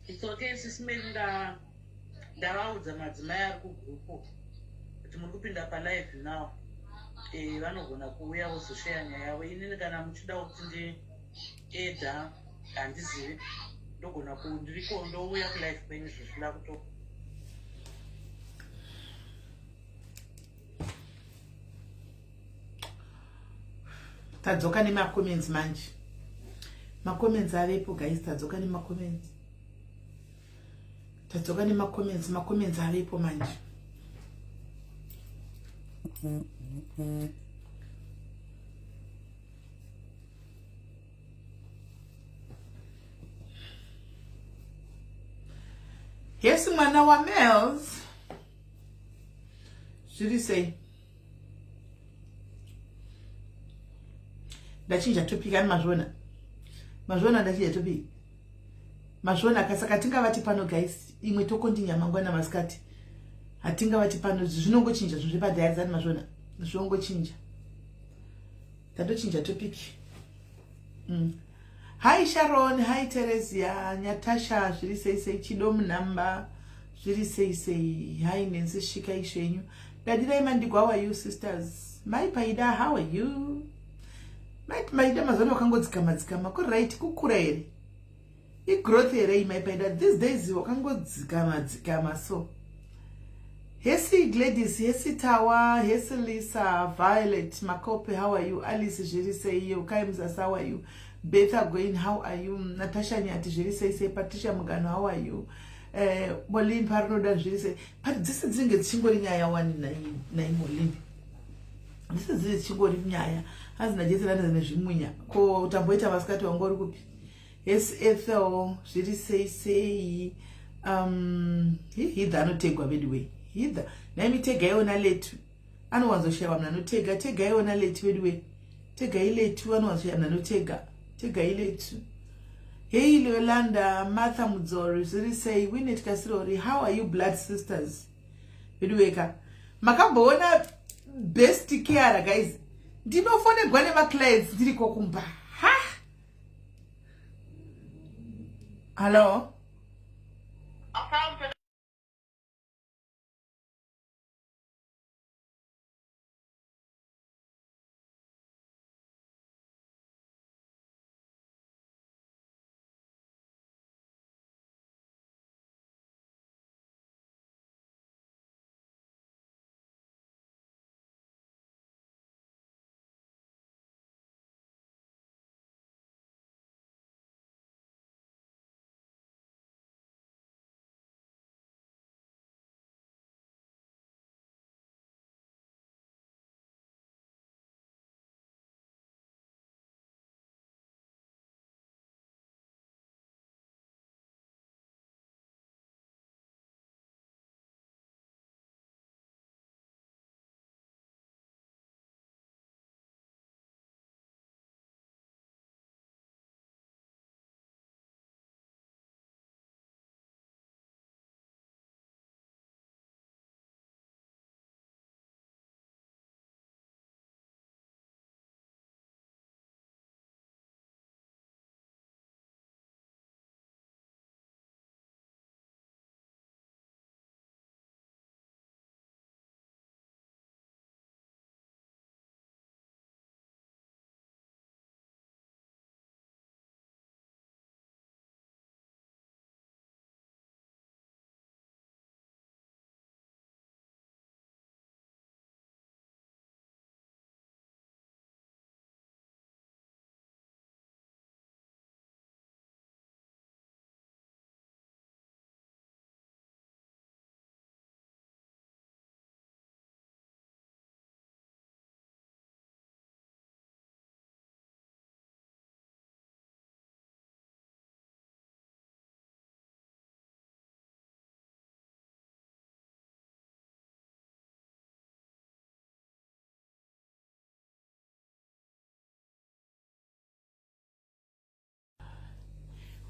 It's okay sis Mary, ndavaudza madzimai ari kugroup kuti muri kupinda palive now. Vanogona kuuya vozosheya nyaya yavo. Inini kana muchida kuti ndiedha handizivi, ndogona ndiriko, ndouya kulive kwenyu zvezvila kuto. Tadzoka nemacomments manje, macomments avepo guys. Tadzoka nemacomments, tadzoka nemacomments, macomments avepo manje. Yes, mwana waMels, zviri sei? Ndachinja topic ani? Mazviona, mazviona, ndachinja topic, mazviona. Saka tingavati pano guys, imwe tokontinya mangwana masikati. Hatingavati pano, zvinongochinja zvinhu zvepadhayari zani, mazviona, zvinongochinja. Tatochinja topic. Hi Sharon, hi Teresia, Nyatasha, zviri sei sei? Chido Munhamba, zviri sei sei? Hi Nancy, svika isvenyu. Dadirai Mandigo, how are you sisters? Mai Paida, how are you? Mai Paida, mazano wakangodzikama dzikama, kuri right? Kukura here? Igrowth here, mai Paida? These days wakangodzikama dzikama so. Hesi Gladys, hesi Tawa, hesi Lisa, Violet Makope, how are you? Alice, zviri sei? Yeukai Musasa, how are you? Betha Goin, how are you? Natasha Nyati, zviri sei sei? Patricia Mugano, how are you? Molin Parinoda, zviri sei? But dzese dzinenge dzichingori nyaya wani naimolin, dzese dziri dzichingori nyaya. Hanzi najeserana nezvimunya ko tamboita masikati, wanga uri kupi? Hesi Ethel, zviri sei sei? Hidha anotegwa veduway, hidha naimi, tegaiwo naletu, anowanzoshayiwa munhu anotega. Tegaiwo naletu veduway, tegai letu, anowanzoshayiwa munhu anotega. Tegai letu. Hei Leolanda, Martha Mudzori, zviri sei? Winet Kasirori, how are you blood sisters? Veduweka, makamboona best care guys? Ndinofonegwa nemaclients ndiriko kumba. Ha, hallo.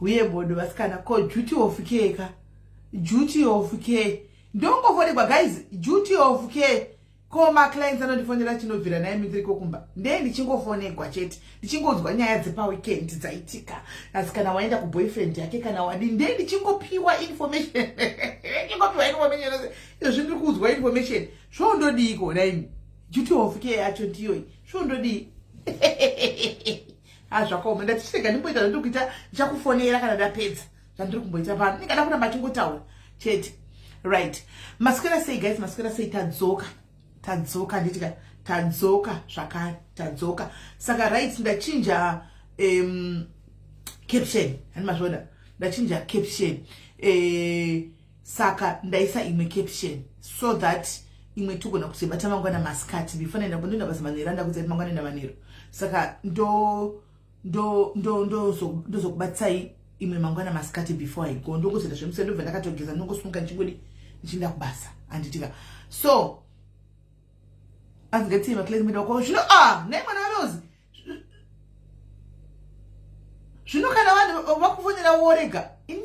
Uye bodo vasikana, ko duty of care ka, duty of care. Ndongofonegwa guys, duty of care. Ko maclients anondifonera chinobvira naye ndiri kokumba. Ndee ndichingofonegwa chete. Ndichingonzwa nyaya dzepaweekend dzaitika. Asi kana waenda kuboyfriend yake kana wadii ndee ndichingopiwa information. Ndichingopiwa information. Izvo ndiri kuudzwa information. Zvondodiiko naimi? Duty of care yacho ndiyoyi. Zvondodii? Ah zvakaoma. Ndati chirega ndimboita zvandiri kuita ndichakufonera kana ndapedza. Zvandiri kumboita pano. Ndingada kuramba chingotaura chete. Right. Maswera sei guys, maswera sei tadzoka. Tadzoka nditika tadzoka zvakare tadzoka. Saka right ndachinja caption. Hani mazvoda. Ndachinja caption. Saka ndaisa imwe caption so that imwe togona kuzobata mangwana masikati before ndaenda ndoenda basa manheru andakudza kuti mangwana enda manheru. Saka ndozokubatsai imwe mangwana masikati before I go. Ndongozoita zvemusoro ndobva ndakatogeza ndongosunga ndichingodi ndichienda kubasa handitika. So anzi ngatiye maclass mate wako zvino ah naye mwana waRose zvino kana vanhu vakufonera worega ini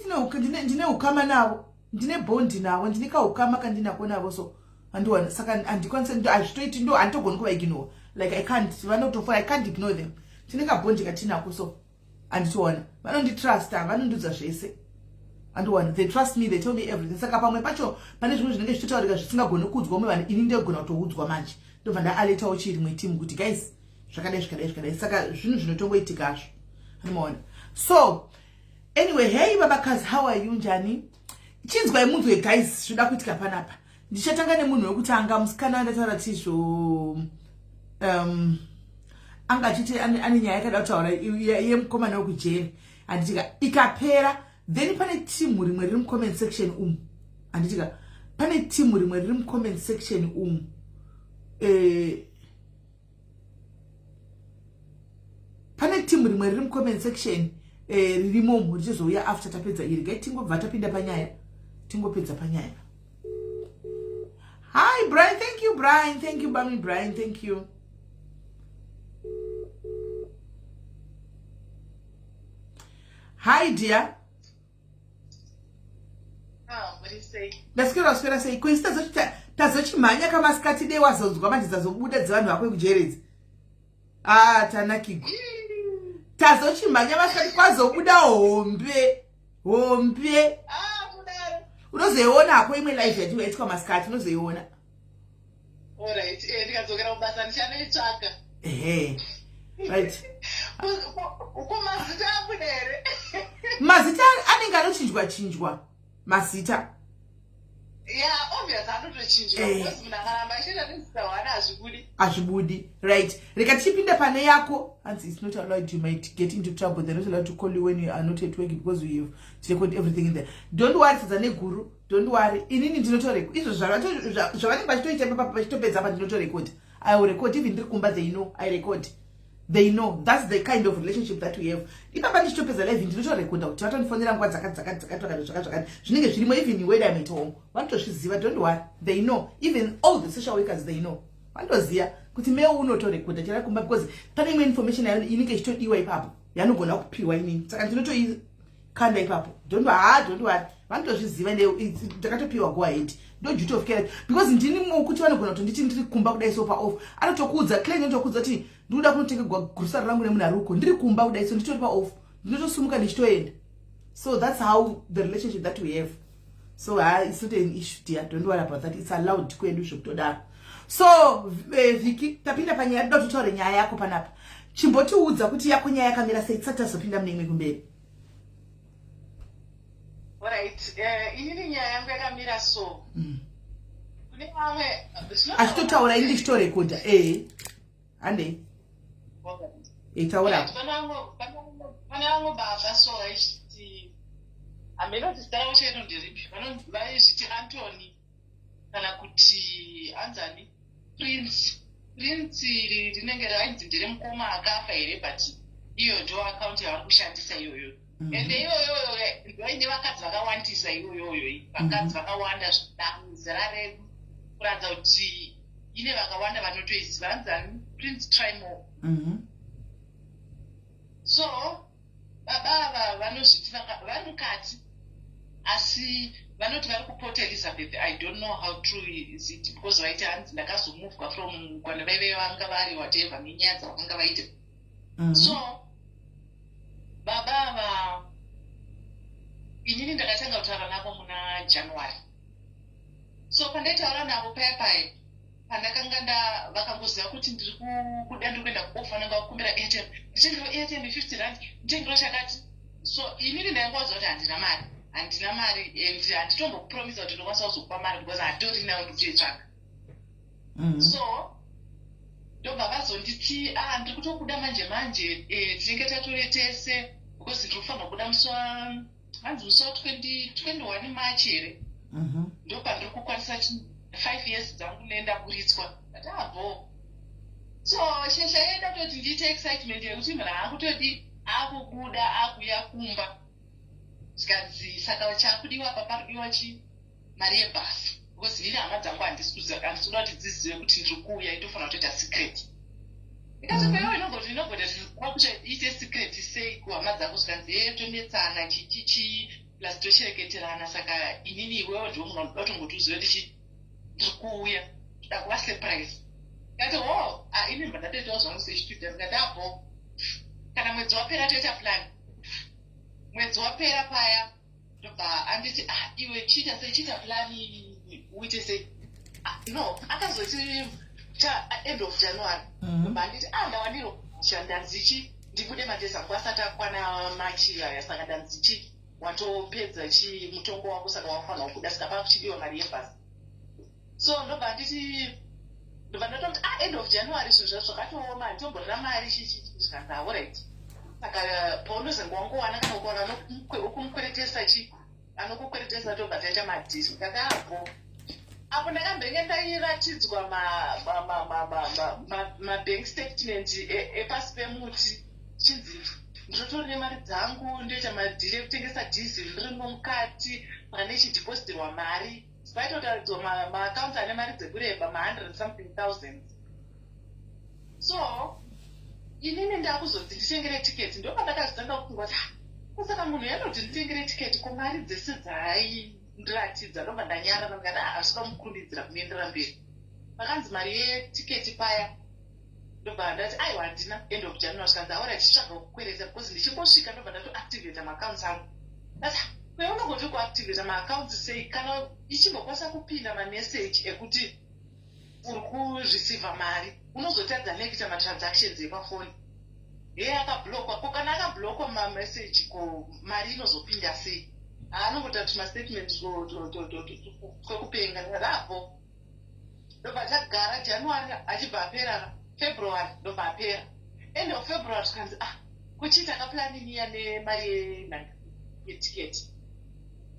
ndine ukama navo ndine bondi navo ndine kaukama kandinako navo so andiwana saka handikwanisi hazvitoiti ndo handitogoni kuvaignore like I can't vanotofora I can't ignore them tine kabondi katinako so handitoona vanonditrusta vanondiudza zvese andiwana they trust me they tell me everything saka pamwe pacho pane zvimwe zvinenge zvichitotaurika zvisingagoni kuudzwa umwe vanhu ini ndogona kutoudzwa manje ndobva ndaaletawo chii rimwe team kuti guys zvakadai zvakadai zvakadai saka zvinhu zvinotongoitikazvo anomaona so anyway hey babakazi how are you njani chinzwai munzwe guys zvinoda kuitika panapa ndichatanga nemunhu wekutanga musikana wandataura tizvo anga achiti ane nyaya yakada kutaura yemukomana wekujeri handitika ikapera then pane timu rimwe riri mucomment section umu handitika pane timu rimwe riri mucomment section umu pane timu rimwe riri mucomment section ririmo richizouya after tapedza iri gai tingobva tapinda panyaya tingopedza panyaya. Hi Brian, thank you Brian, thank you Bami Brian, thank you. Hi dear. Ndaswera swera sei ko isu tazochimhanya kamasikati dei wazonzwa manje dzazobuda dzevanhu vako ekujeredzi. Ah tanakigwa. Tazochimhanya masikati kwazobuda hombe. Hombe. Unozoiona hako imwe live yati yaitwa masikati unozoiona. Alright, ndikadzokera kubasa ndichanoitsvaga. Ehe. Right. Uko mazita abuda here? Mazita anenge anochinjwa chinjwa. Mazita. Yeah, obvious anotochinjwa because munhu akaramba achiita nezita hwana hazvibudi. Hazvibudi. Right. Reka tichipinda pane yako. Hanzi it's not allowed, you might get into trouble. They're not allowed to call you when you are not at work because you have to record everything in there. Don't worry sadza neguru. Don't worry. Inini ndinotorecord. Izvo zvavanenge vachitoita ipapa vachitopedza apa ndinotorecord. I will record even ndiri kumba they know I record. They know that's the kind of relationship that we have. Ipapa ndichitopedza live ndinotorecorda kuti vatondifonera nguva dzakati dzakati dzakati vakati zvakati zvakati zvinenge zvirimo even when I'm at home. Vanotozviziva, don't worry. They know. Even all the social workers they know. Vanotoziva kuti meo unotorecorda chera kumba because pane imwe information inenge ichitodiwa ipapo yanogona kupiwa inini. Saka ndinotoikanda ipapo. Don't worry, don't worry. Vanotozviziva ndakatopiwa go ahead. Ndo duty of care because ndini kuti vanogona kutonditi ndiri kumba kudai so pa off. Anotokuudza client anotokuudza kuti ndinoda kunotenga grocery rangu nemunhu ari uko. Ndiri kumba kudai so nditori pa off. Ndinotosumuka ndichitoenda. So that's how the relationship that we have. So it's not an issue dear. Don't worry about that. It's allowed kwedu zvekutodaro. So Vicky, tapinda panyaya toda kuti utaure nyaya yako panapa. Chimbotiudza kuti yako nyaya yakamira sei tisati tazopinda mune imwe kumberi. Alright, inini nyaya yangu yakamira so. Kune vamwe achitotaura ini ndichitorekodha. Handei. Taura. Pane vamwe baba so vaiti hameno kuti zita ravo chairo nderipi vaizviti Anthony kana kuti anzani Prince. Prince rinenge rainzi nderemukoma akafa here but iyo ndo account yavari kushandisa iyoyo. Ende iyoyo ndoine vakadzi vakawandisa iyoyoyo vakadzi vakawanda zera redu kuratidza kuti ine vakawanda vanotoiziva anzani Prince Trimo. So baba ava vanozviti vari mukati asi Vanoti vari kuPort Elizabeth. I don't know how true is it, because vaiti hanzi ndakazomuvwa from kwana vaive vanga vari, whatever, nenyaya dzavakanga vaita. So baba ava, inini ndakatanga kutaura navo muna January. So pandaitaura navo paya paya, pandakanga nda vakangoziva kuti ndiri kuda, ndiri kuenda kuoff, vananga vakumbira airtime, nditengero airtime R50, nditengero chakati. So inini ndaingovaudza kuti handina mari, handina mari, and handitombokupromisa kuti ndinokwanisa kuzokupa mari because handitorinawo, ndikutoitsvaga. So ndobva vazonditi, "Ah, ndiri kutobuda manje manje, tinenge tatore tese because ndiri kufanira kubuda musi wa, hanzi musi wa20 21 March here?" Ndopandiri kukwanisa 5 years dzangu nendaburitswa. Ndati abo. So shesha yeda kutoti ndiite excitement yekuti munhu akutodi akubuda, akuuya kumba. Zvikanzi, "Saka chakudiwa apa, parudiwa chi mari yebhasi, because inini hama dzangu handisi kuda kuti dzizive kuti ndiri kuuya, itofanira kutoita secret." Ndikati, "Kwewe inogoti inogoti iite secret sei kuhama dzako?" Zvikanzi, "Ye, tonetsana chichichi, plus toshereketerana. Saka inini iwewo ndiwo munhu anoda kutongoti uzive kuti chi ndiri kuuya, toda kuva surprise." Ndikati, "Ho, ini mbva ndatoitawo zvangu sechitudent." Ndikati, "Apo kana mwedzi wapera toita plan." Mwedzi wapera paya, ndobva anditi, "Ah, iwe chiita sei, chiita plan uite sei." Ah, no, akazoti cha end of January. Ndobva anditi, "Ah, ndawaniro ndanzichi ndibude madays angu asati akwana March aya, saka ndanzichi watopedza chi mutongo wako, saka wafanira kubuda, saka pakuchidiwa mari yebhasi." So ndobva nditi, ndobva ndatoti, "Ah, end of January zvinhu zvacho zvakatooma, handitomborina mari chichi." Zvikanzi, "Alright, saka paunozenge wangowana, kana ukaona ukumukweretesa chi anokukweretesa, tobva taita madeal." Ndikati, "Apo apo." Ndakambenge ndairatidzwa mabank statement epasi pemuti, chinzi ndinotori nemari dzangu, ndoita madeal ekutengesa diesel ndirimo mukati, saka ndichidepositirwa mari, paitotaridzwa maaccounts ane mari dzekureba ma100 something thousands. So inini ndakuzonzi nditengere tiketi. Ndopandakazotanga kufunga kuti, "Ah, saka munhu yanoti nditengere tiketi, ko mari dzese dzaaindiratidza?" Ndobva ndanyarara, ndikati, "Ah, hazvida mukurumbidzira kunoendera mberi." Pakanzi mari yetiketi paya, ndobva ndati, "Aiwa, handina." End of January. Zvikanzi, "Aura, tichitsvaga kukwereta," because ndichingosvika ndobva ndatoactivata maaccounts angu. Ndati, "Kwe unogoti kuactivata maaccounts sei kana ichimbokwanisa kupinda mameseji ekuti uri kureceiva mari? Unozotadza nekuita matransactions epafoni heye akablockwa. Ko kana akablockwa mameseji, ko mari inozopinda sei?" Haanongota kuti mastatement kwekupenga. Ndikati, "Apo." Ndobva tagara January achibva apera, February ndobva apera. End of February tikanzi, "Ah, kuchiita kaplan iya nemari yetiketi,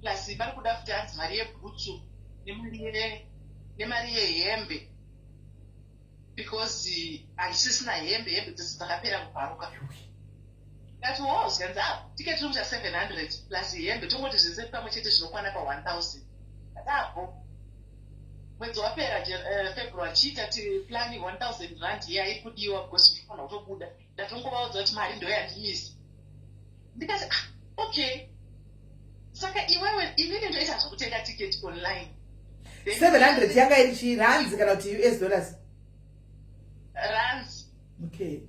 plus pari kuda futi, hanzi mari yebhutsu nemari yehembe, because handisisina hembe, hembe dzese dzakapera kubvaruka." Ndati, "Wo." Zvikanzi, "Ah, tiketi rikuita 700 plus hembe, tongoti zvese pamwe chete zvinokwana pa1000." Ndati, "Apo." Mwedzi wapera, February, chiita plan R1000 iya iri kudiwa because ndinofanira kutobuda. Ndatongovaudza kuti mari ndo yandimisa. Ndikati, "Ah, okay, saka iwewe, inini ndoita zvokutenga tiketi online." 700 yanga iri chii, rands kana kuti US dollars? Rands. Okay.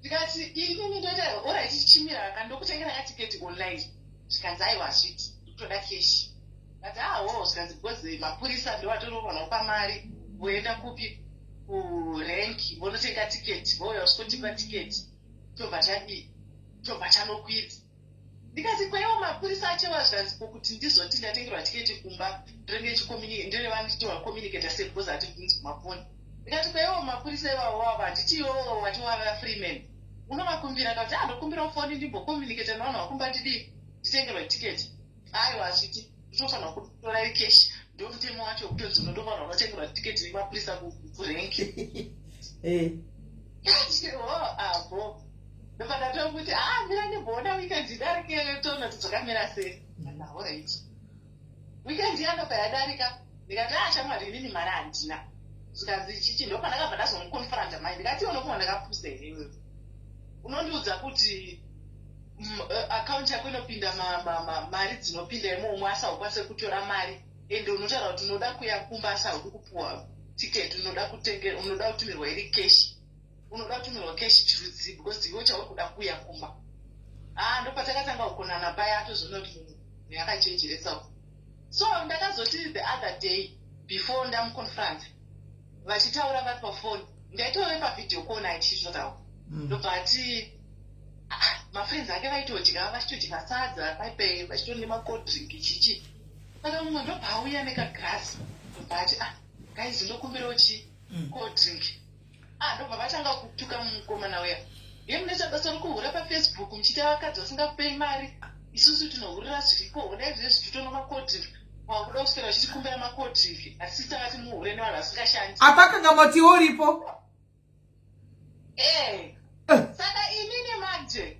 Ndikati, "Inini ndoita, alright, chichimira kandokutengera katiketi online." Zvikanzi, "Aiwa, zviti ndikutoda cash." Ndati, "Awo." Zvikanzi, "Because mapurisa ndovatororwana kupa mari, voenda kupi, kurank, vonotenga tiketi, vouya vasvikotipa tiketi, tobva tadii, tobva tanokwidza." Ndikati, "Kweiwo mapurisa achewa?" Zvikanzi, "Kokuti ndizoti ndatengerwa tiketi kumba, ndinenge ndireva ndichitovakommunicata sei, because hatibvunzi kumafoni?" Ndikati, "Kweiwo mapurisa iwawo ava, handiti iwowo wati wava freeman, unovakumbira kakuti, ah, ndokumbirawo foni ndimbokommunicata nevanhu vakumba, ndidii, nditengerwe tiketi." "Aiwa, zviti nditofanira kutora iri cash, ndo mutemo wacho wekutonzi unondofanira unotengerwa tiketi nemapurisa kurank." O, apo ndobva ndatomuti, "A, mira ndimboona weekend idarike, toona kuti zvakamira sei." Alright, weekend yanobva yadarika. Ndikati, "A, shamwari, inini mari handina." Zvikanzi, "Chichi?" Ndopandakabva ndazomuconfronta mai. Ndikati, "Unofunga ndakapusa here iwewe? Unondiudza kuti Akaunti yako inopinda mari dzinopinda imomo, asi haukwanise kutora mari. Ende unotaura kuti unoda kuya kumba, asi haudi kupuwa ticket. Unoda kutenge, unoda kutumirwa iri cash. Unoda kutumirwa cash chirudzi? Because iwe chauri kuda kuya kumba. Ah, ndopatakatanga kukonana paya. Atozoona kuti munhu yakachenjeretsawo. So ndakazoti the other day, before ndamuconfront, vachitaura vari pafoni, ndaitove pavideo call naye tichitotaura. Ndobva ati, "Ah, mafriends ake vaitodya, vachitodya sadza paipe, vachitori nemacold drink chichi." Saka mumwe ndobva auya nekagrasi, ndobva ati, "Ah guys, ndokumbirawo chi cold drink." Ah, ndobva vatanga kutuka mukomana uya, "Ye, munoita basa rokuhura paFacebook, muchiita vakadzi vasingakupei mari. Isusu tinohurira zviripo. Honai zvezvi totonwa macold drink. Wakuda kuswera uchitikumbira macold drink, asi takati muhure nevanhu vasingashandi." Apa kanga moti uripo. Eh. Saka inini manje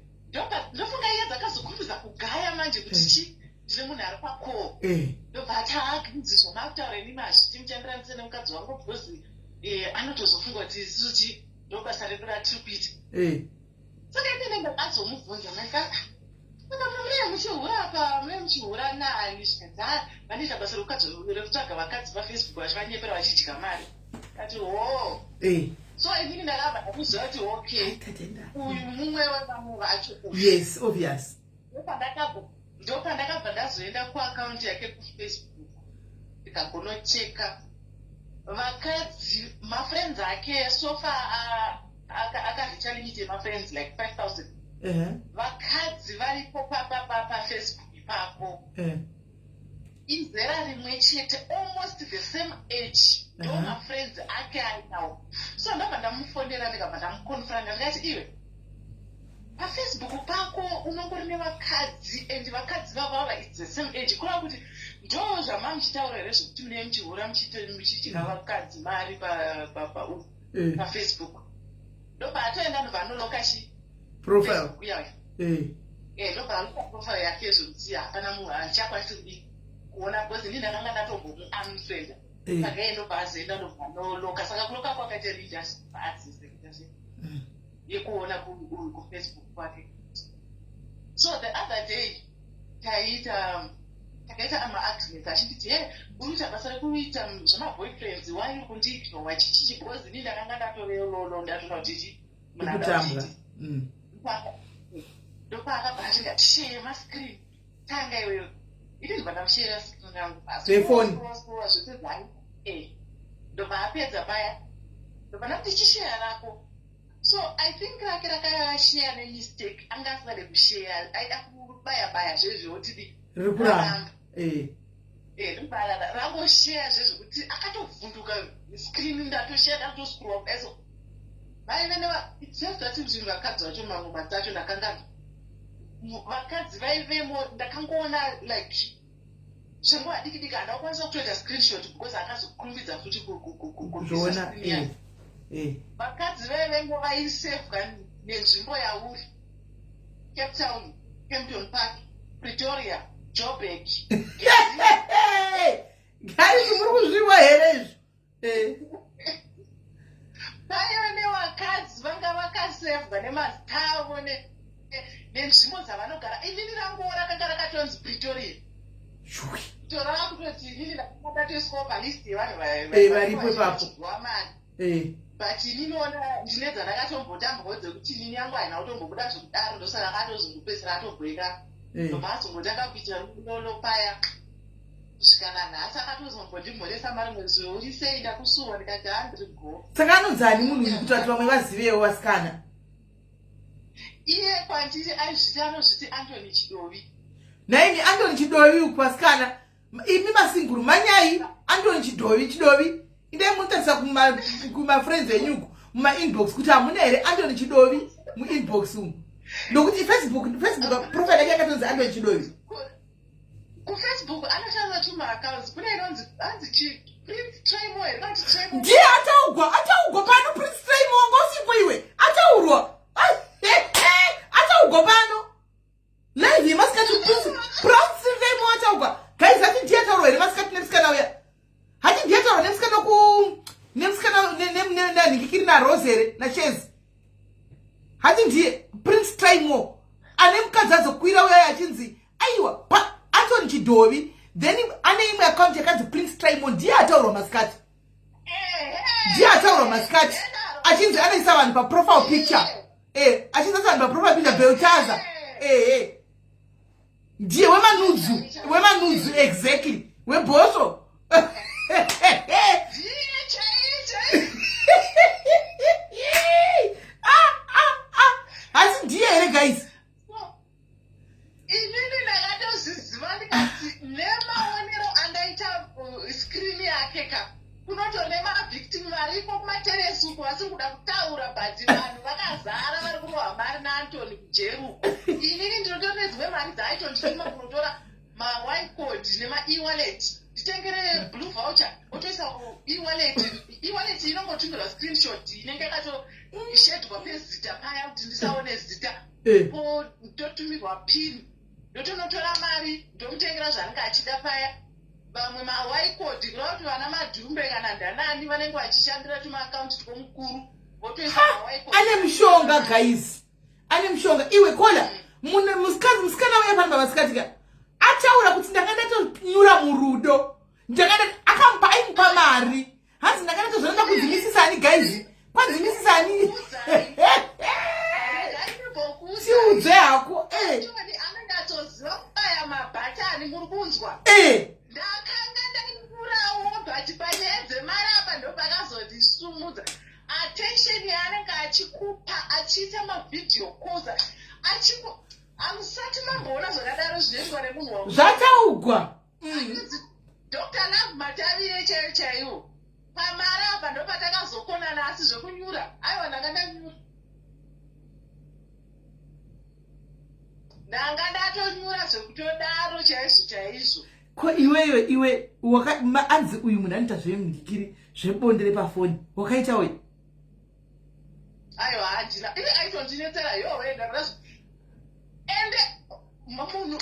ndofunga iye dzakazokurumidza kugaya manje kuti chi ndine munhu ari pacall. Ndobva ati, "Haaginzi zvamakutaura inini hazviti muchandiranise nemukadzi wangu, because anotozofunga kuti isusu chi ndo basa redu ratiri kuita." Saka inini ndakazomubvunza maika, "Saka munee muchihura apa, munee muchihura nani?" Zvikanzi, "Ha, vanoita basa rekutsvaga vakadzi paFacebook, vachivanyepera, vachidya mari." Kati, "Ho." So inini ndakabva ndakuziva kuti okay, Tatenda. uyu mumwe wevamwe vacho uyu. Yes, obvious. Ndopandakabva ndazoenda kuakaunti yake kuFacebook, ndikagonocheka vakadzi, mafriends ake. So far akareacha limit yemafriends like 5000. Vakadzi varipo paFacebook ipapo izera rimwe chete, almost the same age, ndo mafriends ake ainawo. So ndabva ndamufonera, ndikabva ndamuconfronta, ndikati, "Iwe, paFacebook pako unongori nevakadzi, and vakadzi vavava, it's the same age. Kureva kuti ndo zvama muchitaura here, zvekuti munee muchihura, muchidya vakadzi mari paFacebook?" Ndobva atoenda, ndobva anolocka chi Profile. Facebook yayo. Ndobva alocka profile yake, zvekuti hapana munhu, handichakwanisi kudii kuona, because ini ndakanga ndatombomuunfrienda. Saka iye ndobva azoenda, ndobva anolocka. Saka kulocka kwakaita just access yekuita sei yekuona kuFacebook kwake. So the other day taiita, takaita maarguments, achinditi, "He, uri kuita basa rekuita zvemaboyfriends, why uri kundiignore chichichi?" Because ini ndakanga ndatove lolo, ndatoona kuti chi munhu ada Kutambwa. kuchiti. Ndopaakabva ati, "Ngatishare mascreen, tanga iweyo." Ini ndibva ndamushera screen yangu. Refoni. Zvese zvangu. Ndobva apedza paya, ndobva ndamuti, "Chishare rako." So I think rake rakashare nemistake, anga asingade kushare, aida kubaya baya zvezvotidi. Riri kuramba. Ndobva rangoshare zvezvekuti akatovhunduka screen. Ndatoshare, ndatoscrolla kudai, so vaive neva, it's just that zvinhu, vakadzi vacho, mamwe matsi acho ndakanga, vakadzi vaivemo, ndakangoona like zvenguva diki diki. Handina kukwanisa kutoita screenshot because akazokurumbidza futi kubvisa Zvoona. screen yake. Vakadzi vaivemo vaisevhwa nenzvimbo yauri: Cape Town, Kempton Park, Pretoria, Joburg. Guys, muri kuzviwa here izvi? Paive nevakadzi vanga vakasevhwa nemazita avo nenzvimbo dzavanogara. Inini ranguwo rakanga rakatonzi Pretoria. Shuwi. Torava kutoti inini ndakanga ndatoiswawo palist yevanhu Varipo ipapo. vachidyiwa mari. But ininiona ndine dzandakatombotambwawo dzekuti inini yangu haina kutombobuda zvekudaro, ndosaka akatozongopedzisira atobweka. Ndobva azombotanga kuita lolo paya kusvika nanhasi. Akatozombondimhoresa marimwe zuva, "Uri sei, ndakusuwa." Ndikati, "Handiri go." Saka anonzani munhu uyu, kuti vati vamwe vazivewo, vasikana? Iye kwandiri aizviti, anozviti Antony Chidovi. Naini Antony Chidovi uku, vasikana, imi masinguru, manyai Antony Chidovi. Chidovi, indai munotarisa kumafriends enyu uku, mumainbox, kuti hamuna here Antony Chidovi muinbox umu, nokuti Facebook profile yake yakatonzi Antony Chidovi. KuFacebook anoshandisa two maaccounts. Kune inonzi, anzi chi Prince Trimo here, kanti Trimo. Ndiye ataugwa, ataugwa pano. Prince Trimo wanga usipo iwe, ataurwa, ataugwa pano live yemasikati. Prince Trimo ataugwa, guys. Hati ndiye ataurwa here masikati nemusikana uya? Hati ndiye ataurwa nemusikana ku nemusikana nanhikikiri narose here, nachezi? Hati ndiye Prince Trimo? Ane mukadzi azokwira uya achinzi aiwa pa Antony Chidovi, then ane imwe account yakanzi Prince Trimon, ndiye ataurwa masikati, ndiye ataurwa masikati achinzi anoisa vanhu paprofile picture, achinzi aisa vanhu paprofile picture, Beltaza, ndiye wemanudzu, wemanudzu exactly, webhosvo. Ndiye chaiye chaiye. Ah, ah, ah. Asi ndiye here, guys? Inini ndakatozviziva, ndikati nemaonero andaita screen yake ka, kunotone mavictim variko kumateresi uko vasiri kuda kutaura, but vanhu vakazara vari kurohwa mari naAntony kujeruko. Inini ndinotori nedzimwe mari dzaaitondituma kunotora maY code nema-ewallet, nditengere blue voucher, otoisa e-wallet. E-wallet inongotumirwa screenshot inenge yakatoshedwa pezita paya kuti ndisaone zita. Po ndotumirwa PIN, ndotonotora mari, ndomutengera zvaanenge achida paya. Vamwe maY code, kureva kuti vana Madhumbe kana ndanani vanenge vachishandira tumaakaunti twomukuru, votoisa maY code. Ane mushonga, guys, ane mushonga. Iwe kola musikana uya pano pamasikati ka ataura kuti ndanga ndatonyura murudo, ndanga akamupa, aimupa mari, hanzi ndanga ndatozvanoda kudzimisisani. Guys, kwadzimisisani? Tiudze hako. Antony anonyatsoziva kubaya mabhatani, muri kunzwa? Eh. Ndakanga ndanyurawo, but panyaya dzemari apa ndopakazondisumudza. Attention yaanenge achikupa, achiita mavideo calls, achiku, hamusati mamboona zvakadaro zvinoitwa nemunhu wa Zvataugwa. Anonzi Dr Love Matavire chaiyo chaiwo. Pamari apa ndopatakazokonana, asi zvekunyura, aiwa, ndanga ndanyura, ndanga ndatonyura zvekutodaro chaizvo chaizvo. Ko iweyo, iwe anzi uyu munhu anoita zvemudikiri, zvebonde repafoni, wakaita wei? Aiwa, handina. Iye aitondinetsera yowe, ndakada. Ende munhu uyu,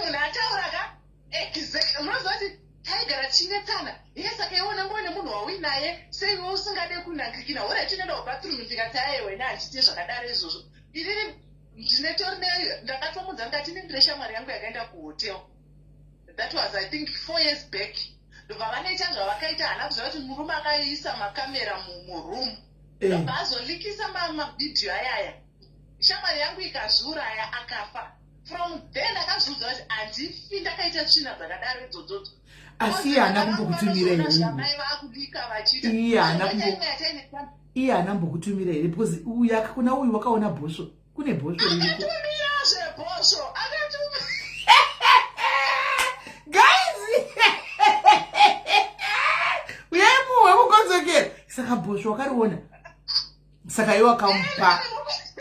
munhu ataura ka, exact, munoziva kuti taigara tichinetsana iye. Saka iwe unenge uine munhu wauinaye, seiwe usingade kunangikina hora tinoenda kubathroom. Ndikati aiwa, ine handiite zvakadaro izvozvo. Inini ndinetori, ndakatomudza ndikati ini ndine shamwari yangu yakaenda kuhotel. That was, I think, 4 years back. Ndobva vanoita zvavakaita, haana kuziva kuti murume akaisa makamera muroom. Ndobva azolikisa mavhidhiyo ayaya, shamwari yangu ikazviuraya, akafa. From then ndakazviudza kuti handifi ndakaita tsvina dzakadaro idzodzodzo. Asi iye haana kumbokutumira here? Zvamai vakubika vachiita. Iye haana mbokutumira here? Because uyu, kuna uyu wakaona bhosvo, kune bhosvo ririko. Akatumira zvebhosvo, akatumira. Guys, uyai muhwe mukonzokera. Saka bhosvo wakariona, saka iwe wakamupa,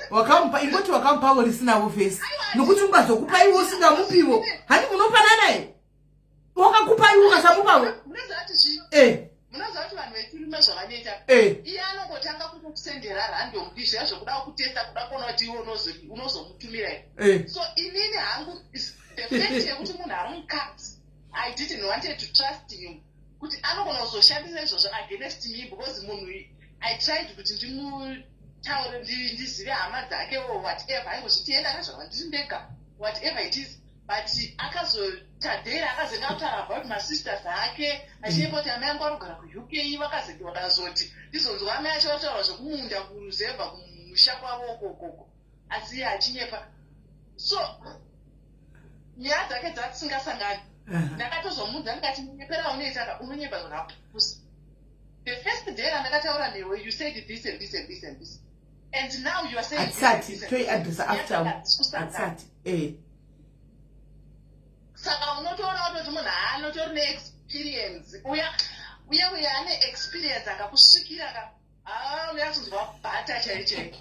wakamupa, ingoti wakamupawo risinavo face, nokuti ungazokupa iwe usingamupiwo, handi munopanana here? Wakakupa iwe ukasamupawo. Munoziva kuti chii? Munoziva kuti vanhu vechirume zvavanoita? Iye anongotanga kutokusendera randomly zviya zvokuda kutesta, kuda kuona kuti iwe unozomutumira here. So inini hangu, the fact yekuti munhu ari mukadzi, I didn't wanted to trust him kuti anogona kuzoshandisa izvozvo against me, because munhu, I tried kuti ndimutaure, ndizive hama dzake or whatever, aingozviti enda akazvarwa ndiri ndega, whatever it is. But akazotadhera, akazenga kutaura about masisters ake, achiyepa kuti amai angu anogara kuUK. Vakazenge vakazoti ndizonzwa amai acho vataura zvekumunda kuruzevha kumusha kwavo ukokoko, asi iye achinyepa. So nyaya dzake dzatisingasangani, ndakatozomudza ndikati munyepera unoita ka, unonyepa zvakapusa. The first day randakataura newe, you said this and this and this and this, and now you are saying Hatisati toiadresa after, hatisati. Saka unotoona kutoti munhu haanotori neexperience uya uye uye ane experience, akakusvikira ka, haa, unyatsonzwa bhata chai chai,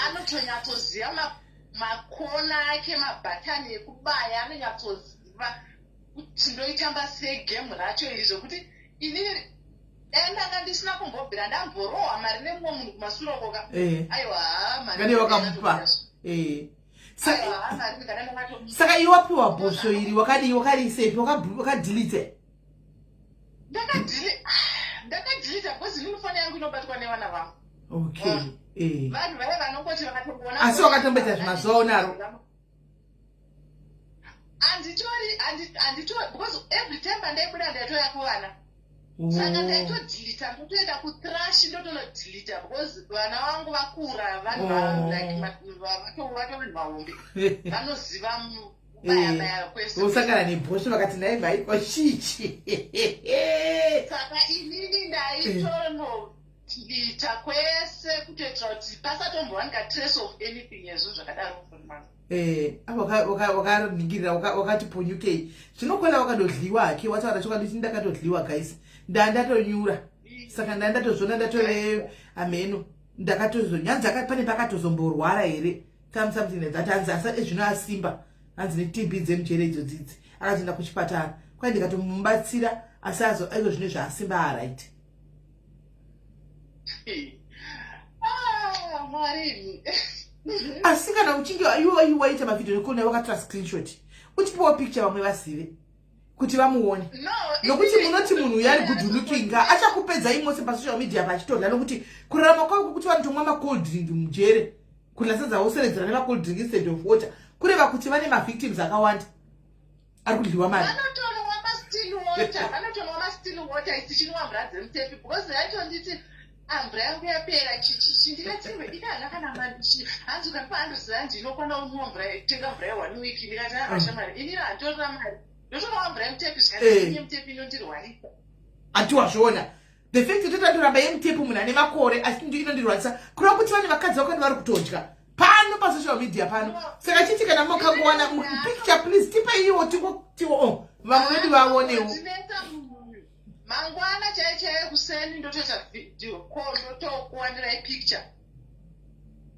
anotonyatsoziva makona ake, mabhatani ekubaya, anonyatsoziva kuti ndoitamba sei game racho iri, zvokuti inini dai ndanga ndisina kumbobvira ndamborohwa mari nemumwe munhu kumasure ukoka. Aiwa, haa, mari Ngade wakamupa. Aiwa, haa, mari ndingada ndakatomupa. Saka iwe wapiwa bhosvo iri, wakadii? Wakariisepi? Wakadhilite? Ndakadhilita because inini foni yangu inobatwa nevana vangu. Okay. Vanhu vaya vanongoti vakatomboona. Asi wakatomboita zvimazuva unaro? Handitori, handitori, because every time pandaibuda ndaitoya kuvana. Saka ndaitodeleta, ndotoenda kutrash, ndotonodeleta, because vana vangu vakura, vanhu like vato vanhu vahombe, vanoziva baya baya kwese. Usangana nebhosvo vakati, "Nhai maiko chichi?" Saka inini ndaitonodeleta kwese kutoitira kuti pasatombowanika trace of anything yezvinhu zvakadaro mufoni mangu. Apa wakaningirira, wakati ponyukei. Zvinokwela wakadodliwa hake. Wataura chokwadi kuti ndakatodliwa, guys, ndandatonyura. Saka ndandatozviona, ndatove hameno, ndakatozonyanzi pane pakatozomborwara here, something like that. Hanzi asa ezvino asimba, hanzi neTB dzemujere idzo dzidzi. Akatoenda kuchipatara kwai ndikatomubatsira, asi azo aiko zvino zvaasimba, alright. Ah, Mwari. Asi kana uchinge iwe waita mavhidhiyo nekona, wakatora screenshot, uchipiwa picture, vamwe vazive kuti vamuone. No. Nokuti munoti munhu uyu ari good looking, achakupedzai mose pasocial media pachitodla, nokuti kurarama kwavo kwekuti vanotomwa macold drink mujere, kudla sadza voseredzera nemacold drink instead of water, kureva kuti vane mavictims akawanda ari kudliwa mari. Vanotonwa mastill water, vanotonwa mastill water, isi tichinwa mvura dzemutepi, because yaitonditi, "Ah, mvura yangu yapera, chindiratirwe." Ina hana kana mari. Hanzi ukandipa 100 rand inokwana unwa mvura, tenga mvura yeone week. Ndikati, "Ah, shamwari, inini handitorina mari, ndotonwa mvura yemutepi." Zvikanzi yemutepi inondirwarisa. Atiwazviona the fact kuti tandoramba yemutepo, munhu ane makore, asi inondirwarisa, kureva kuti vane vakadzi vakawanda vari kutodya pano pasocial media pano. Saka chiti kana mukangowana picture, please tipeiwo, tingotiwo, oh, vamwe vedu vaonewo. Ndinetsa munhu mangwana chai chaiye kuseni, ndotoita video call, ndotokuwanirai picture.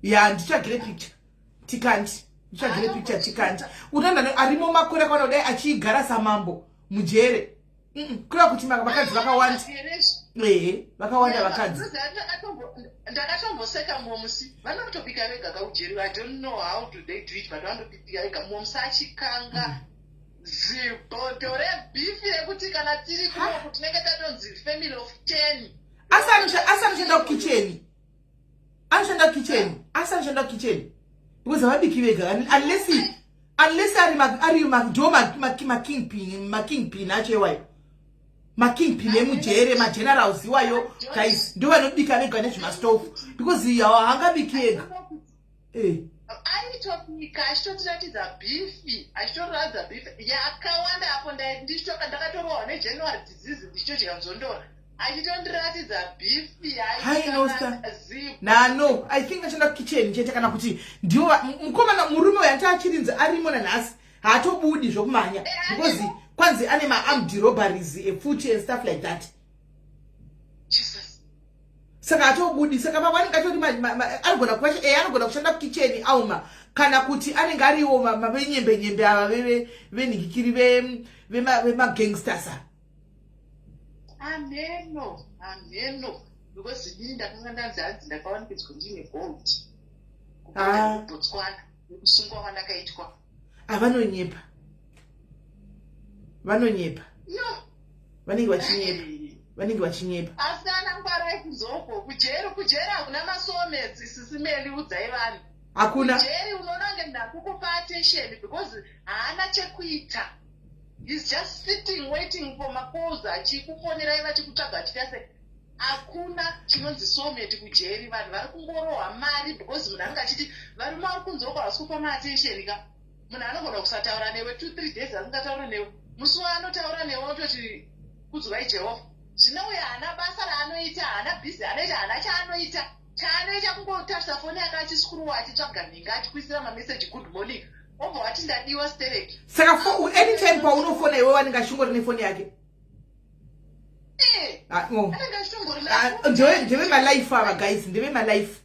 Ya, nditsvagire picture tikandi, nditsvagire picture tikandi. Unoenda arimo makore akawanda kudai achiigara samambo mujere. Kureva kuti vakadzi vakawanda, ehe, vakawanda vakadzi. Ndakatomboseka mumwe musi, vanotobika vega kaujeri. I don't know how do they do it, but vanotobika vega. Mumwe musi achikanga zibhodho rebeef rekuti kana tiri kunoku tinenge tatonzi family of 10. Asi anoshanda kukicheni, anoshanda kukicheni, asi anoshanda kukicheni, because havabiki vega unless ari ndo makingpin acho iwayo, makingpin emujere, magenerals iwayo, guys, ndo vanobika vega nezvemastofu, because haangabiki ega. Aitobika achitotiratidza beef, achitoratidza beef yakawanda apo. Ndakatorohwa nejanuary disease ndichitodya nzondora, achitondiratidza beef. Hi, Nosta. Nano I think achenda kukicheni chete, kana kuti ndiwo mukomana, murume uyu ati achirinzi arimo nanhasi, haatobudi zvokumanya, because kwanzi ane maarmed robberies efuti and stuff like that. Jesus. Saka hatobudi. Saka pamwe anenge atori anogona kuva anogona kushanda kukicheni auma, kana kuti anenge ariwo venyembenyembe ava venhikikiri vemagangsters ava. Ameno, ameno, because inini ndakanga ndanzi, hanzi ndakawanikidzwa ndiine gold Ah. kuBotswana nekusungwa kwandakaitwa. Avanonyepa, vanonyepa. Yo. Vanenge vachinyepa, vanenge vachinyepa. Asi ana ngwarai kuzoko kujeri. Kujeri hakuna masoulmates, sisimeli, udzai vanhu. Hakuna. Kujeri unoona kunge munhu akukupa attention because haana chekuita. He's just sitting, waiting for macalls, achikufonerai, vachikutsvaga, achiita se hakuna chinonzi soulmate kujeri. Vanhu vari kungorohwa mari because munhu anenge achiti varume vari kunzoko havasi kupa maattention ka. Munhu anogona kusataura newe 2-3 days, asingatauri newe. Musi waanotaura newe ototi, "Kudzwai Jehovha." Zvino uyo haana basa raanoita, haana bhizi anoita, haana chaanoita. Chaanoita kungotarisa foni yake, achiscrolla, achitsvaga nhinga, achikuisira mameseji, "Good morning," obva wati, "Ndadiwa stereki." Saka anytime paunofona iwe, wanenge achingori nefoni yake. Eh, Ah, oh. anenge achitongori. Ah, ndeve malife ava, guys, ndeve malife,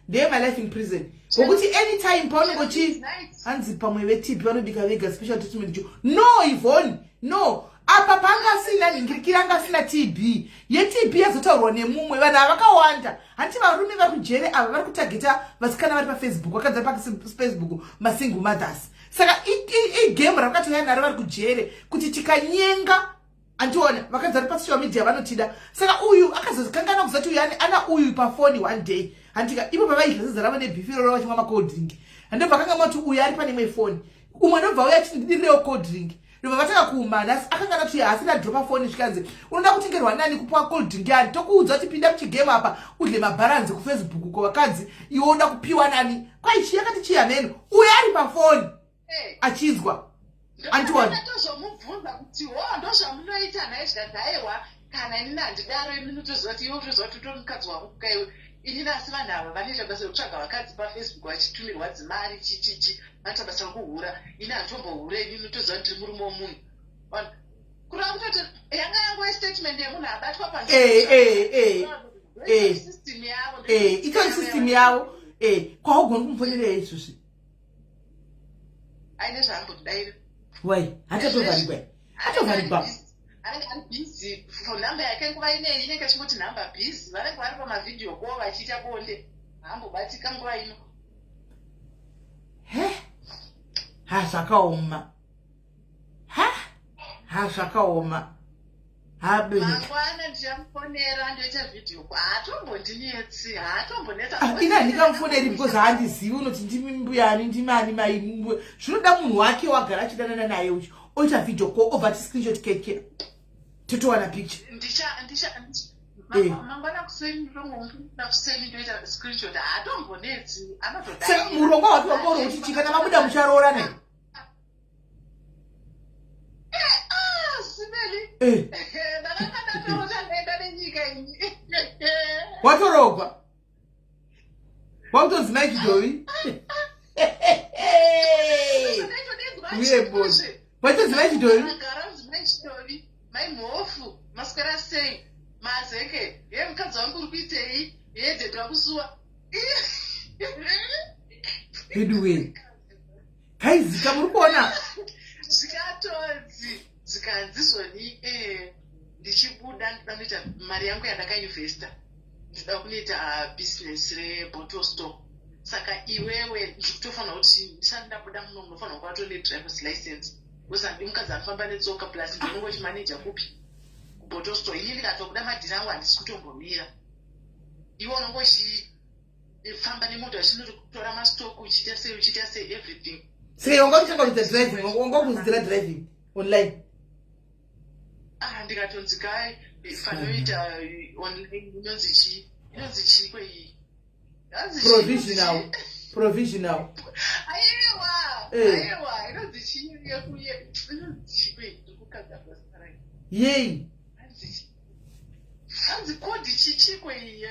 ndeve malife in prison, ngokuti anytime paunongochi hanzi pamwe veTB vanobika vega, special treatment jo. No, Ivon, no. Apa paanga asina nhingirikiri, anga asina TB. YeTB yazotaurwa nemumwe. Vanhu ava vakawanda, hanti varume vari kujere ava vari kutageta vasikana vari paFacebook, vakadzi vari paFacebook, masingle mothers. Saka igame ravakatouya naro vari kujere kuti tikanyenga. Andiona vakadzi vari pasocial media vanotida. Saka uyu akazokanganwa kuzati uyu ana uyu pafoni one day, handika ipo pavaidya sadza ravo nebeef iroro, vachimwa macold drink. Handobva kangamwa kuti uyu ari pane imwe foni. Umwe ndobva uya achindidirirewo cold drink, ndobva vatanga kuumana. Asi akangana kuti haasina dropa foni. Zvikanzi, "Unoda kutengerwa nani? Kupiwa cold drink yani? Tokuudza kuti pinda muchigame apa, udle mabharanzi kuFacebook ko vakadzi. Iwe unoda kupiwa nani?" Kwaichi yakati chiyameno uyu ari pafoni achinzwa, antiona. Tozomubvunza kuti, "Ho, ndozvamunoita nhai?" Zvikanzi, "Aiwa, kana inini handidaro. Inini utoziva kuti iwe utoziva kuti utori mukadzi wangu kaiwe inini." Asi vanhu ava vanoita basa rekutsvaga vakadzi paFacebook vachitumirwa dzimari, chichichi, vanoita basa rekuhura. "Ini handitombohure. Inini utoziva kuti ndiri murume womunhu." Kureva kutoti yanga yangove statement yemunhu abatwa. System yavo. Itori system yavo. Kwaugoni kumufonera izvozvi? Aine zvaambotidaira. Wai, hachatovharigwa, atovharigwa. Anenge ari busy for nhamba yake. Nguva ineyi inenge ichingoti nhamba busy. Vanenge vari pamavideo call vachiita bonde, haambobatika nguva ino. He, ha, zvakaoma. Ha ha, zvakaoma. Mangwana ndichamufonera, ndoita video. Haatombondinetsi, haatombonetsa. Ah, ini handingamufoneri because handizivi unoti ndimi mbuyani, ndimani mai. Zvinoda munhu wake wagara achidanana naye uchi oita video call, obva ti screenshot keke, totowana picture. Mangwana kuseni, ndongomufonera kuseni, ndoita screenshot. Haatombonetsi. Saka murongwa wake wanga uri kuti chikana mabuda mucharoora naye? Simeli, ndakanga ndatorota ndaenda nenyika ini. Watorogwa, wakutonzi mai Chidovi. Uye boni, waitonzi mai Chidovi. Gara mai Chidovi, mai Mhofu, maswera sei? Mazeke ye mukadzi wangu, uri kuitei? Yedhedha kusuwa. Anyway, kaizika muri kuona. Zvikatonzi, zvikanzi zvoni, ndichibuda ndoda kuita mari yangu yandakainvesta, ndinoda kunoita business rebottle store. Saka iwewe ndikutofanira kuti ndisati ndabuda muno, munofanira kuva tone drivers license, because handi mukadzi anofamba netsoka, plus ndinonge uchimaneja kupi kubottle store. Ini ndikatobuda madhiri angu handisi kutombomira. Iwe unonge uchifamba nemota, uchinotora mastock, uchiita sei, uchiita sei, everything. Saka wanga uchitanga kuita driving, wanga kudzidzira driving online? Ah, ndikatonzi kai fanoita online, inonzi chii, inonzi chii kweiyi? Provisional, provisional. Aiwa. Aiwa, inonzi chii yekuye, inonzi chii kweiyi? Ndikukadza basa. Yei? Hanzi kodi chichi kweiyi?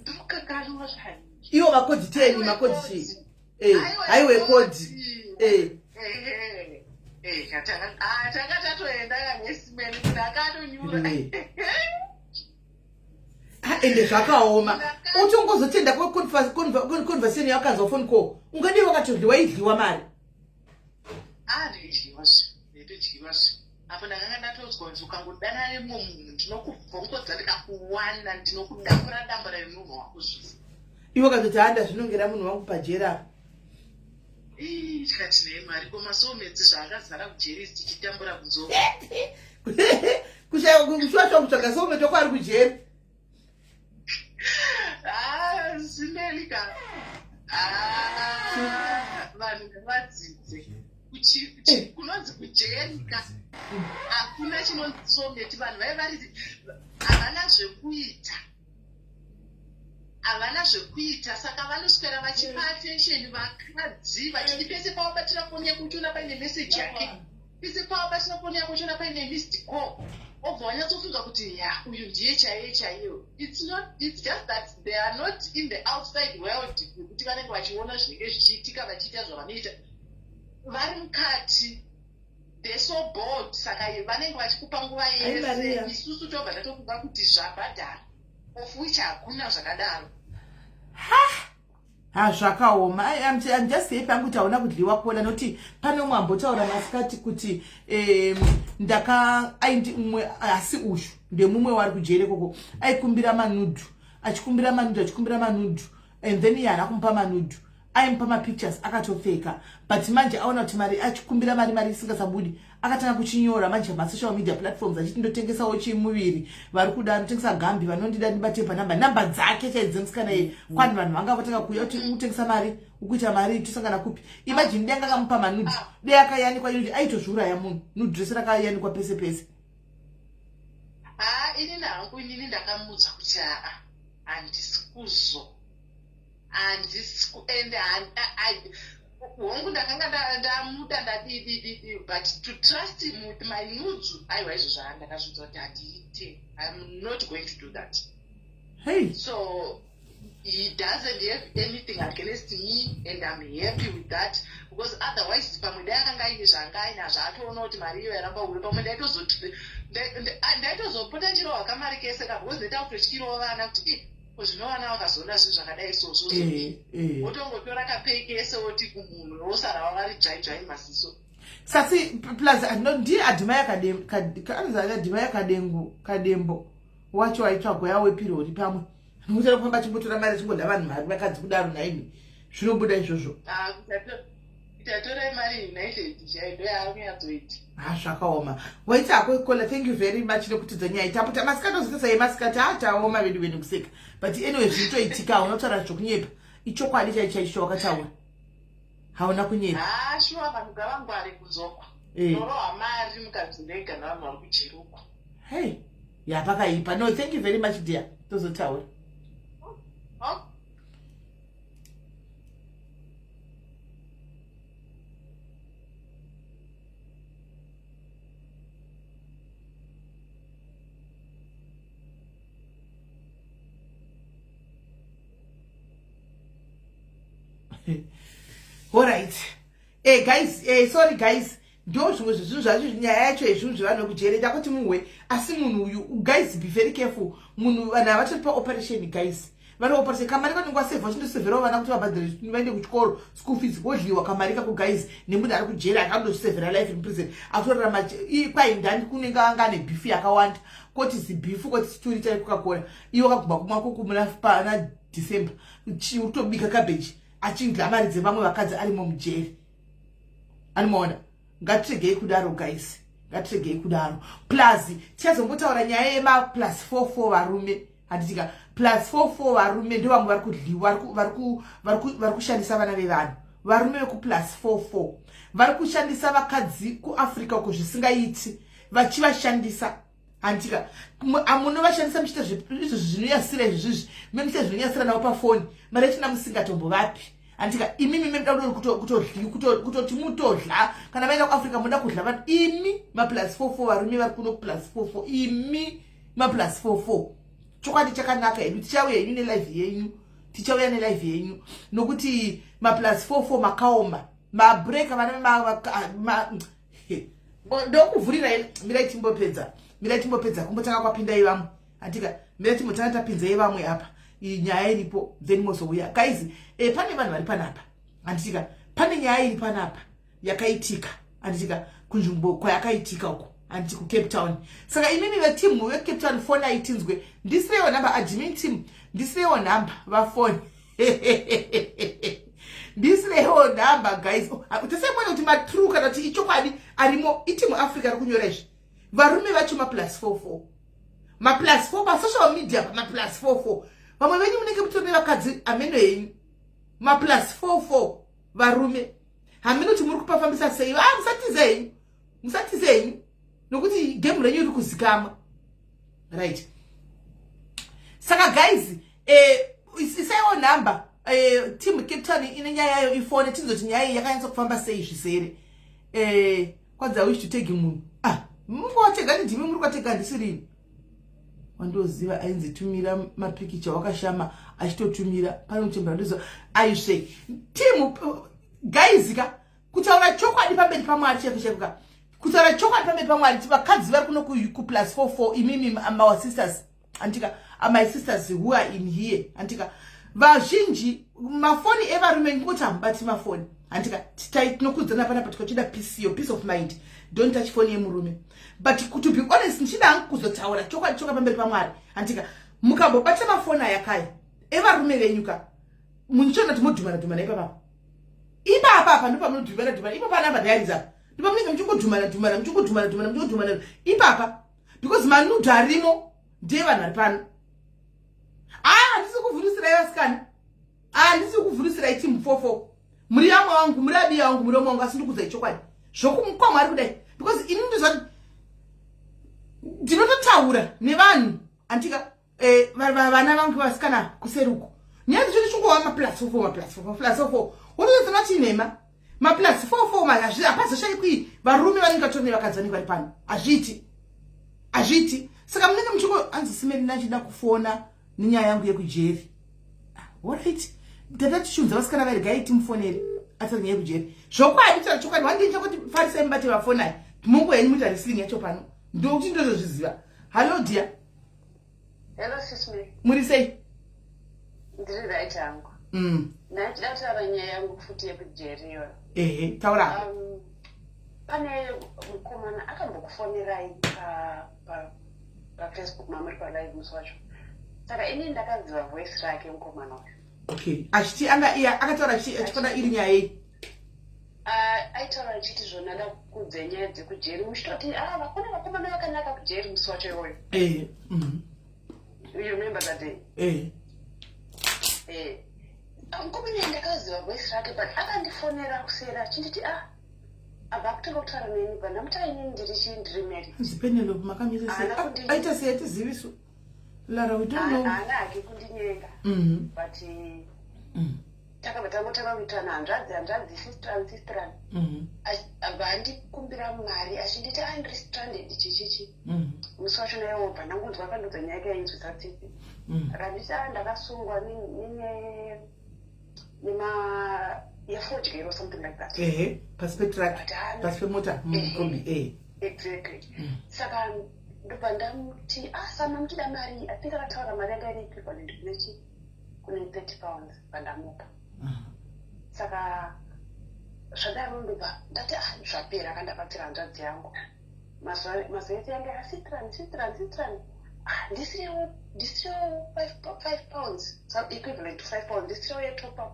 Ndikukakanwa zvani. Iwo macode 10, macode chii? Highway code. Tanga tatoenda kanesimeni, munhu akatonyura. Ende zvakaoma. Uchongozotenda conversation yawakanzwa phone call, ungadii wakatodliwa, idliwa mari. Ndidyiwa zve, ndaitodyiwa zve. Apo ndakanga ndatodzwa kunzi ukangodana nemumwe munhu, ndinokubvongodza, ndikakuwana ndinokudambura dambura remunhu wako zvese. Iwe ukatoti, "Handa zvinongera munhu wangu pajeri apa." Tikati nei mari ko masoulmates zvaakazara kujeri, tichitambura kunzova. Kushaiwa kushuwashuwa kutsvaga soulmate wako ari kujeri. Zimelika, vanhu ngavadzidze. Kunonzi kujerika hakuna chinonzi soulmate. Vanhu vai vari havana zvekuita, havana zvekuita, saka vanoswera vachipa attention vakadzi, vachiti pese pavabatira foni yako uchiona paine message yake, pese pavabatira foni yako uchiona paine missed call, obva wanyatsofunga kuti, "Ya, uyu ndiye chaiye chaiyo." It's not, it's just that they are not in the outside world yekuti vanenge vachiona zvinenge zvichiitika, vachiita zvavanoita vari mukati. They're so bored, saka vanenge vachikupa nguva yese. Isusu tobva tatofunga kuti zvabhadhara, of which hakuna zvakadaro. Ha, zvakaoma. I'm just happy angu kuti hauna kudliwa kola, nokuti pane umwe ambotaura masikati kuti ndaka aindi umwe, asi ushu ndemumwe wari kujere koko, aikumbira manudes, achikumbira manudes, achikumbira manudes, and then iye haana kumupa manudes. Aimupa mapictures akatopfeka, but manje aona kuti mari, achikumbira mari, mari isingasabudi, akatanga kuchinyora manje masocial media platforms achiti ndotengesawo chimuviri, vari kuda ndotengesa gambi, vanondida ndibate panhamba, namba dzake chaidzo dzemusikana iye. Kwani vanhu vanga vatanga kuuya kuti ukutengesa mari, ukuita mari, tosangana kupi? Imagine dai anga akamupa manudes, dai akayanikwa inoti aitozviuraya munhu, nude rese rakayanikwa pese pese. Haa, inini hangu, inini ndakamuudza kuti haa, handisi kuzo, handisi ende hongu ndakanga ndamuda, ndadidididi, but to trust him with my nudes, aiwa, izvo zvaa ndakazviudza kuti handiite. I'm not going to do that. Hey. So he doesn't have anything against me and I'm happy with that, because otherwise pamwe dai akanga aine zvaanga ainazvo, atoona kuti mari iyo yaramba ure, pamwe ndaitozopota nchirohwa kamari kese ka, because ndaita kutotyirawo vana kuti i ko zvino vana vakazoona zvinhu zvakadai sozvo, wotongotora kapei kese woti kumunhu, wosara wavari dzvai dzvai maziso. Sasi plus no, ndiye Admire anonzi Admire Kadengu, Kadembo wacho aitsvagwa yawepirori pamwe nokutara kufamba achimbotora mari, achingodla vanhu mari, vakadzi kudaro. Naimi zvinobuda izvozvo. Ah, tatorai mari United chai ndo yaari kunyatsoita. Ha, zvakaoma. Waita hako ikola, thank you very much nekutidza nyaya. Taputa masikati ozita sai masikati. Ha, taoma vedu vedu kuseka, but anyway zvinotoitika. Hauna kutaura zvokunyepa, ichokwadi chai chaicho wakataura, hauna kunyepa. Haa, shuwa, vanhu ngavangware kunzokwa. Norohwa mari mukadzirega navanhu vari kujerukwa. Hey, yapakaipa. No, thank you very much dear, tozotaura. Oh. Alright, guys, sorry guys, ndo zvimwe zvezvinhu zvacho, nyaya yacho yezvinhu zvevanhu vekujere. Ndakuti muhwe, asi munhu uyu, guys, be very careful. Munhu, vanhu havatori paoperation, guys, vari operation. Kamari kanenge wasevha, uchindosevherawo vana kuti vabhadhare vaende kuchikoro, school fees, wodliwa kamari kako, guys, nemunhu ari kujere akandosevhera life in prison, akutorarama kwaindani kunenge anga ane beef yakawanda, koti zibeef, koti chituri chaCoca-Cola, iwe wakaguma kumwa kukumuna pana December, utobika cabbage, achidya mari dzevamwe vakadzi arimo mujeri. Anomaona? Ngatiregei kudaro guys, ngatiregei kudaro. Plus tichazombotaura nyaya yemaplus 44 varume, handitika? Plus 44 varume ndo vamwe vari kudliwa, vari kushandisa vana vevanhu. Varume vekuplus 44 vari kushandisa vakadzi kuAfrica uko zvisingaiti, vachivashandisa, handitika? Munovashandisa muchiita izvozvi zvinoyasira izvozvizvi, memuchiita zvinonyasira navo pafoni, mari yachina musingatombovapi, handitika? Imimi memuda kutoti mutodla kana vaenda kuAfrica, munoda kudla vanhu imi maplus 44 varume vari kuno plus 44, imi maplus 44. Chokwadi chakanaka hedu, tichauya henyu nelive yenyu, tichauya nelive yenyu, nokuti maplus 44 makaoma, mabreka vana. Ndokuvhurira, mirai timbopedza, mirai timbopedza kumbotanga kwapindai vamwe, handika? Mirai timbotanga tapinzai vamwe apa, nyaya iripo, then mozouya guys. Pane vanhu vari panapa, handitika? Pane nyaya iri panapa yakaitika, handitika? Kunzvimbo kwayakaitika uko, handiti, kuCape Town. Saka imimi veteam veCape Town, fonai tinzwe. Ndisireiwo nhamba, admin team, ndisireiwo nhamba vafoni, ndisireiwo nhamba guys. Oh, tisaimone kuti matrue kana kuti ichokwadi arimo. Iteam Africa ari kunyora izvi, varume vacho maplus 44, maplus 4 pasocial media, maplus 44. Vamwe venyu munenge mutori nevakadzi hameno henyu. Maplus 44 varume, hameno kuti muri kupafambisa sei. Ah, musatize henyu, musatize henyu, nokuti game renyu riri kuzikama, right? Saka guys, isaiwo nhamba, team Cape Town ine nyaya yayo ifone tinzoti nyaya iyi yakanyatsa kufamba sei zvisere. Kwanzi I wish to take munhu. Ah, mungowatega, ndimi muri kwatega, handisirini. Wandoziva ainzi tumira mapikicha, wakashama achitotumira pane muchembera ndoziva aisve. Team guys ka, kutaura chokwadi pamberi paMwari chaiko chaiko ka, kutaura chokwadi pamberi paMwari, vakadzi vari kuno kuplus 44, imimi our sisters, andika, my sisters who are in here, andika, vazhinji mafoni evarume ngoti hamubati mafoni, handika? Tinokudzana panapa tikachida peace, your peace of mind, don't touch foni yemurume. But to be honest, ndichida hangu kuzotaura chokwadi choka pamberi paMwari, handika? Mukambobata mafoni aya kaya evarume venyu ka. Muchiona kuti modhumana dhumana ipapapa, ipapa apa ndopamunodhumana dhumana ipapa, namba diaries apa ndopamunenge muchingodhumana dhumana, muchingodhumana dhumana, muchingodhumana ipapa, because manudes arimo ndiye vanhu vari pano. Aa, handisi kuvhurisirai vasikana, handisi kuvhurisirai team fofo. Muri yamwe wangu, muri abiya wangu, muri wamwe wangu, asi ndikudzai chokwadi zvokumukwa ari kudai, because ini ndizva ndinototaura nevanhu andika vana vangu vasikana kuseruko. Nyaya dzacho ndichingova maplus 44, maplus 44, plus 44, wotozotsana chinhema, maplus 44. Hapazoshaikwi varume vanenge vatori nevakadzi vanenge vari pano. Hazviiti, hazviiti. Saka munenge muchingo anzi simerina achida kufona nenyaya yangu yekujeri. Alright, tata tichiunza vasikana vari gai, timufonere atari nyaya yekujeri. Zvokwadi, taura chokwadi, wandii chakuti farisai mubate vafonai mungu henyu muita wrestling yacho pano, ndokuti ndozozviziva. Hallo dear. Hello, Sis Melly. Muri sei? Ndiri right hangu. Ndachida kutaura nyaya yangu futi yekujeri iyoyo. Ehe, taura. Pane mukomana akambokufonerai paFacebook mamuri palive musi wacho. Saka ini ndakaziva voice rake mukomana uyu. Okay, achiti anga iye akataura achifona iri nyaya yei? Aitaura achiti zvona da kudze nyaya dzekujeri, muchitoti ah, vakona vakomana vakanaka kujeri musi wacho iwoyo. Ehe. You remember that day? Ehe. Mukomana ndakaziva voice rake, but akandifonera kusera achinditi ah, abva kutanga kutaura neni, but ndamuti inini ndiri chii, ndiri married. Anzi Penelope, makamira sei? Haana Aita sei atizivisu Lara, we don't know. Haana hake kundinyenga, but takabva tangotanga kuitana hanzvadzi hanzvadzi, sistran sistran. Abva andikumbira mari achinditi ah, ndiri stranded, chichichi. Musi wacho naiwo bva ndangonzwa akandudza nyaya yake yainzwisa tsitsi. Akanditi ah, ndakasungwa nenyaya nema yeforgery or something like that. Ehe, pasi petruck. But haana- Pasi pemota, mukombi, ehe. Exactly. Saka ndobva ndamuti ah, sama muchida mari, I think akataura mari yanga iri equivalent kune chi kune £30, vandamupa. Saka zvadaro ndobva ndati ah, zvapera, akandabatsira hanzvadzi yangu. Mazuva ese yange asitran sitran sitran, ah, ndisirewo £5, so equivalent to £5, ndisirewo yetop up.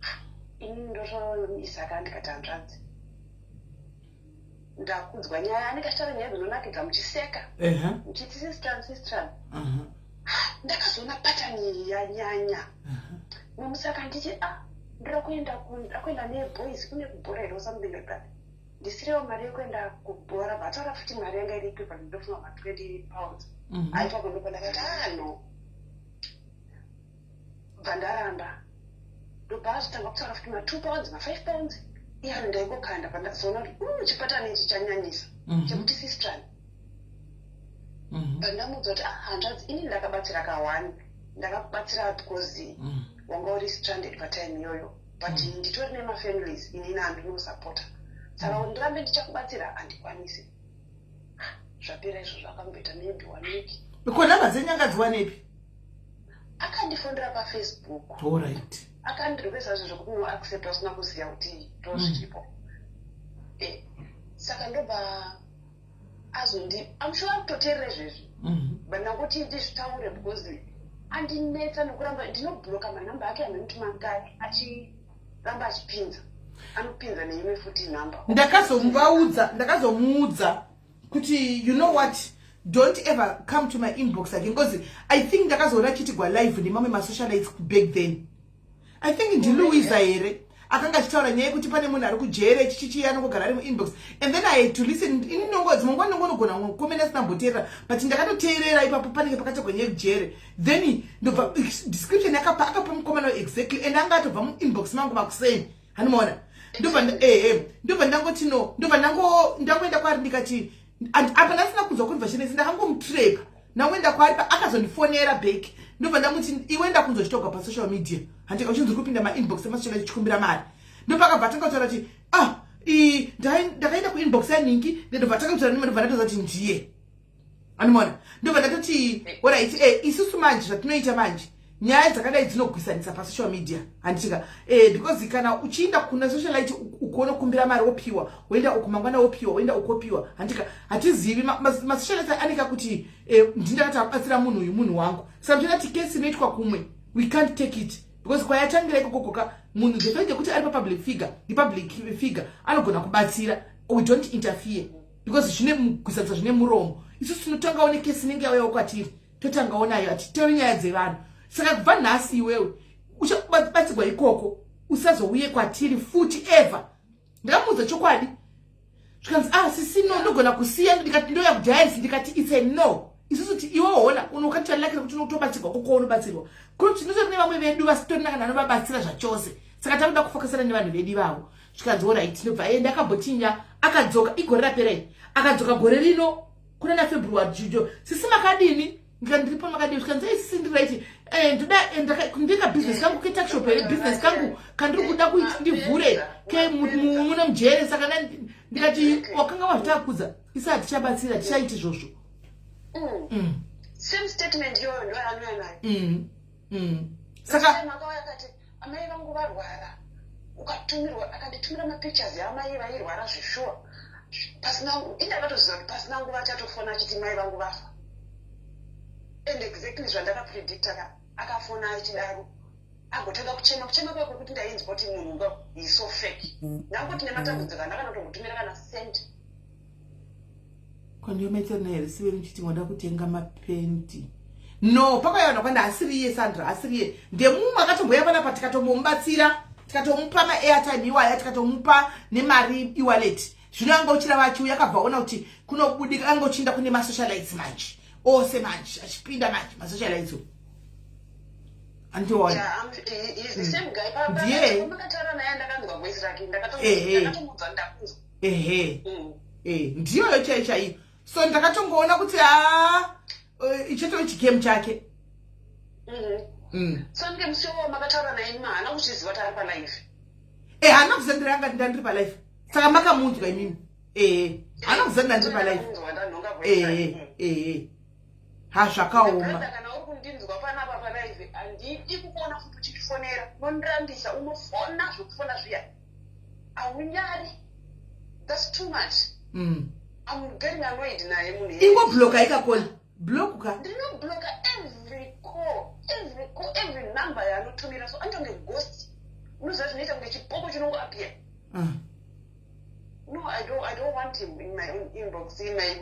Ah, inini ndotoisaka ndikati hanzvadzi, ndakudzwa nyaya, anenge achitaura nyaya dzinonakidza muchiseka, muchiti sistran sistran. Ndakazoona pattern iyi yanyanya mumusaka, nditi ah, ndoda kuenda ndoda kuenda neboys kune kubhora here or something like that, ndisirewo mari yekuenda kubhora. Vataura futi mari yanga iri equivalent, ndofunga ma£20. Aipapo ndopa ndakati ah, no, bva ndaramba. Ndobva azotanga kutaura futi ma£2, ma£5 iyaro, ndaingokanda. Pandazoona kuti chipattern ichi chanyanyisa chekuti sistran, pandamudza kuti ah, hanzvadzi, ini ndakabatsira ka1, ndakakubatsira because wanga uri stranded patime iyoyo, but nditori nemafamilies inini andinosapota, saka kuti ndirambe ndichakubatsira handikwanisi. Ah, zvapera izvozvo, akamboita maybe one week. Ko nhamba dzenyanga dziwanepi? Akandifonera paFacebook. Akandirequesta zvinhu zvokuti unoaccept asina kuziva kuti ndozviripo. Saka ndobva azondi, I'm sure akutoteerera izvezvi, but ndakuti ndizvitaure because andinetsa nokuramba ndinobloka manhamba ake anonoti mangai, achiramba achipinza, anopinza neimwe futi nhamba. Ndakazomuvaudza, ndakazomuudza kuti you know what, don't ever come to my inbox again, because I think ndakazoona achiitigwa live nemamwe masocialites back then. I think ndiLouisa here akanga achitaura nyaya yekuti pane munhu ari kujere chichichi anongogara ari muinbox, and then I had to listen. Ini nongo dzimwe nguva ndinongonogona kukomenda sinamboteerera, but ndakatoteerera ipapo panenge pakatagwa nyaya yekujere, then ndobva description yakapa akapa mukomana exactly, and anga atobva muinbox mangu makuseni, handimaona. Ndobva ehe, ndobva ndangoti no, ndobva ndangoenda kwaari ndikati apa ndasina kunzwa conversation isi, ndakangomutreka, ndangoenda kwaari, akazondifonera back, ndobva ndamuti iwe, ndakunzwa chitogwa pasocial media, handika uchinzi uri kupinda mainbox emasocial chikumbira mari. Ndobva akabva atanga kutaura kuti ah, ndakaenda kuinbox yaningi, ndobva atanga kutaura, ndobva ndatoza kuti ndiye, anomaona. Ndobva ndatoti alright, isusu manje zvatinoita manje, nyaya dzakadai dzinogwisanisa pasocial media, handitika? Because kana uchiinda kuna socialite ukuona kumbira mari, wopiwa, woenda uku mangwana wopiwa, woenda uku wopiwa, handika? Hatizivi masocialite aneka kuti ndindakati abatsira munhu uyu, munhu wangu. Saka muchida ti kesi inoitwa kumwe, we can't take it. Because kwayatangira ikokokoka, munhu, the fact yekuti ari papublic figure, the public figure anogona kubatsira. We don't interfere because zvine kusanisa zvine muromo. Isusu tinotangawo nekesi inenge yauyawo kwatiri, totangawo nayo, hatitevi nyaya dzevanhu. Saka kubva nhasi iwewe uchabatsirwa ikoko, usazouye kwatiri futi ever. Ndakamuudza chokwadi, zvikanzi, "Ah, sisi, no, ndogona kusiya." Ndikati, "Ndoya kudialysis." Ndikati, "It's a no." Isusu ti iwe hona unokatialakira kuti unotobatsirwa koko, unobatsirwa kuti tinotori nevamwe vedu vasitorina kana anovabatsira zvachose. Saka takuda kufokasana nevanhu vedu ivavo. Zvikanzi, "Alright." Ndobva enda, akambotinya, akadzoka igore rapera iri, akadzoka gore rino kuna naFebruary jujo. "Sisi, makadini?" Ndikati, "Ndiripo, makadini?" Zvikanzi, "Ei, sisi, ndiri right. Ndoda ndika business kangu ketuckshop here, business kangu kandiri kuda kuti ndivhure ke muno mujere." Saka ndikati, "Wakanga wazvitakudza, isi hatichabatsira, tichaiti izvozvo." Same statement iyoyo ndo yaanouya nayo. Saka Time akauya akati amai vangu varwara, ukatumirwa, akanditumira mapictures yaamai vairwara zveshuwa. Pasina, indakatoziva kuti pasina nguva achatofona achiti mai vangu vafa, and exactly zvandakapredicta ka, akafona achidaro, agotanga kuchema, kuchema kwako kuti ndainzwa kuti munhu nga is so fake. Ndangoti nematambudziko andakanotombotumira kana cent. Kwandiyomaitana here siveri muchiti mwada kutenga mapenti? No, pakaiwana kwanda asiriye Sandra, asiriye, ndemumwe akatomboya panapa, tikatombomubatsira, tikatomupa maairtime iwaya, tikatomupa nemari ewallet. Zvino anga uchirava achiuya, akabva aona kuti kunobudika, anga uchiinda kune masocialites manje ose manje, achipinda manje masocialites andiona. Yeah, he's the same guy. Ndiye. Makataura naye, ndakanzwa voice rake, Ehe. ndakatomuudza ndakunzwa. Ehe. Ndiyoyo chaiyo chaiyo. So ndakatongoona kuti ha, icheto chigame chake. So ndike musi iwowo makataura naye, haana kuzviziva kuti ari palive? E, haana kuziva ndiranga ndandiri palive. Saka makamunzwa imimi. Ehe, haana kuziva ndandiri palive. Ndakanzwa, ndanhonga voice rake. Ehe, ha, zvakaoma. Brother, kana uri kundinzwa panapa palive, handidi kukuona futi uchitifonera. Unondirambisa, unofona zvokufona zviya, haunyari. That's too much. I'm getting annoyed naye munhu iyeye. Ingobloka ikakona block ka. Ndinobloka every call, every call, every number yaanotumira. So anoita kunge ghost, unoziva zvinoita kunge chipoko chinongoappear. No, I don't want him in my own inbox, in my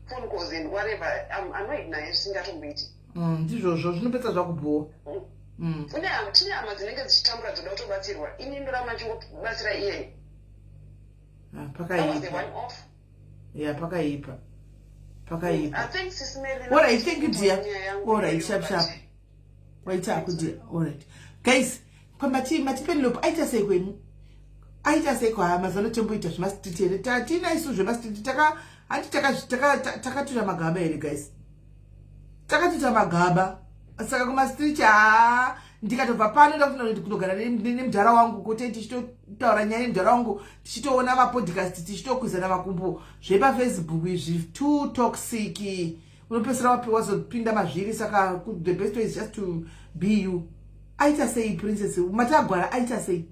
phone calls and whatever. I'm annoyed naye zvisingatomboiti. Ndizvozvo zvinopedza zvakubhowa. Tine hama dzinenge dzichitambura, dzoda kutobatsirwa. Ini ndoramba ndichingobatsira iyeye. Ah, That was the pakaipa. one off. Ya, pakaipa, pakaipa. I think Sis Melly, Alright, thank you, dear. nyaya yangu Alright, iyoyo, sharp, sharp. Waita ako, dear. Alright guys, kwamati matipenlope aita sei kwenu? Aita sei kwa mazano? Tomboita zvemastreet here? Tatina isu zvemastreet, taka handi takatuta magaba here guys? Takatuta magaba. Saka kumastreet, haa, ndikatobva pano ndakuti kunogara nemudhara wangu, kuti tichitotaura nyaya nemudhara wangu, tichitoona mapodcast, tichitokwizana makumbo. ZvepaFacebook izvi too toxic, unopedzisira wazopinda mazviri. Saka the best way is just to be you. Aita sei princess matagwara? Aita sei?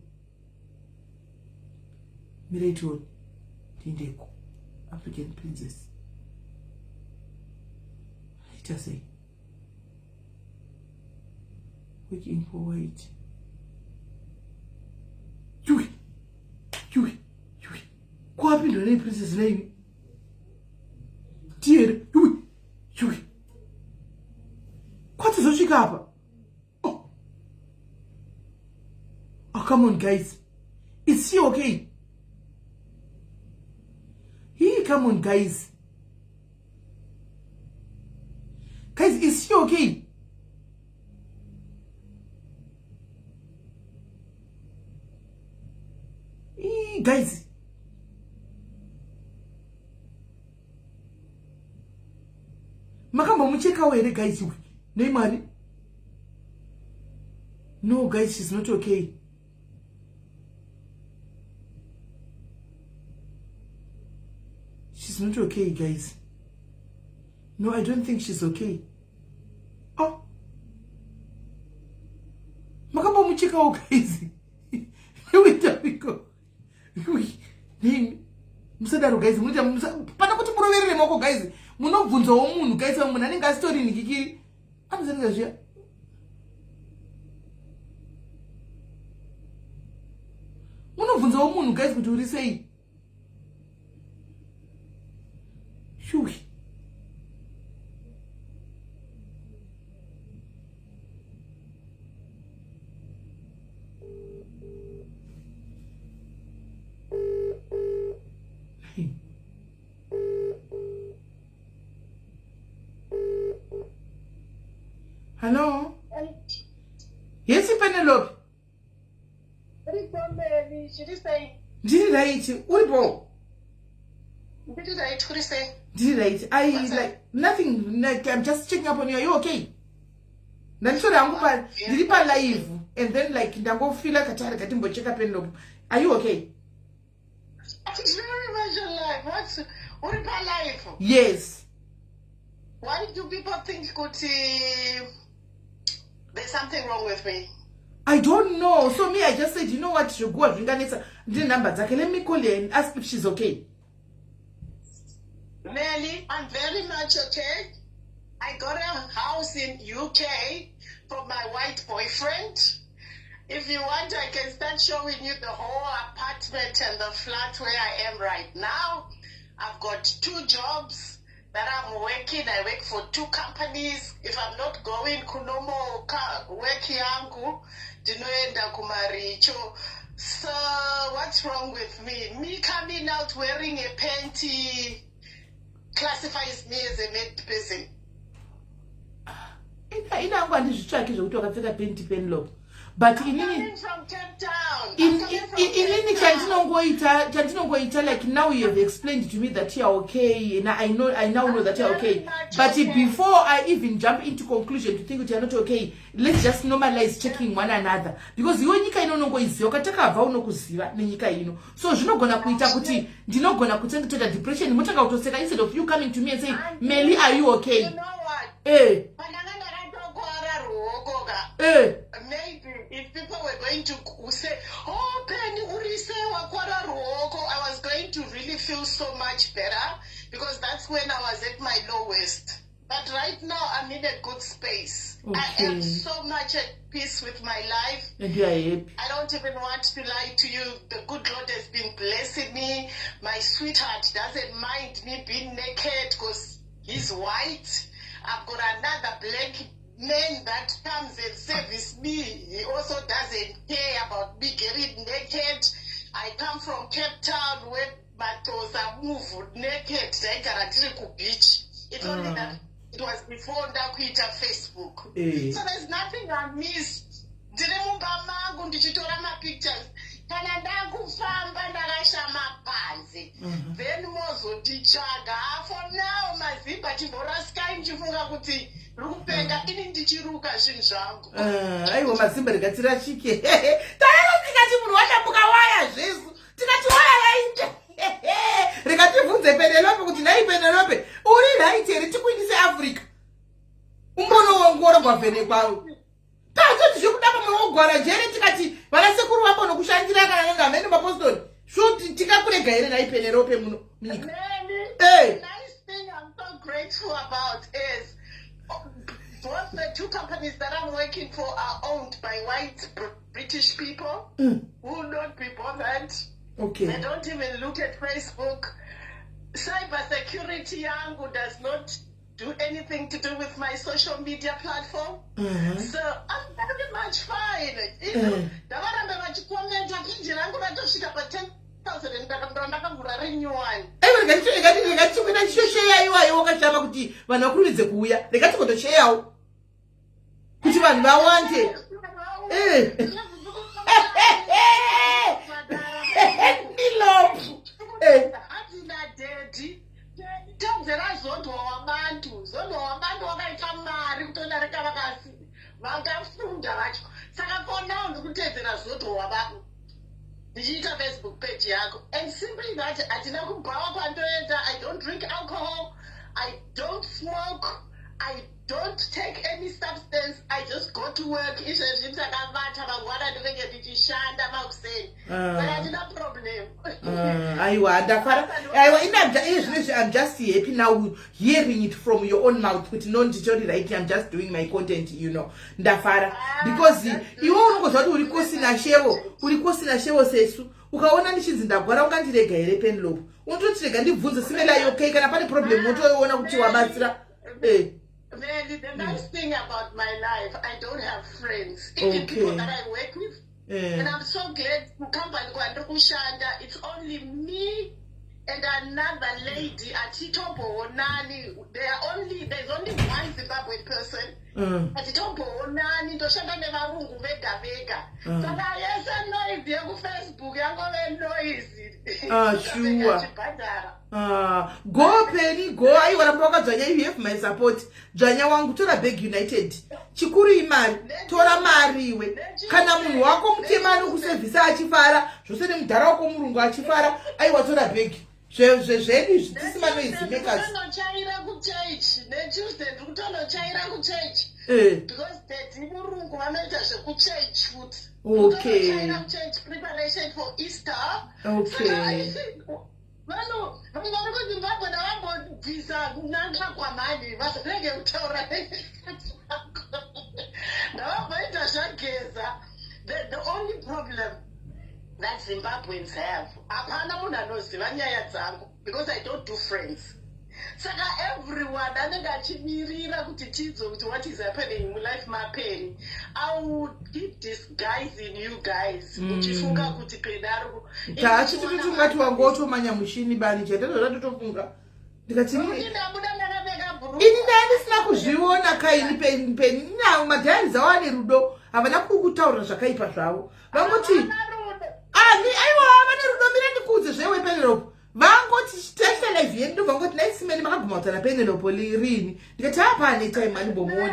Mirai tione, tiendeko. African Princess aita sei? Working for white. Yui yui yui, kwapindwa nei princess neimi tiere? Yui yui, kwatizosvika apa? Oh. Oh, come on guys, is she okay? He, come on guys, guys, is she okay? Ee, guys, makambomuchekawo here guys? Iwe nei Mwari? No guys, she's not okay. She's not okay guys. No, I don't think she's okay. Oh, makambomuchekawo guys? Iwitaviko nei? Musadaro guys, munoita pana kuti muroverere maoko guys. Munobvunzawo munhu guys, munhu anenge asitori nikikiri anozaridza zviya. Unobvunzawo munhu, guys, kuti uri sei. Shuwi. Hello, yes, Penelope. Ndiri right, uripo? Ndiri right, uri sei? Ndiri right. I like nothing, like I'm just checking up on you. Are you okay? Ndanditori hangu pa ndiri palive and then like ndangofila kati ari katimbocheka. Penelope, are you okay? Very much alive. What's uri palive? Yes. Why do people think kuti there's something wrong with me? I don't know. So me, I just said, you know what, zviguwa zvinganetsa, ndine nhamba dzake, let me call her and ask if she's okay. Nelly, I'm very much okay. I got a house in UK from my white boyfriend. If you want, I can start showing you the whole apartment and the flat where I am right now. I've got two jobs that I'm working. I work for two companies. If I'm not going kunormal work yangu, ndinoenda kumaricho. So what's wrong with me? Me coming out wearing a panty classifies me as a mad person. Inangu handizvitsvaki zvokuti wakapfeka panty, Penelope, but inini Coming from Cape Town. I'm coming from inini Cape Town. Chandinongoita, like now you have explained to me that you are okay and I now know that you are okay, Very much but okay. before I even jump into conclusion to think kuti you are not okay, let's just normalize checking one another, because iwe nyika ino unongoiziva, ukatakabva unokuziva nenyika ino, so zvinogona kuita kuti ndinogona kutanga toita depression, motanga kutoseka instead of you coming to me and say, "Meli, are you okay?" You know what? Eh. Pandanga ndakatokwara ruoko ka. Eh. Maybe if people were going to say, "Oh, Penny, urise wakwara ruoko," I was going to really feel so much better because that's when I was at my lowest. But right now, I'm in a good space. I am so much at peace with my life. And you are happy. I don't even want to lie to you. The good Lord has been blessing me. My sweetheart doesn't mind me being naked because he's white. I've got another black man that comes and service me. He also doesn't care about me getting naked. I come from Cape Town where matosa move naked. Taigara tiri kubeach. It's only that it was before ndakuita Facebook. Eh. So there's nothing I missed. Ndiri mumba mangu ndichitora mapictures. Kana ndakufamba ndakashama panze, then mozonditsvaga. For now, mazimba chimborasikai muchifunga kuti riri kupenga, ini ndichiruka zvinhu zvangu. Ah, aiwa mazimba, rikatirashike taero tikati munhu wadambuka waya zvesu, tikati waya yaita, rikatibvunze Penelope kuti, "Nhai Penelope, uri right here? Tikuindise Africa umbonoongorogwa vhenekwa." Tatoti zvekuda pamwe wogwara jere, tikati vanasekuru vambonokushandira kana nanga hamene mapostori sho, tingakurega here nhai Penelope muno munyika? Nelly, Hey. the nice thing I'm so grateful about is both the two companies that I'm working for are owned by white British people who will not be bothered. They don't even look at Facebook. Cyber security yangu does not do anything to do with my social media platform. So I'm very much fine. Ndavarambe vachikomenta, page rangu ratosvika pa 10,000 ndakavhura renew one. Aiwa, rikati chishosheya iwayo wakashama kuti vanhu vakurumidze kuuya, rikati kotosheyawo kuti vanhu vawande. Eh. Nilopu. Eh. Hatina daddy tobvera Zodwa Wabantu. Zodwa Wabantu wakaita mari kutodarika vakafunda vacho. Saka for now ndikutedzera Zodwa Wabantu ndichiita Facebook page yako, and simply that hatina kubhawa kwandoenda. I don't drink alcohol, I don't smoke. I don't take any substance. I just go to work. Izvezvi ndakavata, mangwana ndinenge ndichishanda makuseni. But handina problem. Aiwa, ndafara. Aiwa, ina izvinezvi I'm just happy now hearing it from your own mouth kuti no, nditori right, I'm just doing my content. Ndafara because iwe unongoziva kuti uri kusina shevo, uri kusina shevo sesu. Ukaona ndichinzi ndagwara, ungandirega here, Penelope? Unototirega ndibvunze, "Simela, okay?" Kana pane problem, wotoona kuti wabatsira. Really, the nice thing about my life, I don't have friends. Even people that I work with. And I'm so glad kucompany kwandiri kushanda, it's only me and another lady atitomboonani. There's only one Zimbabwean person. Atitomboonani, ndoshanda nevarungu vega vega. Saka yese noise yekuFacebook yangove noise. Ah, sure. Achibhadhara. Ah, go Penny, go. Aiwa, ramba wakadzvanya. You have my support. Dzvanya wangu, tora bag united. Chikuru imari, tora mari iwe. Kana munhu wako mutema anokusevhisa achifara zvose, nemudhara wako murungu achifara, aiwa, tora bag. Zvedu izvi tisi manoise makers. Ndikutonochaira kuchechi neTuesday, ndiri kutonochaira kuchechi because daddy murungu, vanoita zvekuchechi futi. Kutonochaira kuchechi, preparation for Easter. Saka, vanhu vari kuZimbabwe ndavambobvisa kunanga kwamhani, vasarege kutaura, ndavamboita zvageza. The only problem that Zimbabweans have, hapana munhu anoziva nyaya dzangu because I don't do friends. Saka everyone anenge achimirira kuti tidzwe kuti what is happening mulife maPenny. I will keep disguising you guys uchifunga kuti Penny ari Taachiti kuti ungati wanga wotomanya mushini bani chaitazvoda, totofunga ndikati Kuti ndabuda ndakapfeka bhurukwa. Ini ndai ndisina kuzviona kaini. Penny nawo madiaries avo ane rudo, havana kukutaurira zvakaipa zvavo, vangoti Havana rudo. Ani, aiwa, vane rudo. Mira ndikuudze zvewe, Penelope. Vangoti taita live yedu, ndobva ngoti, "Naisimeni, makaguma kutaura Penelope rini?" Ndikati, "Hapane time, andimbomuoni."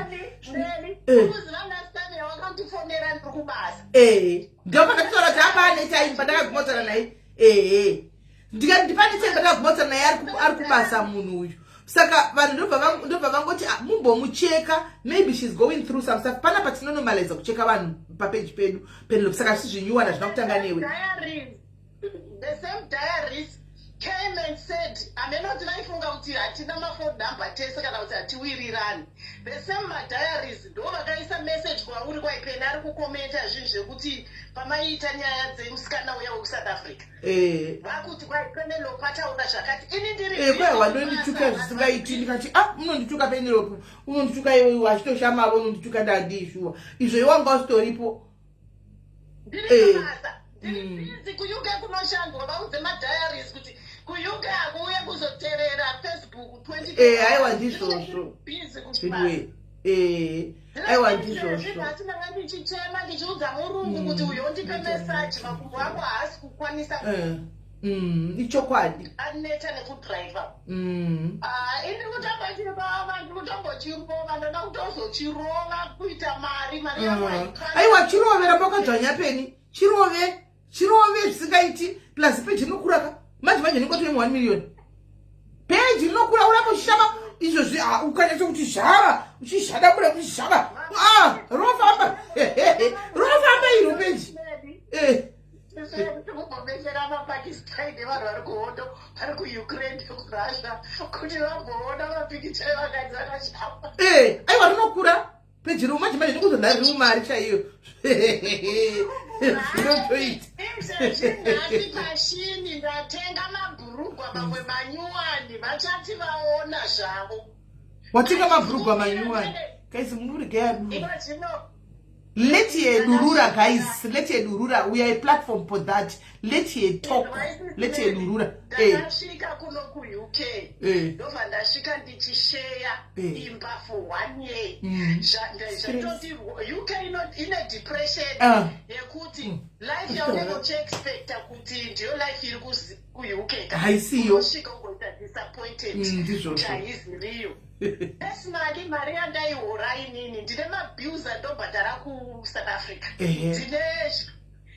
Neli, unoziva last time yawakandifonera ndiri kubasa. Ee, ndobva ndakutaura kuti hapane time pandakaguma kutaura naye. Ehe, ndikati ndipane time pandakaguma kutaura naye, ari kubasa munhu uyu. Saka vanhu ndobva vangoti, "Ah, mumbomucheka, maybe she's going through some stuff." Panapa tinonormaliza kucheka vanhu papeji pedu, Penelope, saka zvisi zvinyuwana zvina kutanga newe. Diaries, the same diaries came and said, amenoti vaifunga kuti hatina mafone number tese kana kuti hatiwirirani. The same madiaries ndo vakaisa message kwauri, kwaipeni ari kukomenta zvinhu zvekuti pamaiita nyaya dzemusikana uya wekuSouth Africa, vakuti kwaiPenelope ataura zvakati, ini ndiri Eh, kwai wandondituka zvisingaiti. Ndikati, "Ah, unondituka Penelope, unondituka iwe achitoshamavo, unondituka ndadii?" Shuwa, izvo iwanga usitoripo. Ndiri kubasa, ndiri busy kuUK kunoshandwa. Vaudze madiaries kuti kuUK hakuuye kuzoterera Facebook 24 Aiwa, ndizvozvo. Busy kubasa. Anyway, aiwa, ndizvozvo. Nhasi ndanga ndichichema ndichiudza murungu kuti uyo ndipe massage, makumbo angu haasi kukwanisa. Ichokwadi. Aneta nekudhiraivha. Ini kutamba chirova, ndiri kutombochirova, ndoda kutozochirova kuita mari, mari yangu haikwani. Aiwa, chirove, ramba wakadzvanya Penny, chirove, chirove zvisingaiti. Plus peji rinokura ka manje manje, ndingotove 1 million. Peji rinokura, uramba uchishama izvozvi. Ah, ukanyatsa kuti zvava uchizvadabura kuti zvava, ah, rinofamba, rinofamba iro peji. Tikumbobetsera maPakistan nevanhu vari kuhondo, vari kuUkraine nekuRussia, kuti vamboona mapikicha evakadzi vakashama. Aiwa, rinokura peji rino manje manje, ndikuzonda riri mumari chaiyo, zvinotoita. Izvezvi nhasi pashini ndatenga mabhurugwa mamwe manyuwani, vachati vaona zvavo. Watenga mabhurugwa manyuwani? Guys, munurigei aduru. Iko zvino. Let her durura, guys, let her durura. We are a platform for that. Let her talk, let her durura. Ndakasvika kuno kuUK, ndobva ndasvika ndichisheya imba for one year. Zvatoti UK ine depression yekuti life yaunenge uchiexpecta kuti ndiyo life iri kuUK, Haisiyo. unosvika ugoita disappointed Ndizvozvo. kuti haiziriyo. Personally, mari yandaihora inini, ndine mabills andobhadhara kuSouth Africa, ndine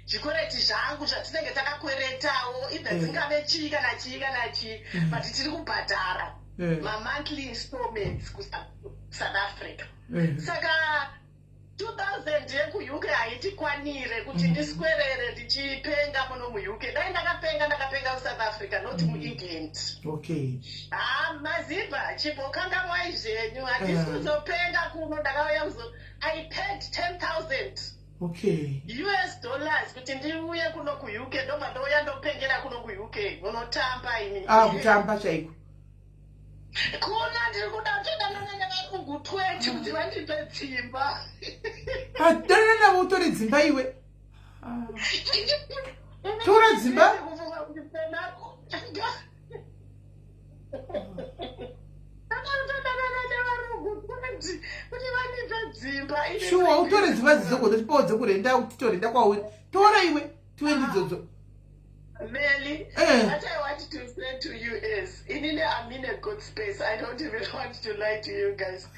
zvikwereti zvangu zvatinenge takakweretawo, either dzingave chii kana chii kana chii, but tiri kubhadhara. Mamonthly installments kuSouth Africa. Saka 2000 yekuUK haitikwanire kuti ndiswerere ndichipenga muno muUK. Dai ndakapenga, ndakapenga kuSouth Africa, not muEngland. Ha, mazibha, chimbokangamwai zvenyu, handisi kuzopenga kuno. Ndakauya kuzo, I paid 10,000 US dollars kuti ndiuye kuno kuUK. Ndobva ndouya ndopengera kuno kuUK. Munotamba imi. Ah, kutamba chaiko. Kuno ndiri kuda kutodanana nevarungu 20 kuti vandipe dzimba. Adanana navo utore dzimba iwe. Ah. Tora dzimba. Kufunga kuti ndakatodanana nevarungu 20 kuti vandipe dzimba. Shuwa, utore dzimba dzidzogona tipawo dzekurenda, kuti titorenda kwauri. Tora iwe 20 idzodzo. Melly, what I want to say to you is, inini I'm in a good space. I don't even want to lie to you guys.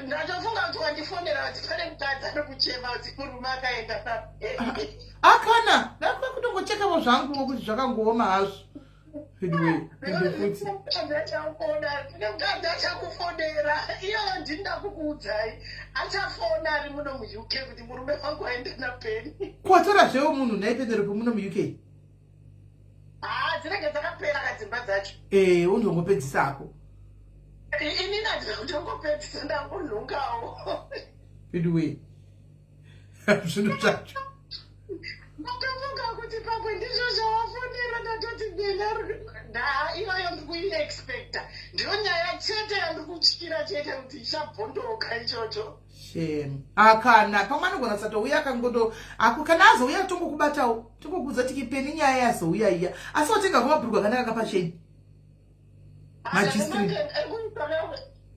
Ndatofunga kuti wandifonera kuti pane mukadzi ari kuchema kuti murume akaenda. Akana ndakuda kutongochekawo zvangu kuti zvakangooma hazvo. Anyway, ende futi. Mukadzi achafona, mukadzi achakufonera. Iyoyo ndinda kukuudzai. Achafona ari muno muUK kuti murume wangu aenda napeni. Kwatora zvewo munhu nhai Penelope muno muUK? Haa, dzinenge dzakapera kadzimba dzacho. Eh, undongopedzisako. Inini handina kutongopedzisa, ndangonhungawo. Anyway, zvinhu zvacho. Ndatofunga kuti pamwe ndizvo zvavafonera. Ndatoti bena nda iyoyo ndikuiexpecta. Ndiyo nyaya chete yandikutyira chete kuti ichabvondoka ichocho. Shame. Akana pamwe anogona kusatouya akangoto ako. Kana azouya tongokubatawo, tongokuudza tikipeni nyaya yazouya iya. Asi watenga kumabhurugwa akanaka kapacheni majistri.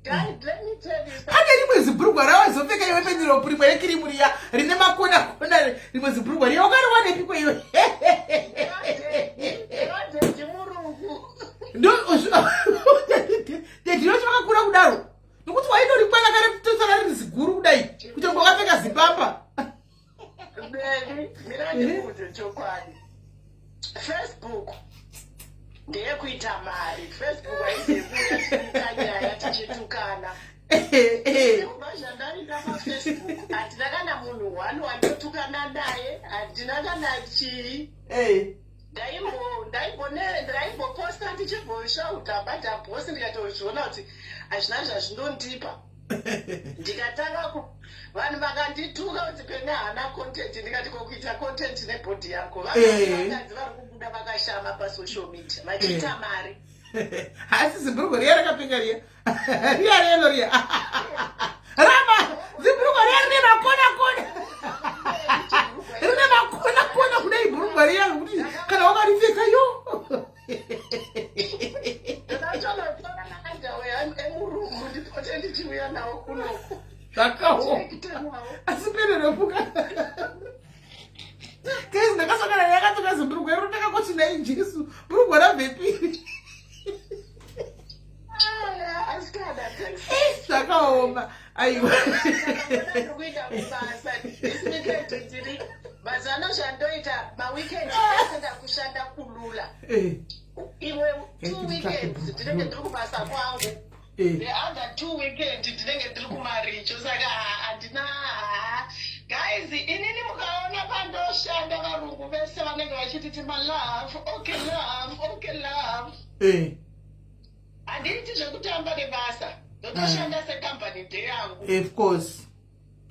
Guys, let me tell you something. Pane rimwe zibhurugwa rawazopfeka iwe Penelope, rimwe rekirimu riya rine makona kona, rimwe zibhurugwa riya wakariwanepiko iwe? Rodhendi murungu. Ndinochi vakakura kudaro nokuti waindorikwana karetosara riri ziguru kudai kuti ngo wakapfeka zipapa. Beni, mira ndikuudze chokwadi. Facebook ndeyekuita mari. Facebook haizekuita nyaya tichitukana. Kubva zvandaita paFacebook handina kana munhu one wandotukana naye, handina kana chii. Ndaimboposta ndichimboshauta badhabhosi, ndikatozviona kuti hazvina zvazvinondipa. Ndikatanga ku vanhu vakandituka kuti pene haana content. Ndikati kokuita content nebody yako? Vakadzi vari kubuda vakashama pasocial media vachiita mari. Asi zibhurugwa riya rakapinga riya riya relo riya rama, zibhurugwa riya rine makona kona, rine makona kona kudai, bhurugwa riya rekuti kana wakaripfeka yo. Ndakatonotora maunderwear emurungu ndipote ndichiuya nawo kunoku. Zvakaoma, asi Penelope guys, ndakasangana naye akapfeka zibhurugwa iro, ndakakoti nai Jesu, bhurugwa rabvepiri. Asikana. Zvakaoma, aiwa. Ndikuenda kubasa this weekend. Ndiri mazano zvandoita maweekend ese, ndakushanda kulula. Imwe two weekends ndinenge ndiri kubasa kwangu, the other two weekend ndinenge ndiri kumaricho. Saka handina ha, guys, inini mukaona pandoshanda varungu vese vanenge vachiti timalove, okay love, okay love. Handiiti zvekutamba nebasa, ndotoshanda sekambani ndeyangu. Of course,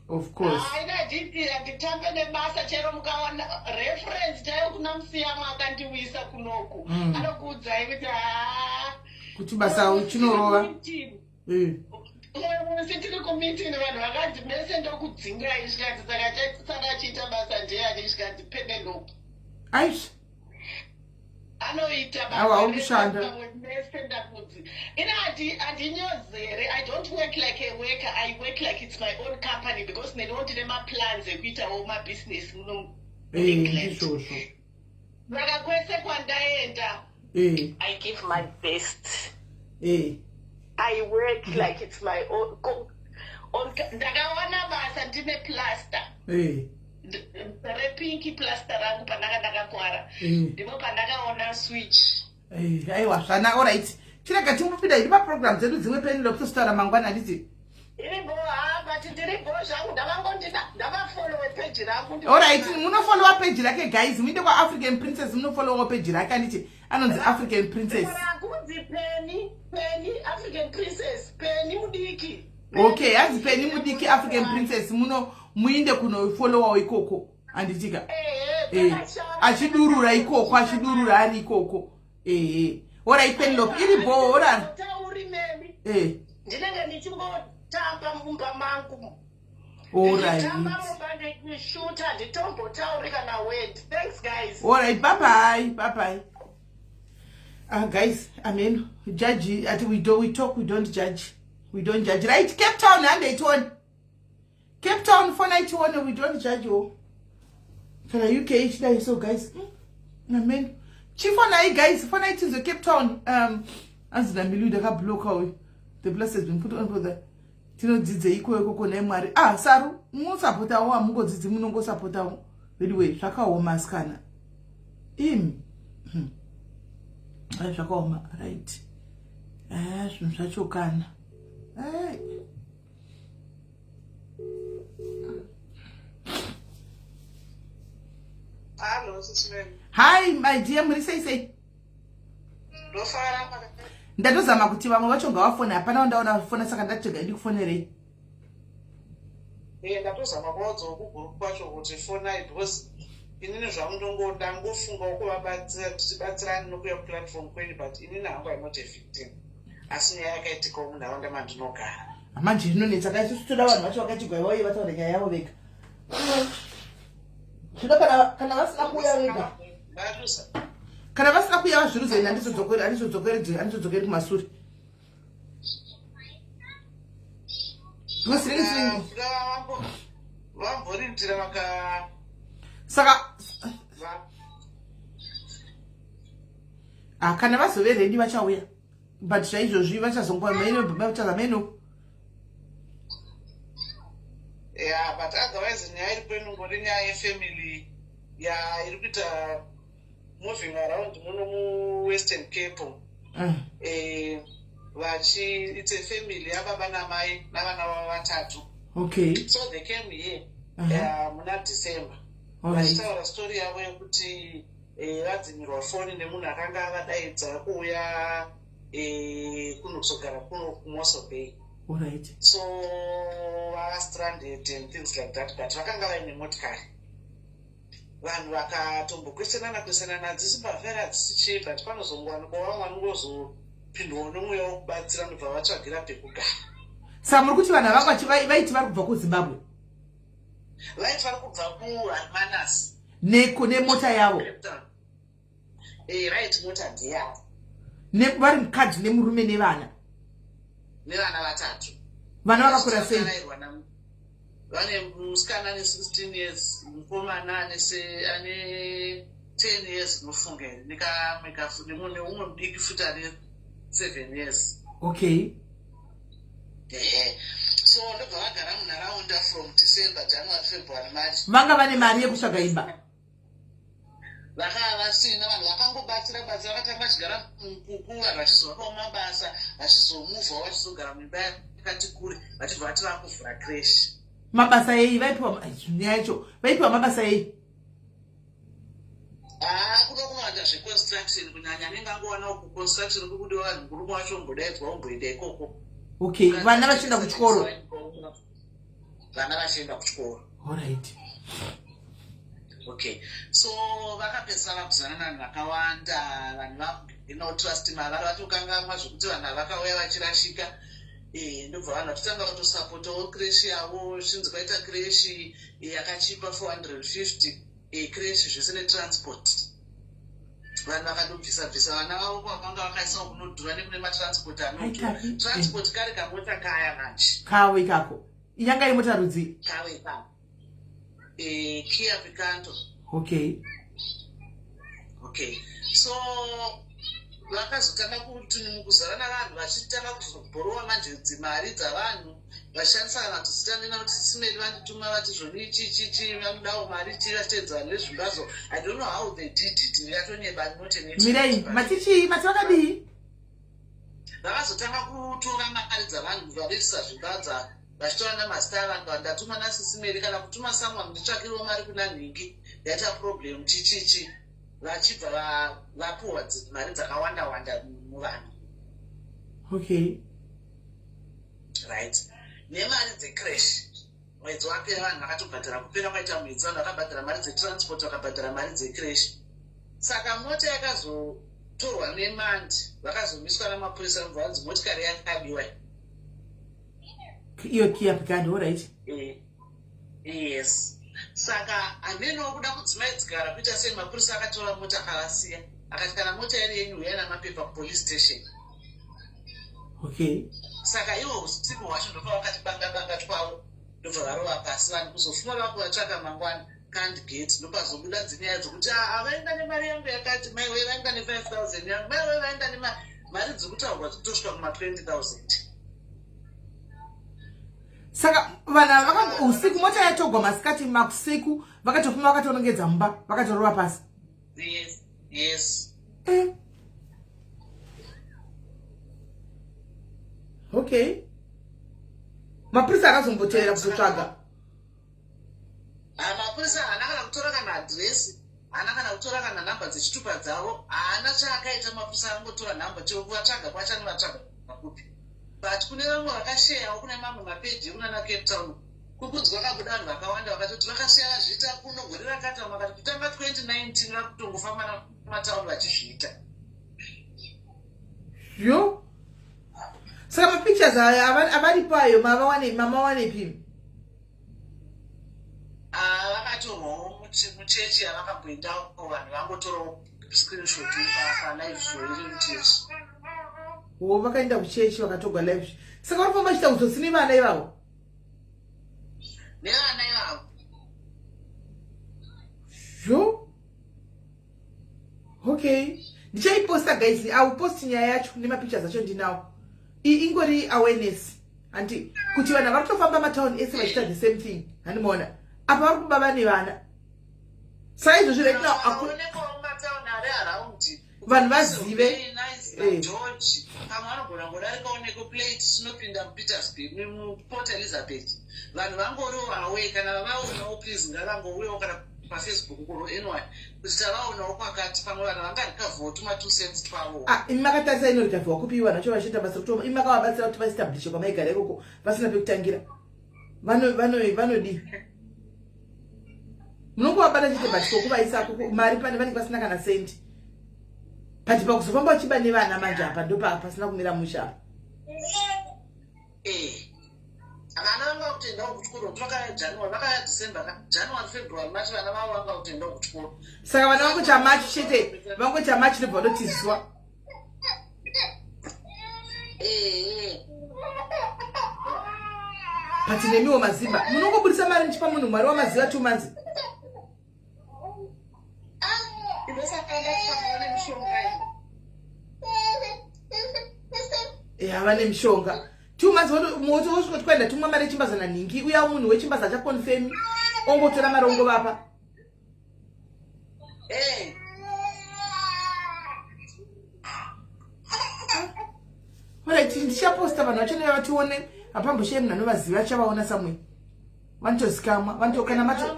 of course. Haina, handiti handitambe nebasa. Chero mukawana reference chaiyo kuna Musiyamo akandiwisa kunoku, anokuudzai kuti haa. Kuti basa uchinorova. Musi tiri kumeeting vanhu vakanzi mese ndokudzingai. Zvikanzi saka chaisara achiita basa ndeyani? Zvikanzi Penelope. Aisha. Anoita. Awa, uri kushanda. Pamwe mese ndakudzi ina handinyozere. I don't work like a worker, I work like it's my own company, because neniwo ndine maplans ekuitawo mabusiness muno England. Ndizvozvo. Saka kwese kwandaenda, I give my best. I work like it's my own, own. Ndakawana basa ndine plaster repink, plaster rangu pandanga ndakakwara, ndipo pandakaona switch. Aiwa, zvana, alright. Chirega timbopinda iri paprogram dzedu dzimwe Penelope tozotaura mangwana handiti? Iripo ha but ndiripo zvangu ndavangondida ndavafollowe page rangu. Alright, munofollowa page rake guys, muinde kwaAfrican Princess munofollowawo page rake handiti? Anonzi African Princess. Kunzi Penny, Penny African Princess, Penny mudiki. Okay, hanzi Penny mudiki African Princess muno muinde kunofollowawo ikoko handitika? Eh, achidurura ikoko, achidurura ari ikoko. Ehe. Alright Penelope, iri bho ora. Tauri memi. Eh. Ndinenge ndichingotamba mumba mangu. Alright. Ndichitamba mumba ndichishuta nditombotauri kana word. Thanks guys. Alright, bye bye. Bye bye. Ah guys, amen. Judge ati we do we talk we don't judge. We don't judge. Right, Cape Town hande itione. Cape Town fona itione we don't judge oh. Kana UK ichidai so guys. Amen. Chifonai guys, fonai tinzwe Cape Town. Anzi naMilu ndakabloka uyu. The plus has been put on for the tinodzidze ikoyo ikoko nhai Mwari. Ah Saru, munosapotawo hamungodzidzi munongosapotawo. Anyway, zvakaoma asikana. Imi. Ai zvakaoma, right. Eh, zvinhu zvacho kana. Hey. Hello, Sis Mary. Hi, my dear, muri sei sei? Ndofara. Ndatozama kuti vamwe vacho ngavafone, hapana wandaona vafona saka ndatega ndikufonerei. Eh, ndatozama kuvaudzawo kugroup kwacho kuti fonai because inini zvangu ndangofungawo kuvabatsira kuti tibatsirane nokuya kuplatform kwenyu but inini hangu I'm not a victim. Asi nyaya yakaitikawo munharaunda mandinogara. Manje zvinonetsa ka isusu toda vanhu vacho vakachigwa vauye vataure nyaya yavo vega. Zvino kana vasina kuuya vega. Kana vasina kuuya vazviruze ini handizodzokeri kumasure. Vamborindira vaka saka ah, kana vazove ready vachauya but zvaizvozvi vachazongwa meno vachaza meno. Yeah, but otherwise nyaya iri kwenungori nyaya yefamily ya iri kuita moving around muno muWestern Cape. Vachi it's a family yababa namai navana vavo vatatu. Okay. So they came here muna December. Vachitaura story yavo yekuti vadzimirwa foni nemunhu akanga avadaidza kuuya kunozogara kuno kuMossel Bay. Alright. So vava stranded and things like that, but vakanga vaine motikari. Vanhu vakatombokweshenana kwesenana hadzisi mbavha hadzisi chii but panozongowanikwa vamwe vanongozopindwawo nomweya wekubatsira ndobva vatsvagira pekugara. Saka muri kuti vanhu ava vaiti vari kubva kuZimbabwe? Vaiti vari kubva kuHermanus. Nemota yavo? Right, mota ndeyavo. Vari mukadzi nemurume nevana? Nevana vatatu. Vana vakakura sei? Vane musikana ane 16 years, mukomana ane 10 years nofunga here, nekamwe neumwe mudiki futi ane 7 years. Okay. Ehe, so ndobva vagara munharaunda from December, January, February, March. Vanga vane mari yekutsvaga imba? Vakava vasina. Vanhu vakangobatsira batsira, vakatanga vachigara mukuku, vanhu vachizovakawo mabasa, vachizomuvhawo, vachizogara muimba yakati kure, vachibva vati vakuvhura creche. Mabasa ei vaipiwa? Nyaya yacho, vaipiwa mabasa ei? Haa, kuno kunoita zveconstruction kunyanya, anenge angowanawo kuconstruction kuri kudiwa vanhu, murume wacho ombodaidzwa omboenda ikoko. Okay, vana vachienda kuchikoro? Vana vachienda kuchikoro. Alright. Okay, so vakapedzisa vakuzana navanhu vakawanda, vanhu vakugainawo trust mavari, vatokangamwa zvokuti vanhu ava vakauya vachirashika. Ndobva vanhu vachitanga kutosapotawo creche yavo, zvinzi kwaita creche yakachipa 450 creche zvese netransport. Vanhu vakatobvisa bvisa vana vavo kwavanga vakaisawo kunodhura nekune matransport anodhura. Aitapi? Transport kari kamota kaya manje. Kawe ikako inyanga imota rudzi? Kawe ikako, Kia Picanto. Okay. Okay, so vakazotanga kuti mukuzara navanhu vachitanga kuzobhorowa manje dzimari dzavanhu, vachishandisa kana kuti kuti simeli vandituma vati zvoni chi chi chi, vanodawo mari chi, vachiteedza vanhu vezvimbazo. I don't know how they did it, yatonyeba not an Mirei, matichii? Mati vakadii? Vakazotanga kutora mari dzavanhu varoitisa zvimba vachitora namazita avanhu vanhu ndatuma nasisi Mary kana kutuma someone nditsvakirewo mari kuna nhingi yaita problem chichichi vachibva vapuhwa mari dzakawanda wanda muvanhu. Okay. Right. Nemari dzecrash mwedzi wapera vanhu vakatobhadhara kupera kwaita mwedzi vanhu vakabhadhara mari dzetransport vakabhadhara mari dzecrash saka mota yakazotorwa nemandi vakazomiswa namapurisa vanobva vanzi motikari yakabiwa iyo kia pikanti orit eh, yes saka hameno kuda kudzimaidzikara kuita sei mapurisa akatora mota akavasiya akati kana mota iri yenyu huyai namapepa kupolice station okay saka iwo usiku hwacho ndobva vakati banga banga twavo ndobva varova pasi vanhu kuzofuma vakuvatsvaka mangwana can't get ndopazobuda dzinyaya dzekuti aa ah, vaenda nemari yangu yakati maiwe vaenda ne5 000 yangu maiwe vaenda nemari dzikutaurwa dzikutosvika kuma 20 000 saka vanhu ava vaka usiku mota yatogwa masikati makusiku vakatofuma vakatonongedza mumba vakatorova pasi yes yes eh. Okay, mapurisa akazombotevera kuzotsvaga. Ah, mapurisa haana kana kutora kana adhiresi, haana kana kutora kana nhamba dzechitupa dzavo, haana chaakaita. Mapurisa angotora nhamba chero kuvatsvaga kwacho anovatsvaga kupi? But kune vamwe vakasheyawo kune mamwe mapeji ekunana Cape Town kukunzi kwakabuda vanhu vakawanda vakatoti vakasheya vazviita kuno gore rakati, vamwe vakati kutanga 2019 vakutongofamba namatauni vachizviita. Yo, saka mapictures aya avaripo ayo mamawanepi? Ah, vakatorwawo muchechi yavakamboendawo, vanhu vangotorawo screenshot palive show iri muchechi. Wo, vakaenda kuchechi vakatogwa live show. Saka vari kufamba vachiita utsotsi nevana ivavo? Nevana ivavo. Zvo, okay, ndichaiposta guys, I will post nyaya yacho nemapictures acho ndinawo. Ingori awareness handi kuti vanhu vari kutofamba matauni ese vachiita the same thing. Handimaona apa vari kuba vane vana saizvozvo right now. Aonekwawo mumatauni ari around. Vanhu vazive. George, pamwe vanogona kudarikawo nekuplate tinopinda muPetersburg, muPort Elizabeth. Vanhu vangoriwo away, kana vavaonawo please ngavangouyawo kana paFacebook kuro anyway kuti tavaonawo kwakati, pamwe vanhu vangarikavhawo tuma 2 cents twavo. Ah, imi makatarisa inorikavhiwa kupi? Vanhu vacho vachiita basa rekuti imi makavabatsira kuti vaestablishe kwamaigara ikoko vasina pekutangira. Vanodii? Munongovabata chete, but kokuvaisa mari pane vanenge vasina kana sendi, but pakuzofamba vachiba nevana manje apa ndo pasina kumira musha apa. Eh, vana vanga kutoendawo kuchikoro kuti vakaya January, vakaya December, January, February, March, vana vavo vanga kutoendawo kuchikoro. Saka vana vangocha March chete, vangocha March ndobva vatotizwa. Eh. But nemiwo mazimba munongobudisa mari muchipa munhu mwari wamaziva 2 months. Inosakanda nemishonga iyi. Hava nemishonga 2 months moto wosvika kuti tumwa mari yechimbaza nanhingi uya munhu wechimbaza achakonfemi ongotora mari ongovapa. Eh. Alright, ndichaposta vanhu vacho neva vatione. Hapambosheye munhu anovaziva achavaona somewhere, vanotozikamwa vanotokana mato.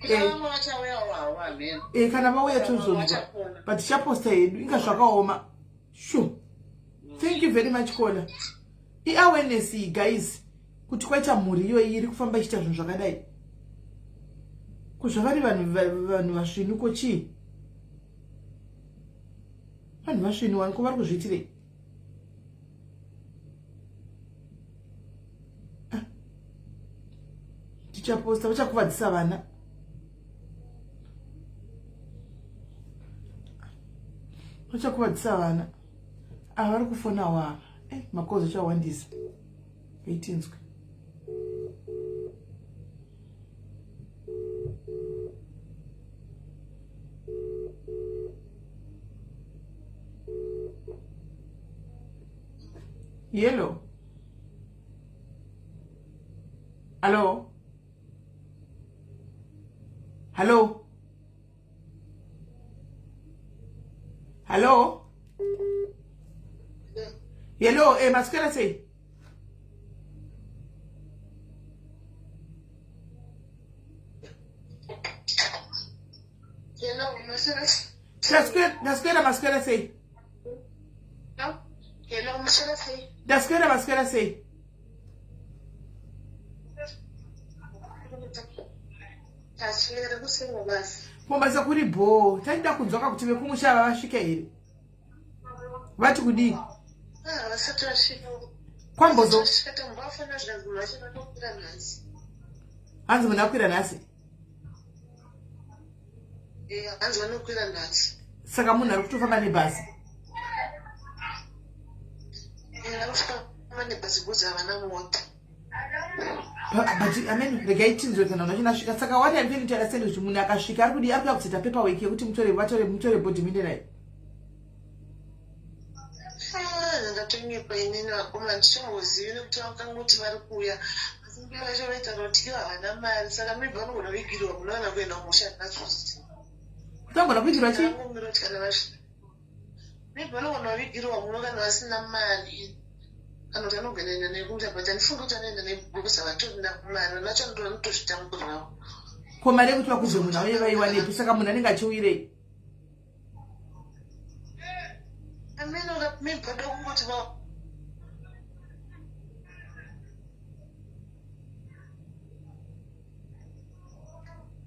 Kuna vamwe vachauyawo havo, hameno. E, kana vauya tozonzwa. Vachapona. But tichaposta hedu, inga zvakaoma. Sure, thank you very much caller. Iawareness iyi guys, kuti kwaita mhuri iyoyi iri kufamba ichiita zvinhu zvakadai kuzvavari vanhu vanhu vasvinu. Ko chii? Vanhu vasvinu wani, ko vari kuzviitirei? Ah. Tichaposta, vachakuvadzisa vana, vachakuvadzisa vana ava. Vari kufonawo ava. Eh, makozi achawandisa, veitinzwe. Hello, hallo, hallo, hallo. Hello, eh, maswera sei? Hello, maswera. Ndaswera, maswera sei? Hello, maswera sei? Ndaswera, maswera sei? Taswera kusenga basi. Kumbasa kuri bhoo. Tandida kunzwa kakuti vekumusha ava vasvika here? Vati kudii? Ah, vasati vasvika. Kwambozo. Vasvika tambafana zvanzi vacho vanokwira nhasi. Hanzi munhu akwira nhasi? Eh, hanzi vanokwira nhasi. Saka munhu ari kutofamba nebhazi? Eh, vari kufamba nebhazi because havana mota. But I mean, regai tinzwe kana munhu achina asvika. Saka what I'm feeling to understand kuti munhu akasvika ari kudii? Ari kuda kuzoita paperwork yekuti mutore vatore mutore body muende naye. Ah, ndatonyepa inini vakoma handichongozivi nekuti vakangoti vari kuuya asi mbuya vacho vaitaura kuti ivo havana mari saka maybe vanogona kuigirwa muno kana kuenda kumusha handinazvoziva. Kutangona kuitirwa chii? Ndakangomira kuti kana vasvika maybe vanogona kuvigirwa muno kana vasina mari kana kuti anogona kuenda nekumusha but handifungi kuti anoenda because havatorina mari vana vacho vanotozvitamburirawo. Ko mari yekuti vakudze munhu auye vaiwanepi? Saka munhu anenge achiuyirei? Ameno maybe vada kungoti va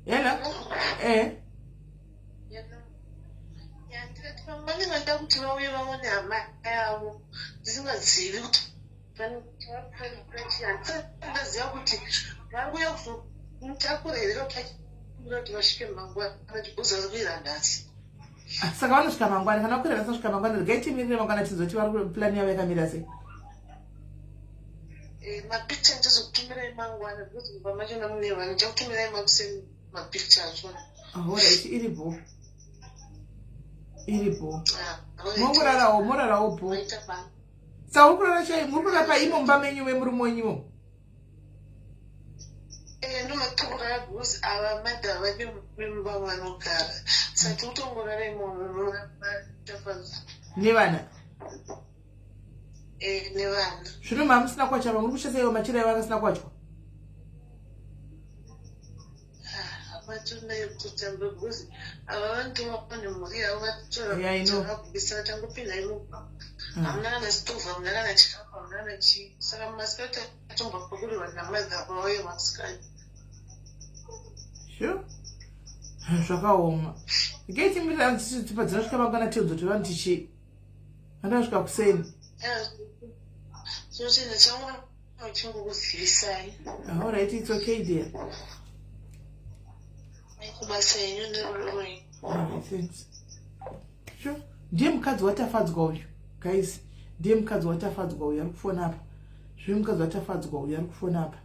Hello? Eh. Ndikati pamwe vanenge vachida kuti vauye vaone hama yavo ndisingazivi kuti ndaziva kuti vari kuuya kuzomutakura here kuti vasvike mangwana because vari kuira nhasi. Ah, saka vanosvika mangwana kana vakwira nhasi vasvika mangwana regai timirire mangwana tinzoti vari plan yavo yakamira sei. Eh, mapicture ndizokutumirai mangwana because mumba machona mune vanhu ndichakutumirai makuseni mapicture achona. Alright, iri bho. Iri bho. Ah, alright. Mongorarawo, morarawo bho. Maita basa. Saka uri kurara chai, muri kurara paimo mumba menyu memurume wenyumo? Eh, ndomatorara because ava madha vane mumba vanogara saka tikutongorara imomo matafadza. Nevana? Eh, nevana. Zvino mamusina kwacha muri kushandisa iwo machira iwo akasina kwachwa? Hapatona yekutotamba because ava vanotova nemhuri yavo vatora Yeah, I know. vakubisa vachangopinda imomo. Hamuna kana stove, hamuna kana chikafu, hamuna kana chii. Saka masikati atombopakurirwa namadha vauye masikati. Sure. Zvakaoma. Regai timirira tipa dzinosvika mangwana tiudzo kuti vanhu tichi. Vandasvika kuseni. Zvinochena changu chingokuzivisai. All right, it's okay dear. Kubasa yenyu nerudo rwenyu. All right, thanks. Sure. Ndiye mukadzi watafadzwa uyu. Guys, ndiye mukadzi watafadzwa uyu ari kufona apa. Zviri mukadzi watafadzwa uyu ari kufona apa.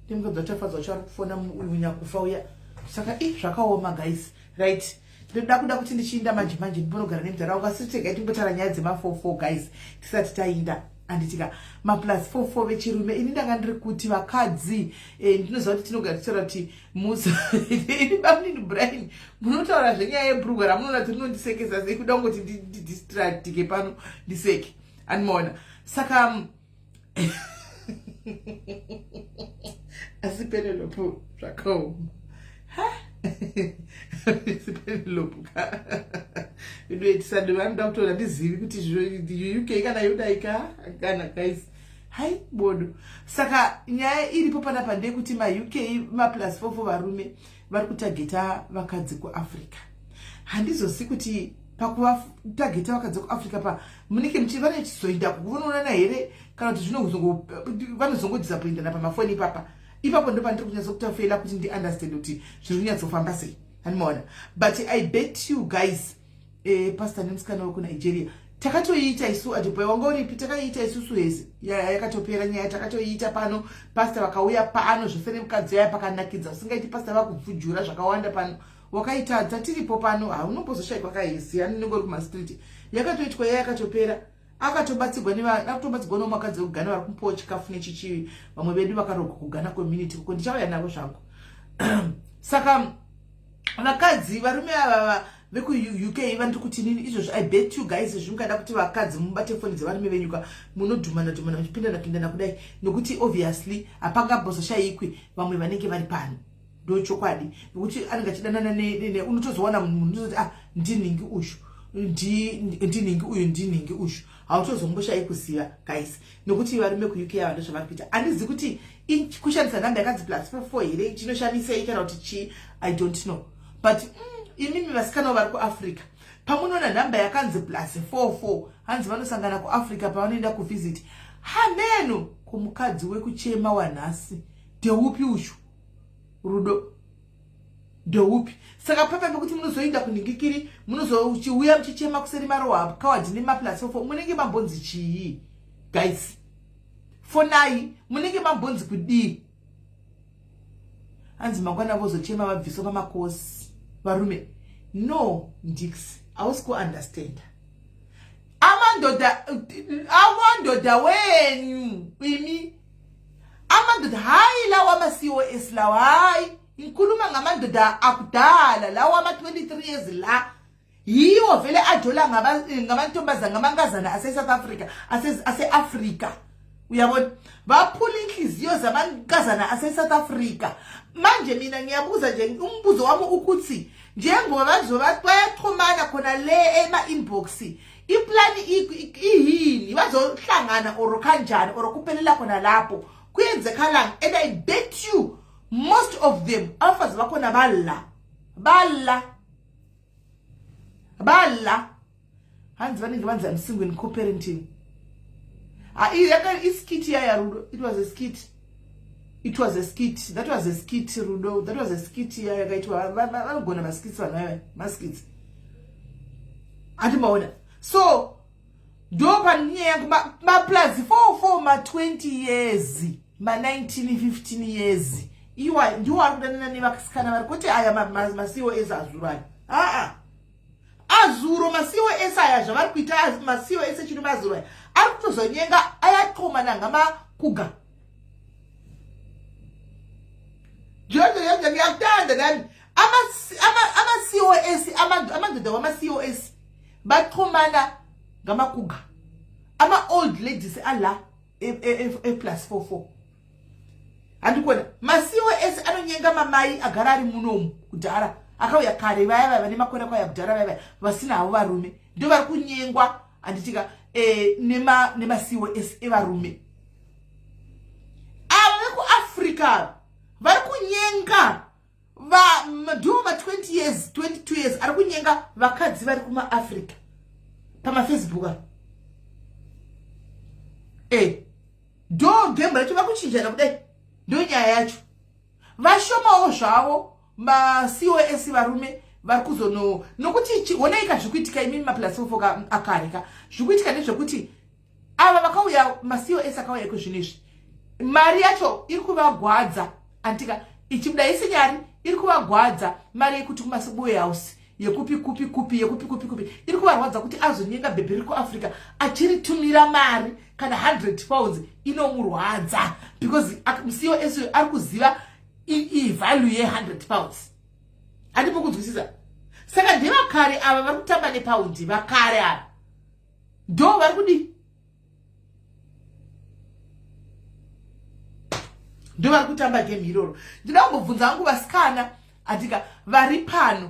Ndiye mukadzi watafadzwa wacho ari kufona uyu nyakufa uya. Saka i zvakaoma guys. Right. Ndoda kuda kuti ndichiinda manje manje ndimbonogara nemudhara wangu asi tegai timbotaura nyaya dzema44 guys tisati tainda. Anditika maplus 44 vechirume ini ndanga ndiri kuti vakadzi eh, ndinoziva kuti tinogara tichitaura kuti musa ini bamunini Brian munotaura zvenyaya yebrugwa ramunoona kuti rinondisekesa sei kuda kungoti ndidistractike pano ndiseke andimaona saka asi Penelope zvakaoma. Asi Penelope ka inoitisani vanoda kutoona ndizivi kuti UK kana yodaika kana guys hai bodo. Saka nyaya iripo panapa ndeyekuti maUK maplus 44 varume vari kutageta vakadzi kuAfrica. Handizosi kuti pakuvatageta vakadzi kuAfrica pa munenge muchi vanochizoenda kuvonoonana here kana kuti vanozongodisappointana pamafoni ipapa. Ipapo ndo pandiri kunyatso kutafela kuti ndi understand kuti zviri kunyatsofamba sei. Handimaona. But I bet you guys, pastor nemusikana wekuNigeria takatoiita isu atiboy wanga uripi takaiita isusu hezi yakatopera nyaya takatoiita pano pastor vakauya pano zvese nemukadzi yaya pakanakidza usingaiti pastor vakubvujura zvakawanda pano wakaitadza tiripo pano haunombozoshaikwa kahezi anenge uri kumastreet yakatoitwa yaya yakatopera akatobatsirwa akatobatsirwa nemakadzi vekugana vari kumupawo chikafu nechichivi vamwe vedu vakarogwa kugana community kuko ndichauya navo zvangu. Saka vakadzi varume ava vekuUK vandiri kuti nini izvozvo, I bet you guys, zvimungada kuti vakadzi mubate foni dzevarume venyuka, munodhumana dhumana, muchipindana pindana kudai, nokuti obviously hapangambozoshayikwi vamwe vanenge vari pano. Ndo chokwadi, nokuti anenge achidanana, unotozowana munhu unototi, "Ah, ndinhingi uyu, ndinhingi uyu, ndinhingi uyu." Hautozomboshayi kuziva, guys, nokuti varume kuUK ava ndozvavari kuita. Handizivi kuti kushandisa nhamba yakanzi +44 here chinoshamisei kana kuti chii, I don't know. But imimi vasikanawo vari kuAfrica, pamunoona nhamba yakanzi +44, hanzi vanosangana kuAfrica pavanoenda kuvisit, hameno kumukadzi wekuchema wanhasi ndeupi uyu, rudo ndeupi? Saka papa pekuti munozoenda kunhingikiri, munozochiuya muchichema kuseri marohwa kawadhi nemaplus 44, munenge mambonzi chii, guys? Fonai, munenge mambonzi kudii? Hanzi mangwana vozochema vabviswa pamakosi varume. No, ndix hausi kuunderstanda. Amandoda, amandoda wenyu imi, amandoda, hayi lawa ama-COS lawa, hayi, ngikhuluma ngamandoda akudala lawa ama-23 years la, yiwo vele ajola ngamantombazana, ngamankazana ase-South Africa, ase-Afrika, uyabona? Baphula inhliziyo zamankazana ase-South Africa. Manje mina ngiyabuza nje, umbuzo wami ukuthi njengoba bazoba bayaxhumana khona le ema-inbox, iplani iyini? Bazohlangana or kanjani, or kuphelela khona lapho? Kuyenzekalani? And I bet you most of them, abafazi bakhona bala, bala, bala. Hanzi vanenge vanzi, "I'm single in co-parenting." Yanga iskit yaya, Rudo. It was a skit, it was a skit, that was a skit, Rudo, that was a skit yaya yakaitwa. Vanogona maskits vanhu vaya, maskits handimaona. So ndo panyaya yangu, maplus 44, ma20 years, ma19, 15 years, iwa ndiwo ari kudanana nevasikana vari kuti aya maCOS azuro aya. Aa, azuro maCOS aya, zvavari kuita maCOS echino mazuro aya ari kutozonyenga, ayaxhomana ngamakuga. Jojo, ngiyakutanda nami. Ama-COS, amadoda wama-COS baxhumana ngamakuga, ama-old ladies ala e-+44. Handikuona maCOS anonyenga mamai agara ari munomu kudhara, akauya kare, vaya vaya vane makore akauya kudhara, vaya vaya vasina havo varume, ndo vari kunyengwa, handitika? NemaCOS evarume ava vekuAfrica vari kunyenga, ndiwo ma20 years, 22 years, ari kunyenga vakadzi vari kumaAfrica pamaFacebook ava. Ndo game racho, vakuchinjana kudai, ndo nyaya yacho. Vashomawo zvavo maCOS varume vari kuzono, nokuti onaika zviri kuitika imimi maplus 44 akare ka. Zviri kuitika ndezvekuti ava vakauya, maCOS akauya iko zvino izvi, mari yacho iri kuvagwadza, antika? Ichibuda isinyari iri kuvagwadza, mari yekuti kumasibuye house yekupi kupi kupi, yekupi kupi kupi, iri kuvarwadza kuti azonyenga bhebhi riri kuAfrica achiritumira mari kana £100 inomurwadza, because muCOS ari kuziva ivalue ye£100. Handipo kunzwisisa? Saka ndevakare ava vari kutamba nepaundi, vakare ava ndo vari kudii, ndo vari kutamba game iroro. Ndinoda kumbobvunza vangu vasikana, andika, vari pano.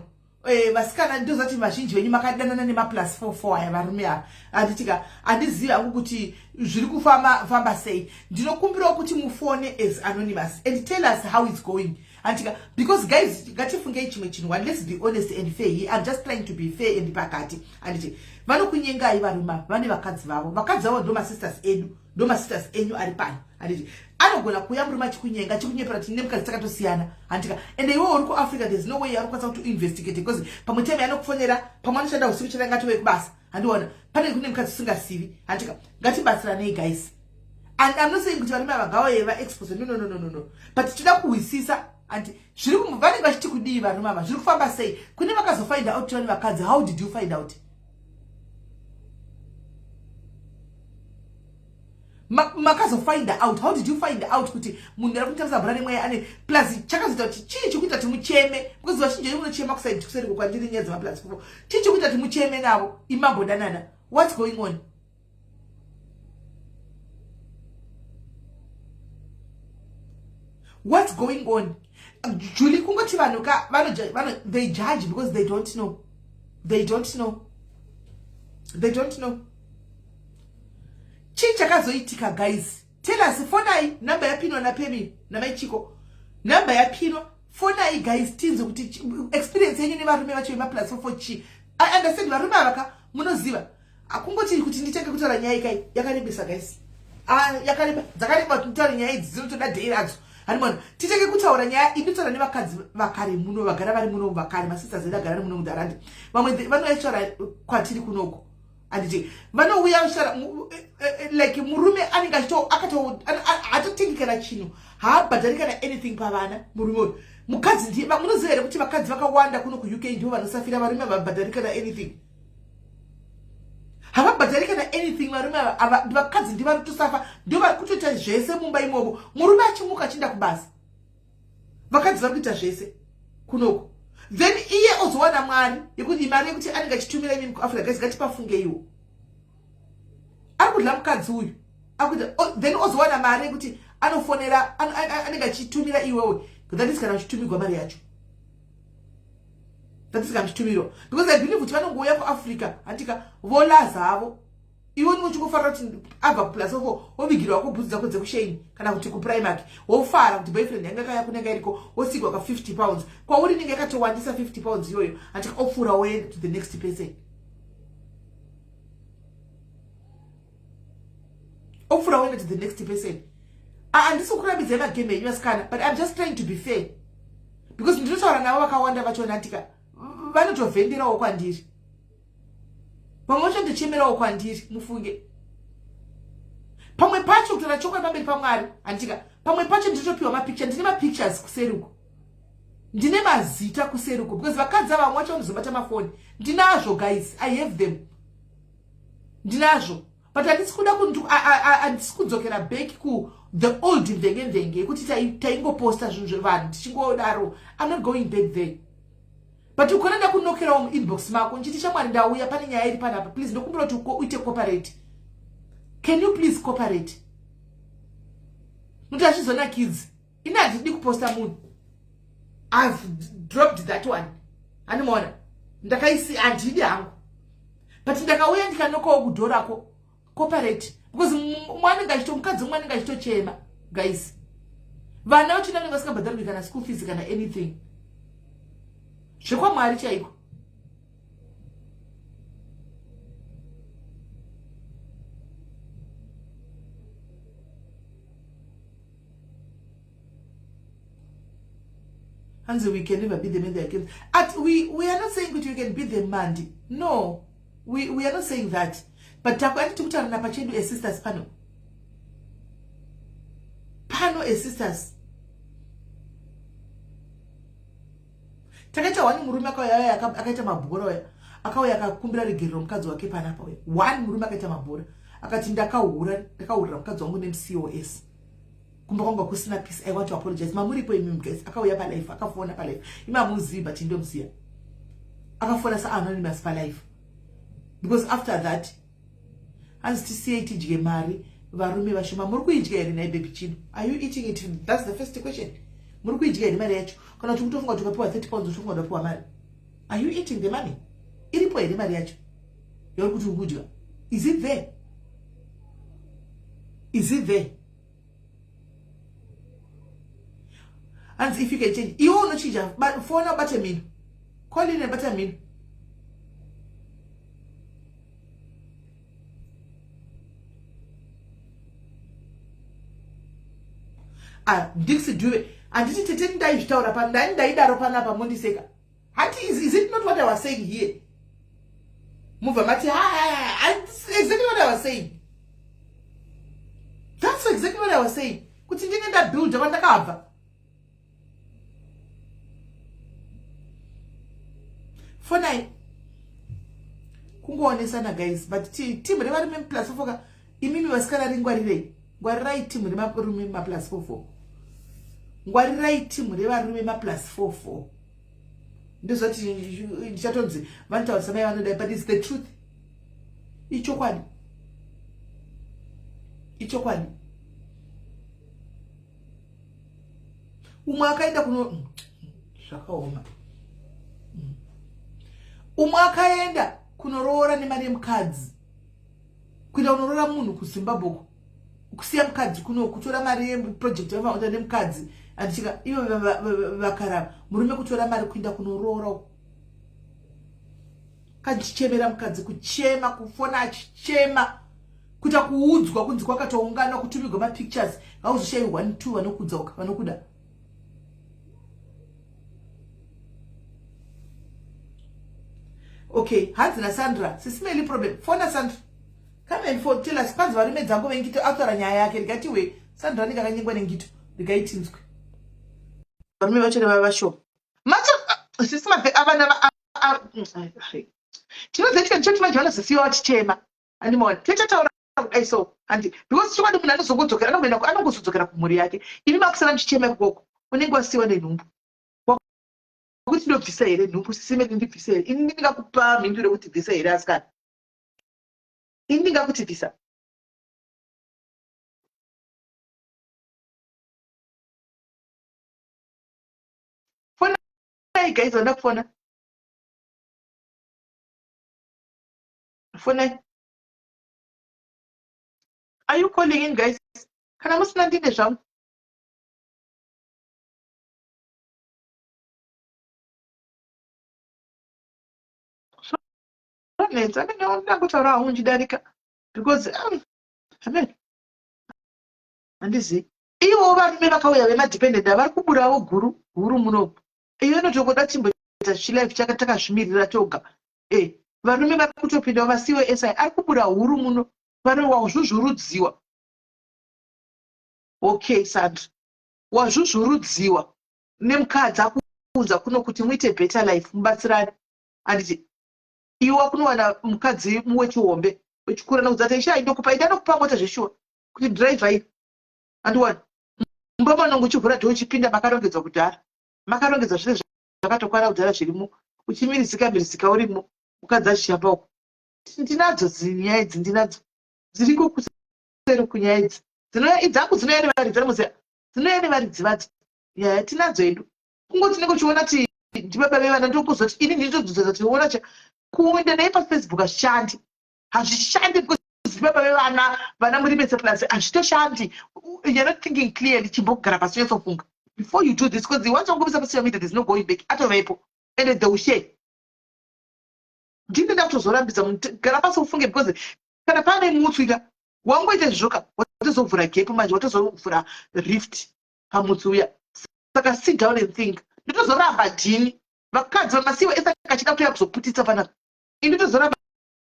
Vasikana, ndozati vazhinji venyu makadanana nema+44 aya varume ava, handitika? Handizivi hangu kuti zviri kufamba famba sei. Ndinokumbirawo kuti mufone as anonymous and tell us how it's going, handitika? Because guys, ngatifungei chimwe chinhu one. Let's be honest and fair here. I'm just trying to be fair and pakati, handiti? Vanokunyengai varume vane vakadzi vavo, vakadzi vavo ndo masisters edu, ndo masisters enyu ari pano, handiti? Anogona kuuya murume achikunyenga, achikunyepera kuti nemukadzi takatosiyana, handitika? Ende iwewo uri kuAfrica, there's no way arikukwanisa kuti uinvestigate, because pamwe time yanokufonera, pamwe anoshanda usiku, chete ngatove kubasa, handiona pane kune mukadzi usingasivi, handitika? Ngatibatsiranei, guys. And I'm not saying kuti varume ava ngavauye vaexpose, no, no, no, no, no, but toda kuhwisisa anti zviri vanenge vachiti kudii varume ava, zviri kufamba sei kune vakazofind out vane vakadzi. How did you find out? Makazofind out, how did you find out kuti munhu ari kutambisa bhora nemweya ane plus? Chakazoita kuti chii chikuita kuti mucheme? Because vazhinji venyu munochema kusaidi kuseri kwandiri nyaya dzemaplus kuvo. Chii chikuita kuti mucheme navo imambodanana? What's going on? What's going on, Julie? Kungoti vanhu ka vano they judge because they don't know, they don't know, they don't know. Chii chakazoitika, guys? Tell us. Fonai, namba yapinwa napemi namaichiko, namba yapinwa. Fonai, guys, tinzwe kuti experience yenyu nevarume vacho vemaplus 44 chii. I understand varume ava ka, munoziva, akungoti kuti nditenge kutaura nyaya ikai yakarebesa, guys. Ah, yakareba, dzakareba kuti nditaure nyaya idzi, dzinotoda dhei radzo. Hanimona titenge kutaura nyaya inotaura nevakadzi vakare muno, vagara vari muno vakare, masisters edu agara ari muno mudarandi. Vamwe vanouya kwatiri kunoko, handiti? Vanouya vachitaura like murume anenge achito akato hatotengi kana chinhu, haabhadhari kana anything pavana murume uyu. Mukadzi ndiye. Munoziva here kuti vakadzi vakawanda kuno kuUK ndivo vanosafira varume? Havabhadhari kana anything, havabhadhari kana anything varume ava. Vakadzi ndivari kutosafa, ndio vari kutoita zvese mumba imomo. Murume achimuka achienda kubasa, vakadzi vari kuita zvese kunoku. Then iye ozowana mwari yekuti mari yekuti anenge achitumira imimi kuAfrica. Guys, ngatipafungeiwo. Ari kudla mukadzi uyu akuita, then ozowana mari yekuti anofonera, anenge achitumira iwewe. That is kana achitumigwa mari yacho, that is kana achitumirwa, because I believe kuti vanongouya kuAfrica, handika, volaza havo. Iwe unenge uchingofarira kuti abva kuplus 44, wovigirwa wako bhutsu dzako dzekuShein kana kuti kuPrimark, wofara kuti boyfriend yanga kaya kunenge iriko, wosigwa ka £50. Kwauri inenge yakatowandisa £50 iyoyo, handika? Opfuura, woenda to the next person. Opfuura, woenda to the next person. Handisi kurambidzai magame enyu, asikana, but I'm just trying to be fair because ndinotaura navo vakawanda vachona, handika? Vanotovhenderawo kwandiri, vamwe vacho ndochemerawo kwandiri. Mufunge, pamwe pacho kutaura chokwadi pamberi paMwari, handika, pamwe pacho ndinotopiwa mapicture. Ndine mapictures kuseri uko, ndine mazita kuseri uko, because vakadzi ava vamwe vacho vanozobata mafoni. Ndinazvo, guys, I have them, ndinazvo, but handisi kuda, handisi kudzokera back ku the old mvenge mvenge yekuti taingoposta zvinhu zvevanhu tichingodaro. I'm not going back there, but ukona ndakunokerawo muinbox mako nchiti, "Shamwari, ndauya, pane nyaya iri panapa, please ndokumbira kuti uite cooperate. Can you please cooperate?" Nokuti hazvizonakidzi. Ini handidi kuposta munhu. I've dropped that one, handimaona ndakaisi, handidi hangu, but ndakauya ndikanokawo kudho rako, cooperate, because mwanenge achito mukadzi umwe anenge achitochema, guys. Vana vachina vanenge vasingabhadharwi kana school fees kana anything, zvekwamwari chaiko. Hanzi we can never be them in their games. At we are not saying kuti we can be them, mandi. No, we are not saying that, but takuanditi kutaurana pachedu asisters pano, pano asisters. Takaita one murume akauya akaita mabhora uya, akauya akakumbira regerero mukadzi wake panapa uya. One murume akaita mabhora akati, "Ndakahura, ndakahurira mukadzi wangu nemucos, kumba kwangu hakusina peace. I want to apologize." Mamuripo imi, guys. Akauya palife, akafona palife. Imi hamuzivi, but indomuziya. Akafona saanonymous palife because after that hanzi, "Tisiyei tidye mari, varume vashoma." Muri kuidya here nai, baby chino? Are you eating it? That's the first question. Muri kuidya here mari yacho, kana kuti kutofunga kuti ukapiwa £30 uchifunga kuti wapiwa mari? Are you eating the money? Iripo here mari yacho yauri kuti uri kudya? Is it there? Is it there? Hanzi if you can change, iwe unochinja. Fona, ubate mhino. Call in, bata mhino. Ah, Dixi Duve, handiti tete ndaizvitaura pa ndani, ndaidaro panapa mondiseka. Hati is it not what I was saying here? Mubva mati exactly what I was saying. That's exactly what I was saying, kuti ndine ndabuilda kwandakabva. Fonai, kungoonesana, guys, but team revarume plus four ka, imimi vasikana, ringwarirei. Ngwarirai timu remarume maplus 44. Ngwarirai timu revarume maplus 44. Ndozvati ndichatonzi vanotaurisa mai vanodai but it's the truth. Ichokwadi. Ichokwadi. Umwe akaenda kuno zvakaoma. Umwe akaenda kunoroora nemari yemukadzi. Kuenda kunoroora munhu kuZimbabwe uko. Kusiya mukadzi kuno kutora mari yeproject yavanoita nemukadzi andichika ivo vakarava murume kutora mari kuenda kunoroora uko. Kachichemera mukadzi kuchema kufona achichema kuita kuudzwa kunzi kwakatoungana kutumigwa mapictures hauzoshayi 1 2 vanokudza vanokuda. Okay, hanzi naSandra, sisimeli problem. Fona Sandra. Come and for tell us kwanzi varume dzangu vengito ataura nyaya yake ndikati we Sandra anenge akanyengwa nengito ndikaitinzwe. Varume vacho nevava vashoma. Macho sisi mafe avana va chinozoitika ndichoti manje vanozosiyiwa vachichema andimona tichataura kudai so handi because chokwadi munhu anozongodzokera anongoenda anongozodzokera kumhuri yake imi makusara muchichema ikoko unenge wasiyiwa nenhumbu wakuti ndobvisa here nhumbu sisi ndibvise here ini ndingakupa mhinduro yekuti bvisa here asikana ini ndingakuti bvisa fonai guys vanoda kufona fonai are you calling in guys kana musina ndine zvangu zvonetsa anenge ndangotaura hangu ndichidarika because amen handizivi ivo varume vakauya vemadependent vari kuburawo guru guru muno iyo inotongoda timboita chilife chaka takazvimirira toga e varume vari kutopinda vasiwe si ari kubura huru muno varume wazvuzvurudziwa okay sandra wazvuzvurudziwa nemukadzi akuunza kuno kuti muite better life mubatsirane handiti iwe wakunowana mukadzi wechihombe wechikura nokudza kuti isha ndokupa ida ndokupa mota zveshuwa kuti driver iyi andiwani mumba manongo uchivhura dho uchipinda makarongedzwa kudhara makarongedzwa zvese zvakatokwana kudhara zvirimo uchimirizika mirizika urimo mukadzi achishamba uko ndinadzo nyaya idzi ndinadzo dziriko kuseri kunyaya idzi dzinouya idzangu dzinouya nevaridzi anomuziva dzinouya nevaridzi vadzo nyaya tinadzo hedu kungoti tinenge uchiona ti ndibaba vevana ndokuzoti ini ndinotodzidza kuti ona cha kuenda naye pafacebook hazvishandi hazvishandi because ndibaba vevana vana muri mese plus hazvitoshandi you're not thinking clearly chimbogara pasi unyatsofunga before you do this because once wangomisa pasocial media there's no going back atovepo and they will share ndini ndakutozorambidza munhu gara pasi ufunge because kana pane mutswi ka wangoita izvozvo ka watozovhura gap manje watozovhura rift pamutsi uya saka sit down and think ndotozoramba ndini vakadzi vamasiwa ese akachida kuuya kuzoputitsa panapa ini ndotozoramba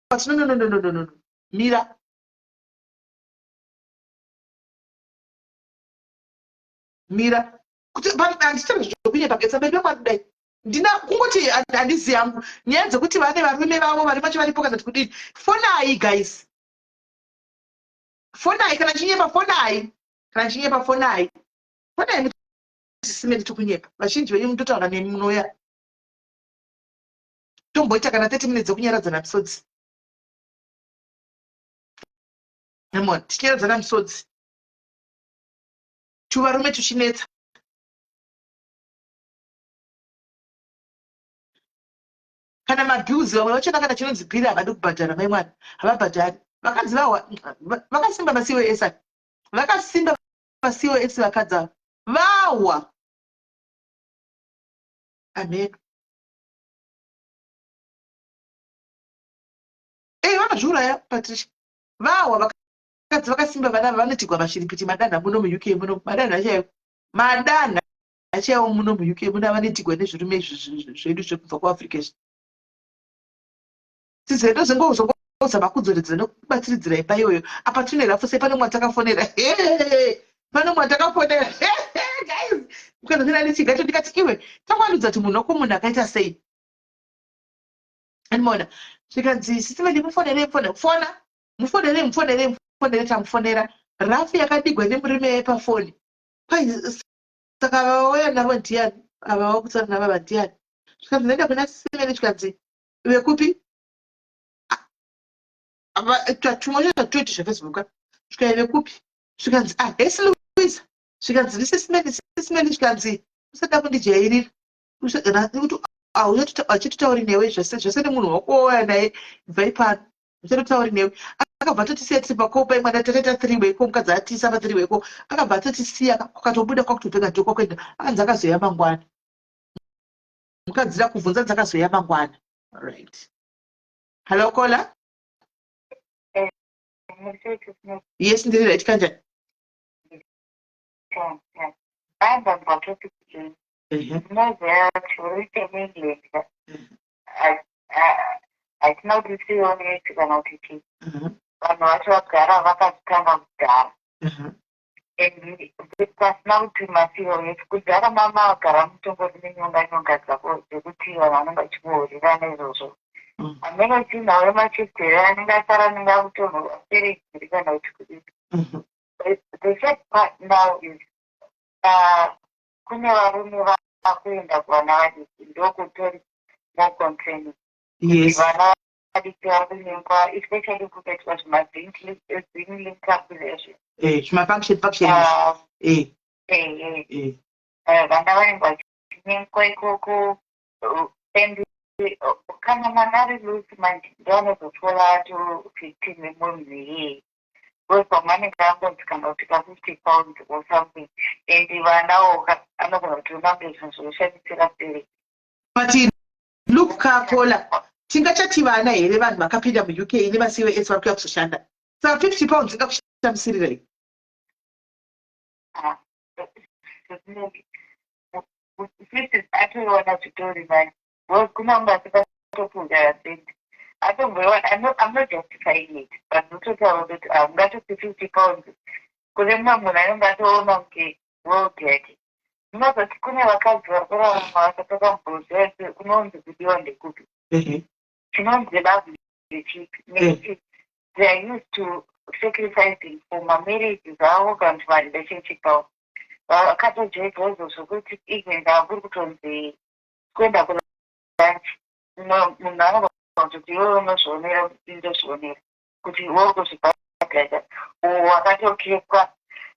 but no no no no no no mira mira kuti handichitaura zvokunyepa getsa mberi pamwari kudai ndina kungoti handizi yangu nyaya dzekuti vane varume vavo vari vacho varipo kana kuti kudini fonai guys fonai kana chinyepa fonai kana chinyepa fonai fonai mutisime tikunyepa vazhinji venyu mutotaura nemi munoya tomboita kana 30 minutes dzekunyaradzana misodzi emon tichinyaradzana misodzi tuvarume tuchinetsa kana mabills vamwe vachona kana chinonzi bhiri havadi kubhadhara mai mwana havabhadhari vakadzi vahwa vakasimba macos aya vakasimba macos vakadzi ava vahwa ameno e vanozviuraya patricia vahwa vakadzi vakasimba vana ava vanotigwa mashiripiti madanha muno muuk muno madanha chaiwo madanha chaiwo muno muuk muno avanoitigwa nezvirume zvedu zvekubva kuafrica izvi sizedo zvingozongozama kudzoredzera nekubatsiridzira imba iyoyo apa tine rafu sei pane mwatakafonera pane mwatakafonera guys ukanzira nechigacho ndikati iwe tangwanudza kuti munhu wako munhu akaita sei andimona zvikanzi sisi vedi mufonerei fona fona mufonerei mufonerei mufonerei tamufonera Rafu yakadigwa nemurume yepafoni. Saka vauya navo ndiani? Ava vakutsara navava ndiani? Zvikanzi ndaenda kuna Simene, zvikanzi vekupi? Chimwe chacho toiti zveFacebook. Zvikai vekupi? Zvikanzi, ah, hesi Louisa. Zvikanzi ndisisimeni, sisimeni. Zvikanzi usada kundijairira kuti achitotauri newe zvese zvese nemunhu wako wauya naye, bvai pano, uchatotauri newe. Akabva atotisiya tiri pakopa imwana, takaita three way call. Mukadzi atiisa pa three way call, akabva atotisiya, kukatobuda kwakutopfeka ndokwakuenda. Akanzi akazoya mangwana. Mukadzi da kubvunza, nzi akazoya mangwana. Right, hello caller. Yes, ndiri right. Kanjani? Andanzwa topic iyi. Munoziva chirwere chemuEngland hatina kuti sionesi kana kuti chii. Vanhu vacho vagara vakazvitanga kudhara and pasina kuti maCOS. Kudhara mamagara mutongori nenyonga nyonga dzako dzekuti vanhu vanenge vachikuhurira naizvozvo. Hamene chinhau yemachiftere anenge asara, anenge akutonhorwa seregiri kana kuti kudii. The sad part now is kune varume vakuenda kuvana vadiki, ndokutori more concerning. Vana vadiki vari kunyengwa, especially kukaitwa zvimazim link up izvezvi. Zvimafunction function. Vana vanenge vachinyengwa ikoko and kana mwana ari loose manje, ndoanozotora ato victim yemunhu iyeye, because pamwe anenge angonzi kana kuti ka £50 or something, and vanawo anogona kuti unange zvinhu zvinoshamisira mberi. But look, kacaller, tingachati vana here vanhu vakapinda muUK nemaCOS vari kuya kuzoshanda? Saka £50 ingakushamisirirai? Ah, 50 atoiwana zvitori mani, because kuna munhu asikatofunga sendi atomboiwana. I'm not justifying it, but ndototaura kuti haungatoti £50 kune mumwe munhu anenge atoona kunge world yake. Munozoti kune vakadzi vari kurarama vasatakamboziva kuti kunonzi kudiwa ndekupi, chinonzi love ndechipi, nekuti they are used to sacrificing for mamarriages avo kana kuti marelationship avo. Vakatojaidza izvo zvokuti even kana kuri kutonzi kuenda kulunch, munhu anogona kutoti iwewe unozvionera, ndozvionera kuti iwewe kuzvibhadhara wakatokepwa.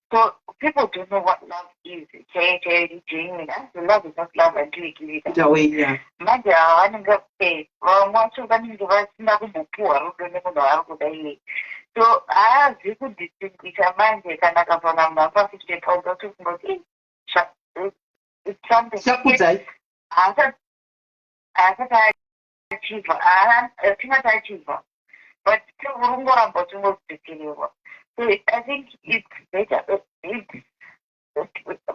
So people don't know what love is chaiyo chaiyo, genuine. Anzi love is not love until you give it up away, yeah. Manje ava vanenge vamwe vacho vanenge vasina kumbopuhwa rudo nemunhu waari kuda iyeye, so haazi kudistinguisha. Manje kana akavana munhu apa £50, atofunga kuti it's something. Chakudzai. Haasati achievha, tingati achievha, but uri uchingodzikirirwa. So I think it's better, it's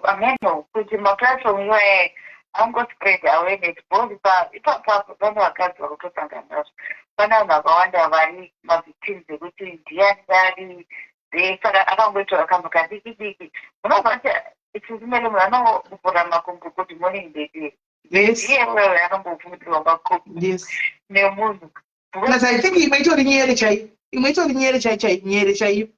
ameno kuti maplatform iwaye angospread awareness, because ipapapo pane vakadzi vari kutosangana nazvo, pane vanhu vakawanda vari mavictims ekuti ndiani ari. Saka akangoitaura kanhu kadiki diki, munobva kuti chisimele munhu anovhura makumbo, "Good morning baby." Iye wewe anombovhurirwa makumbo nemunhu. Plus I think imwe itori nyere chaiyo, imwe itori nyere chai chai, nyere chaiyo.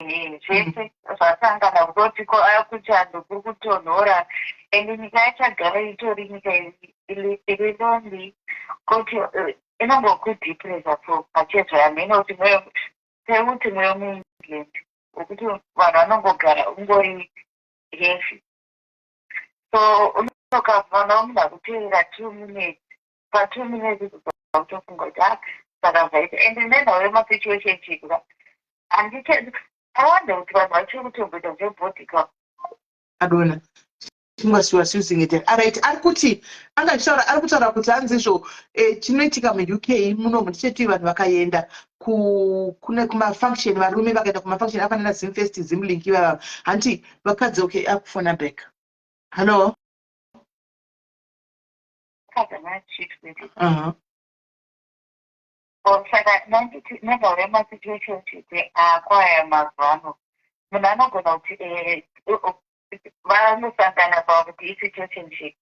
Zvese zvasangana kutoti kuchando kuri kutonhora and nyika yachagara itori nyika iri lonely, kuti inongokudepressa for pachezvo. Hamene kuti seuti mweyo muEngland wekuti vanhu vanongogara ungori heavy, so unokafana munhu akuteerera 2 minutes, pa2 minutes utofunga kuti a saka zvaita. And nenhau yemasituationship ka, handiche awanda kuti vanhu vachiri kutomboita zvebody count. Adona she was using it. Alright, ari kuti anga achitaura, ari kutaura kuti hanzi izvo chinoitika muUK munomu ndecheti vanhu vakaenda kune kumafunction, varume vakaenda kumafunction afanana Zimfest, Zimlink ivava, hanti vakadzi. Okay, akufona back. Hallo. Saka nenhau yemasituationship akwaya mazuva ano, munhu anogona kuti vanosangana pakuti isituationship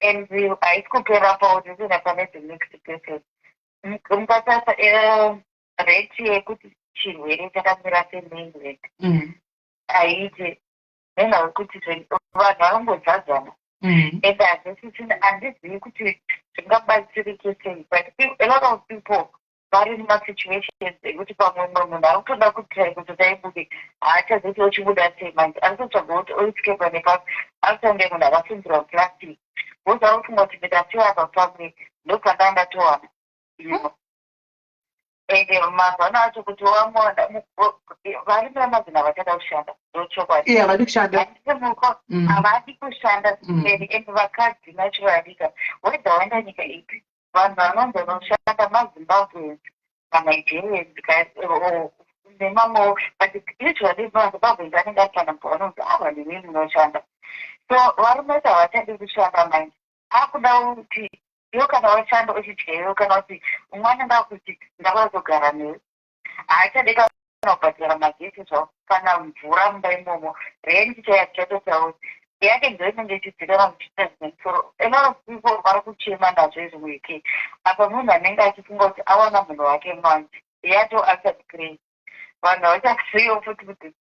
and haisi kupera pauri, ikuenda pane the next person. Mukatarisa Rate yekuti chirwere chakamira semuEngland haiite nenhau yekuti vanhu vanongodzadzana and hazvisisina. Handizivi kuti zvingabatsirike sei, but a lot of people vari mumasituations ekuti pamwe mumwe munhu ari kutoda kutry kuti daibude, haachazoti ochibuda sei. Manje ari kutsvaga kuti oescapa nepapi, ari munhu akasundirwa plastic, because ari kufunga kuti ndikasiya apa pamwe ndopandanga ndatowana. Ende mazuva ano acho kuti wamuona, varume vamazina vachada kushanda, ndochokwadi. Iye havadi kushanda. Havadi kushanda zviperi. And vakadzi naturally ka, whether waenda nyika ipi, vanhu vanonzi vanoshanda maZimbabweans, maNigerians nemamwewo, but usually maZimbabweans anenge ari panhamba vanonzi ava ndimi munoshanda. So varume vacho havachadi kushanda. Manje akuda kuti iwe kana washanda uchidyeyo, kana kuti umwe anenge akuti ndakazogara newe, haachadi kana kubhadhara magetsi zvavo kana mvura mumba imomo, rent chaiyo tichatotauri yake ndo inenge ichidzikana muchiita zvine musoro. A lot of people vari kuchema nazvo izvi muUK apa. Munhu anenge achifunga kuti awana munhu wake, manje yato answered prayer. Vanhu havachaziviwo futi kuti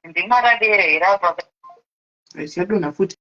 ndimwaradere here apa. Yadonha futi.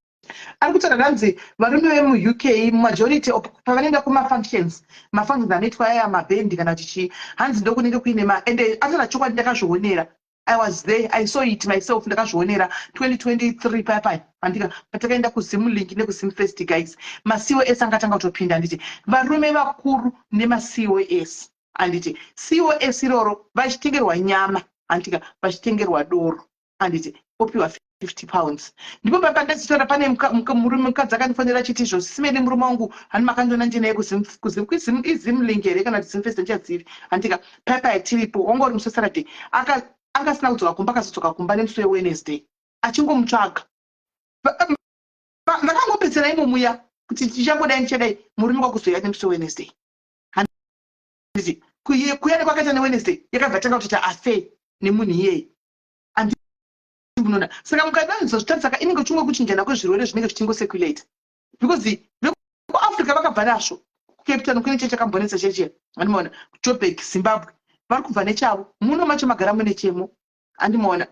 Ari kutaura kanzi varume vemuUK majority pavanoenda kumafunctions, mafunctions anoitwa aya mabhendi kana kuti chii, hanzi ndokunenge kuine ma. Ende ataura chokwadi, ndakazvionera. I was there, I saw it myself, ndakazvionera 2023 paya paya andika patakaenda kuZimlink nekuZimfest. Guys, maCOS angatanga kutopinda, handiti? Varume vakuru nemaCOS, handiti? COS iroro vachitengerwa nyama, handika? Vachitengerwa doro, handiti? Opiwa £50. Ndipo pandazitaura pane murume, mukadzi akandifonera achiti izvo simene murume wangu hani makandiona ndinaye iZimlink here kana kuti Zimfest, handichazivi, handika? Paya tiripo, wanga uri musi weSaturday, anga asina kudzoka kumba, akazodzoka kumba nemusi weWednesday achingomutsvaga. Ndakangopedzera imomuya kuti tichangodai ndichadai, murume kwakuzoya nemusi weWednesday, handiti? Kuyana kwakaita neWednesday, yakabva tanga kutoita affair nemunhu iyeye. Munoona, saka mukadanidzwa zvitari, saka inenge chimwe kuchinjana kwezvirwere zvinenge zvichingocirculate, because vekuAfrica vakabva nazvo. KuCape Town kune che chakambonetsa cheche, andimaona? Joburg, Zimbabwe, vari kubva nechavo. Muno macho magara mune chemo, andimaona?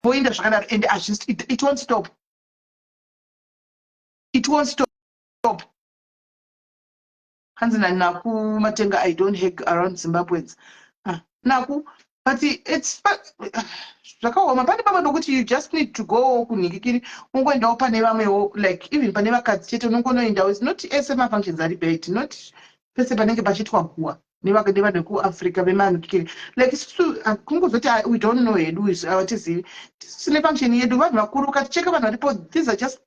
Voenda zvakadaro and it won't stop, it won't stop. Hanzi naNaku Matenga, "I don't hang around Zimbabweans." Ah, Naku, but it's zvakaoma. Pane pamwe pekuti you just need to go kunhingikiri, ungoendawo pane vamwewo, like even pane vakadzi chete unongonoendawo. It's not ese mafunctions ari bad, not pese panenge pachiitwa guwa nevanhu vekuAfrica vemanhingikiri. Like isusu kungozoti we don't know hedu, hatizivi. Tine function yedu, vanhu vakuru. Ukaticheka vanhu varipo, these are just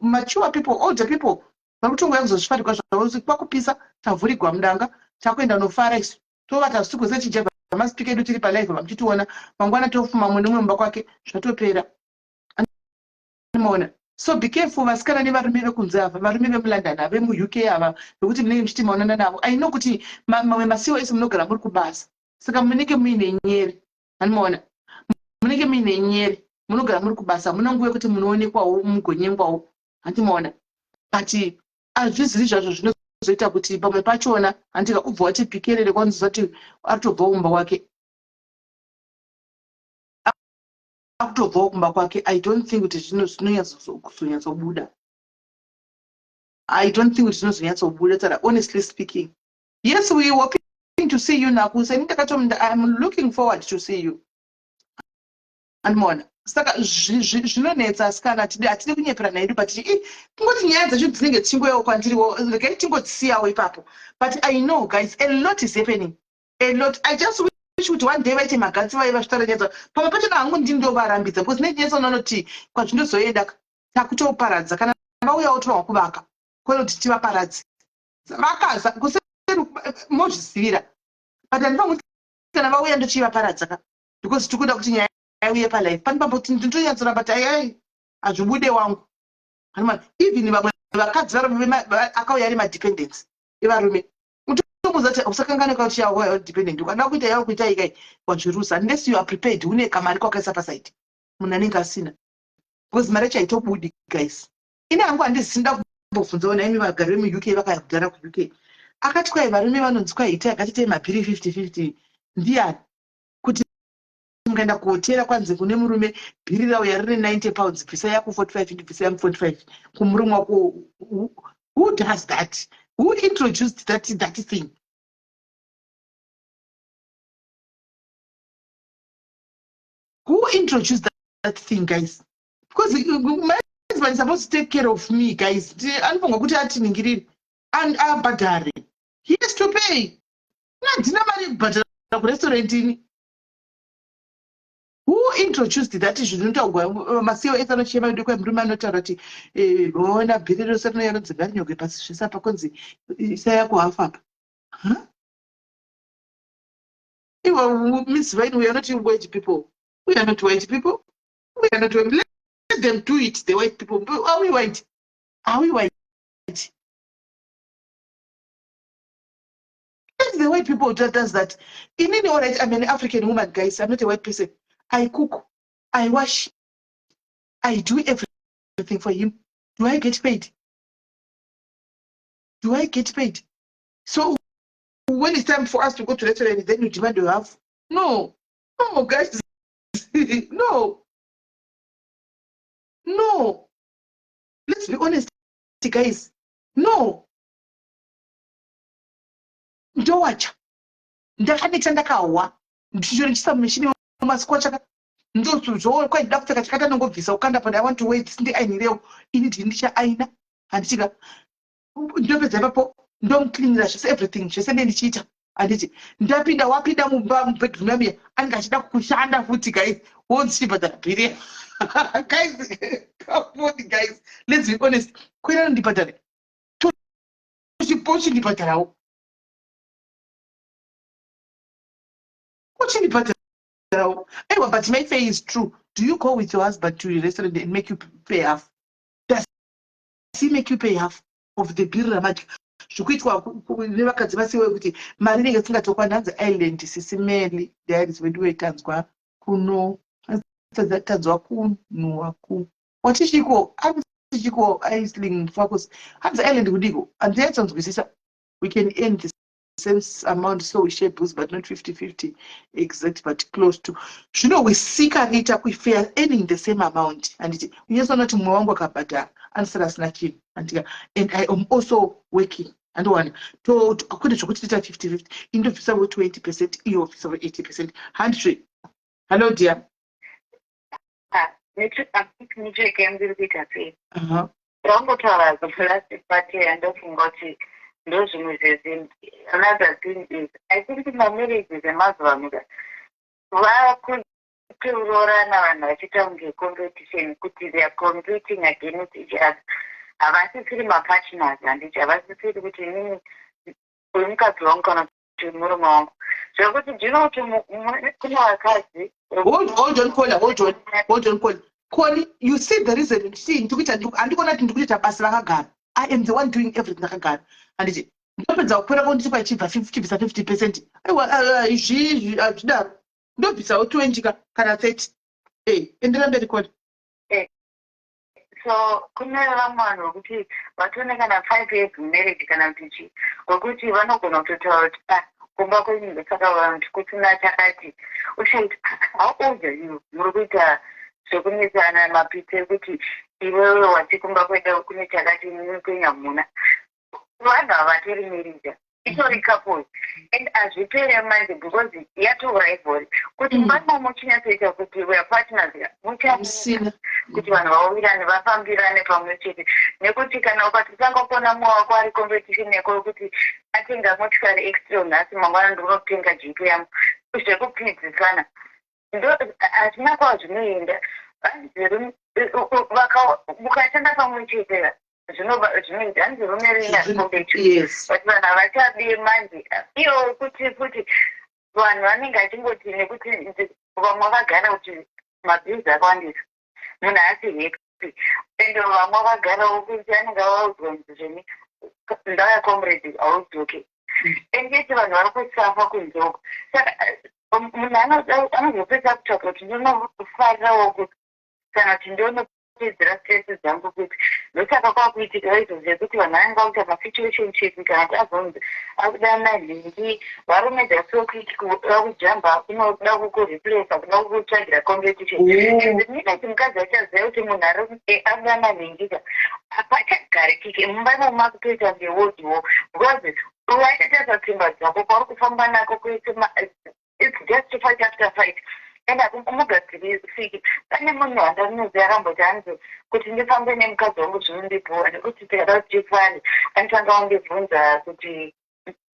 mature people, older people vari kutongoya kuzozvifarigwa zvavo. Kwakupisa, tavhurigwa mudanga, takuenda nofara isu, tovata usiku sechijabva masipika edu tiri palive vamuchitiona. Mangwana tofuma mumwe nemumwe mumba kwake, zvatopera. Maona? So be careful, vasikana nevarume vekunze ava, varume vemuLondon ava, vemuUK ava, vekuti munenge muchiti maonana navo. I know kuti mamwe masiwo ese munogara muri kubasa, saka munenge muine nyere, animaona? Munenge muine nyere, munogara muri kubasa, muna nguva yekuti munoonekwawo, mugonyengwawo, handimaona? But hazviziri zvazvo zvinozoita kuti pamwe pachona, handika, ubva wati pikerere kwanzozati ari kutobvawo kumba kwake, akutobvawo kumba kwake. I don't think kuti zvinonyatsobuda. I don't think kuti zvinozonyatsobuda tara, honestly speaking. Yes, we hoping to see you, Naku. Seni ndakato I'm looking forward to see you, andimona? Saka zvinonetsa, asikana. Hatidi kunyeperana hedu, but kungoti nyaya dzacho dzinenge dzichingoyawo kwandiriwo, regai tingodzisiyawo ipapo. But I know, guys, a lot is happening, a lot. I just wish kuti one day vaite magatsi vaiva zvitaura nyaya dzavo. Pamwe pachona hangu ndini ndovarambidza, because nenyatsoona kwazvindozoenda takutoparadza. Kana vauyawo towa kuvaka kwete kuti tivaparadze. Vakaza kuseri mozvisivira, but handifangi kuti kana vauya ndochivaparadza ka, because tikuda kuti nyaya iuye palive pane pambo kuti ndinotonyatsoramba kuti aiai, hazvibude wangu. Even vamwe vakadzi, varume akauya ari madependents evarume, utomuudza kuti usakanganwa kuti yauya dependent, ukada kuita yava kuita ikai wazvirusa, unless you are prepared, une kamari kwakaisa pasaidi. Munhu anenge asina, because mari yacho haitobudi, guys. Ini hangu handisi nda kumbobvunzawo naimi vagari vemuUK vakaya kudhara kuUK. Akati kwai varume vanonzi kwai itai akatitei mabhiri 50 50. Ndiani? Kuti mukaenda kuhotera kwanzi kune murume, bhiri rauya rine 90 pounds, bvisa yako 45, ndibvisa yangu 45 kumurume wako. Who does that? Who introduced that thing? Who introduced that thing, guys? Because my husband is supposed to take care of me, guys. Anofanirwa kuti atiningirire and abhadhare. He has to pay. Handina mari yekubhadhara kurestaurant ini. Who introduced that? Zvinotaurwa masiyo ese anochema edu kwa murume anotaura kuti ona bhiri rose rinouya ronzi ngarinyogwe pasi zvese apa, kunzi isa yako hafu apa. Huh? Iwe Miss Vine, we are not white people. We are not white people. We are not white. Let them do it, the white people. Are we white? Are we white? Let the white people that does that. Inini, all right, I'm an African woman, guys. I'm not a white person. I cook, I wash, I do everything for him. Do I get paid? Do I get paid? So when it's time for us to go to restaurant, then you demand your half? No, no, guys, no, no. Let's be honest, guys. No. Ndowacha ndakaneta, ndakahwa ndichichisa mushini masikwa ndozvo kwaida kupfeka chakati anongobvisa ukanda pa I want to wait, ndiainirewo ini ndini ndichaaina handichika. Ndopedza ipapo, ndomucleanira zvese, everything zvese ndendichiita, handiti? Ndapinda, wapinda mumba mubedroom yamiya, anenge achida kushanda futi, guys. Wonzi chibhadhara bhiri. Guys, come on, guys, let's be honest. Kwena ndibhadhare, tochindibhadharawo, uchindibhadharawo. Aiwa, but my say is true. Do you go with your husband to a restaurant and make you pay half? Does he make you pay half of the bill ramadya? Zvikuitwa nevakadzi vasiwe kuti mari inenge isingatokwana. Hanzi Island Sisimeli Diaries wedu, tanzwa kuno, tanzwa kunhuwa ku watichiko ari chiko Isling Focus. Hanzi Island kudiko, handinyatsonzwisisa. We can earn the same amount, so we share bills, but not 50-50 exact, but close to. Zvinowisika riita if we are earning the same amount, handiti? Unyatsoona kuti mumwe wangu akabhadhara anosara asina chinhu, handika? And I am also working, handiwana kwete zvokuti toita 50-50. Indobvisawo 20%, iyo obvisawo 80%, handizve? Hallo, dear. Network yangu iri kuita sei? Rangotaura the last part, yandofunga kuti ndo zvimwe zvezvinhu. Another thing is, I think mamarriages emazuva ano vakuroorana vanhu vachiita kunge competition, kuti they are competing against each other. Havasisiri mapartners, handiti? Havasisiri kuti inini uyu mukadzi wangu kana kuti murume wangu, zvekuti ndino kuti kune vakadzi. Hold on, caller. Hold on, hold on, caller. Koni, you see the reason? See, ndikuita, handikuona kuti ndikuita basa rakagara. I am the one doing everything rakagara, handiti? Ndopedza kukwira ko nditi kwachibva chibvisa 50%. Aiwa, izvi hazvidaro. Ndobvisawo 20 ka kana 30. Endera mberi, koni. So kune vamwe vanhu vekuti vatone kana 5 years marriage kana kuti chii, wekuti vanogona kutotaura kuti, ah, kumba kwenyu ndosaka vanhu kusina chakati. Ushaiti, how old are you? Muri kuita zvekunetsana mapitse ekuti iwewe wati kumba kwedu kune chakati, inini kwenyu hamuna. Vanhu havatori marriage itori couple and hazvipere manje because yatova rivalry kuti mama muchinyatsoita kuti we are partners, muchamusina kuti vanhu vawirirane, vafambirane pamwe chete. Nekuti kana ukatotanga kuona mumwe wako ari competition yako yekuti atenga motikari extra nhasi, mangwana ndinotenga Jeep yangu, zvekupidzisana ndo hazvina kwazvinoenda. Mukashanda pamwe chete zvinoita, hanzi rume rina competition, but vanhu havachadi manje iyo kuti futi vanhu vanenge achingoti nekuti vamwe vagara kuti mabhizi akawandisa, munhu haasi happy. And vamwe vagarawo kuti anenge avaudzwa kunzi zveni ndauya comrade, haudzoke. And yet vanhu vari kusafa kunze uko. Saka munhu anozopedza kutsvaka kuti ndinofarirawo kuti kana kuti ndonopedzera stress dzangu kuti. Ndosaka kwakuitika izvo zvekuti vanhu vanenge vakuita masituationship, kana kuti azonzi akuda nhingi. Varume, they're so quick kuda kujamba kunoda kukureplace, kuda kukutsvagira competition. And the minute mukadzi achaziva kuti munhu ari akuda nanhingika, hapachagarikike mumba imomo, makutoita ngeworld war, because waitatarisa tsimba dzako kwauri kufamba nako kuite, it's just fight after fight and hakumugadzirisiki. Pane munhu wandanoziva akamboti, hanzi kuti ndifambe nemukadzi wangu zvinondibhowa, nekuti tikada kuti tifane, anotanga wandibvunza kuti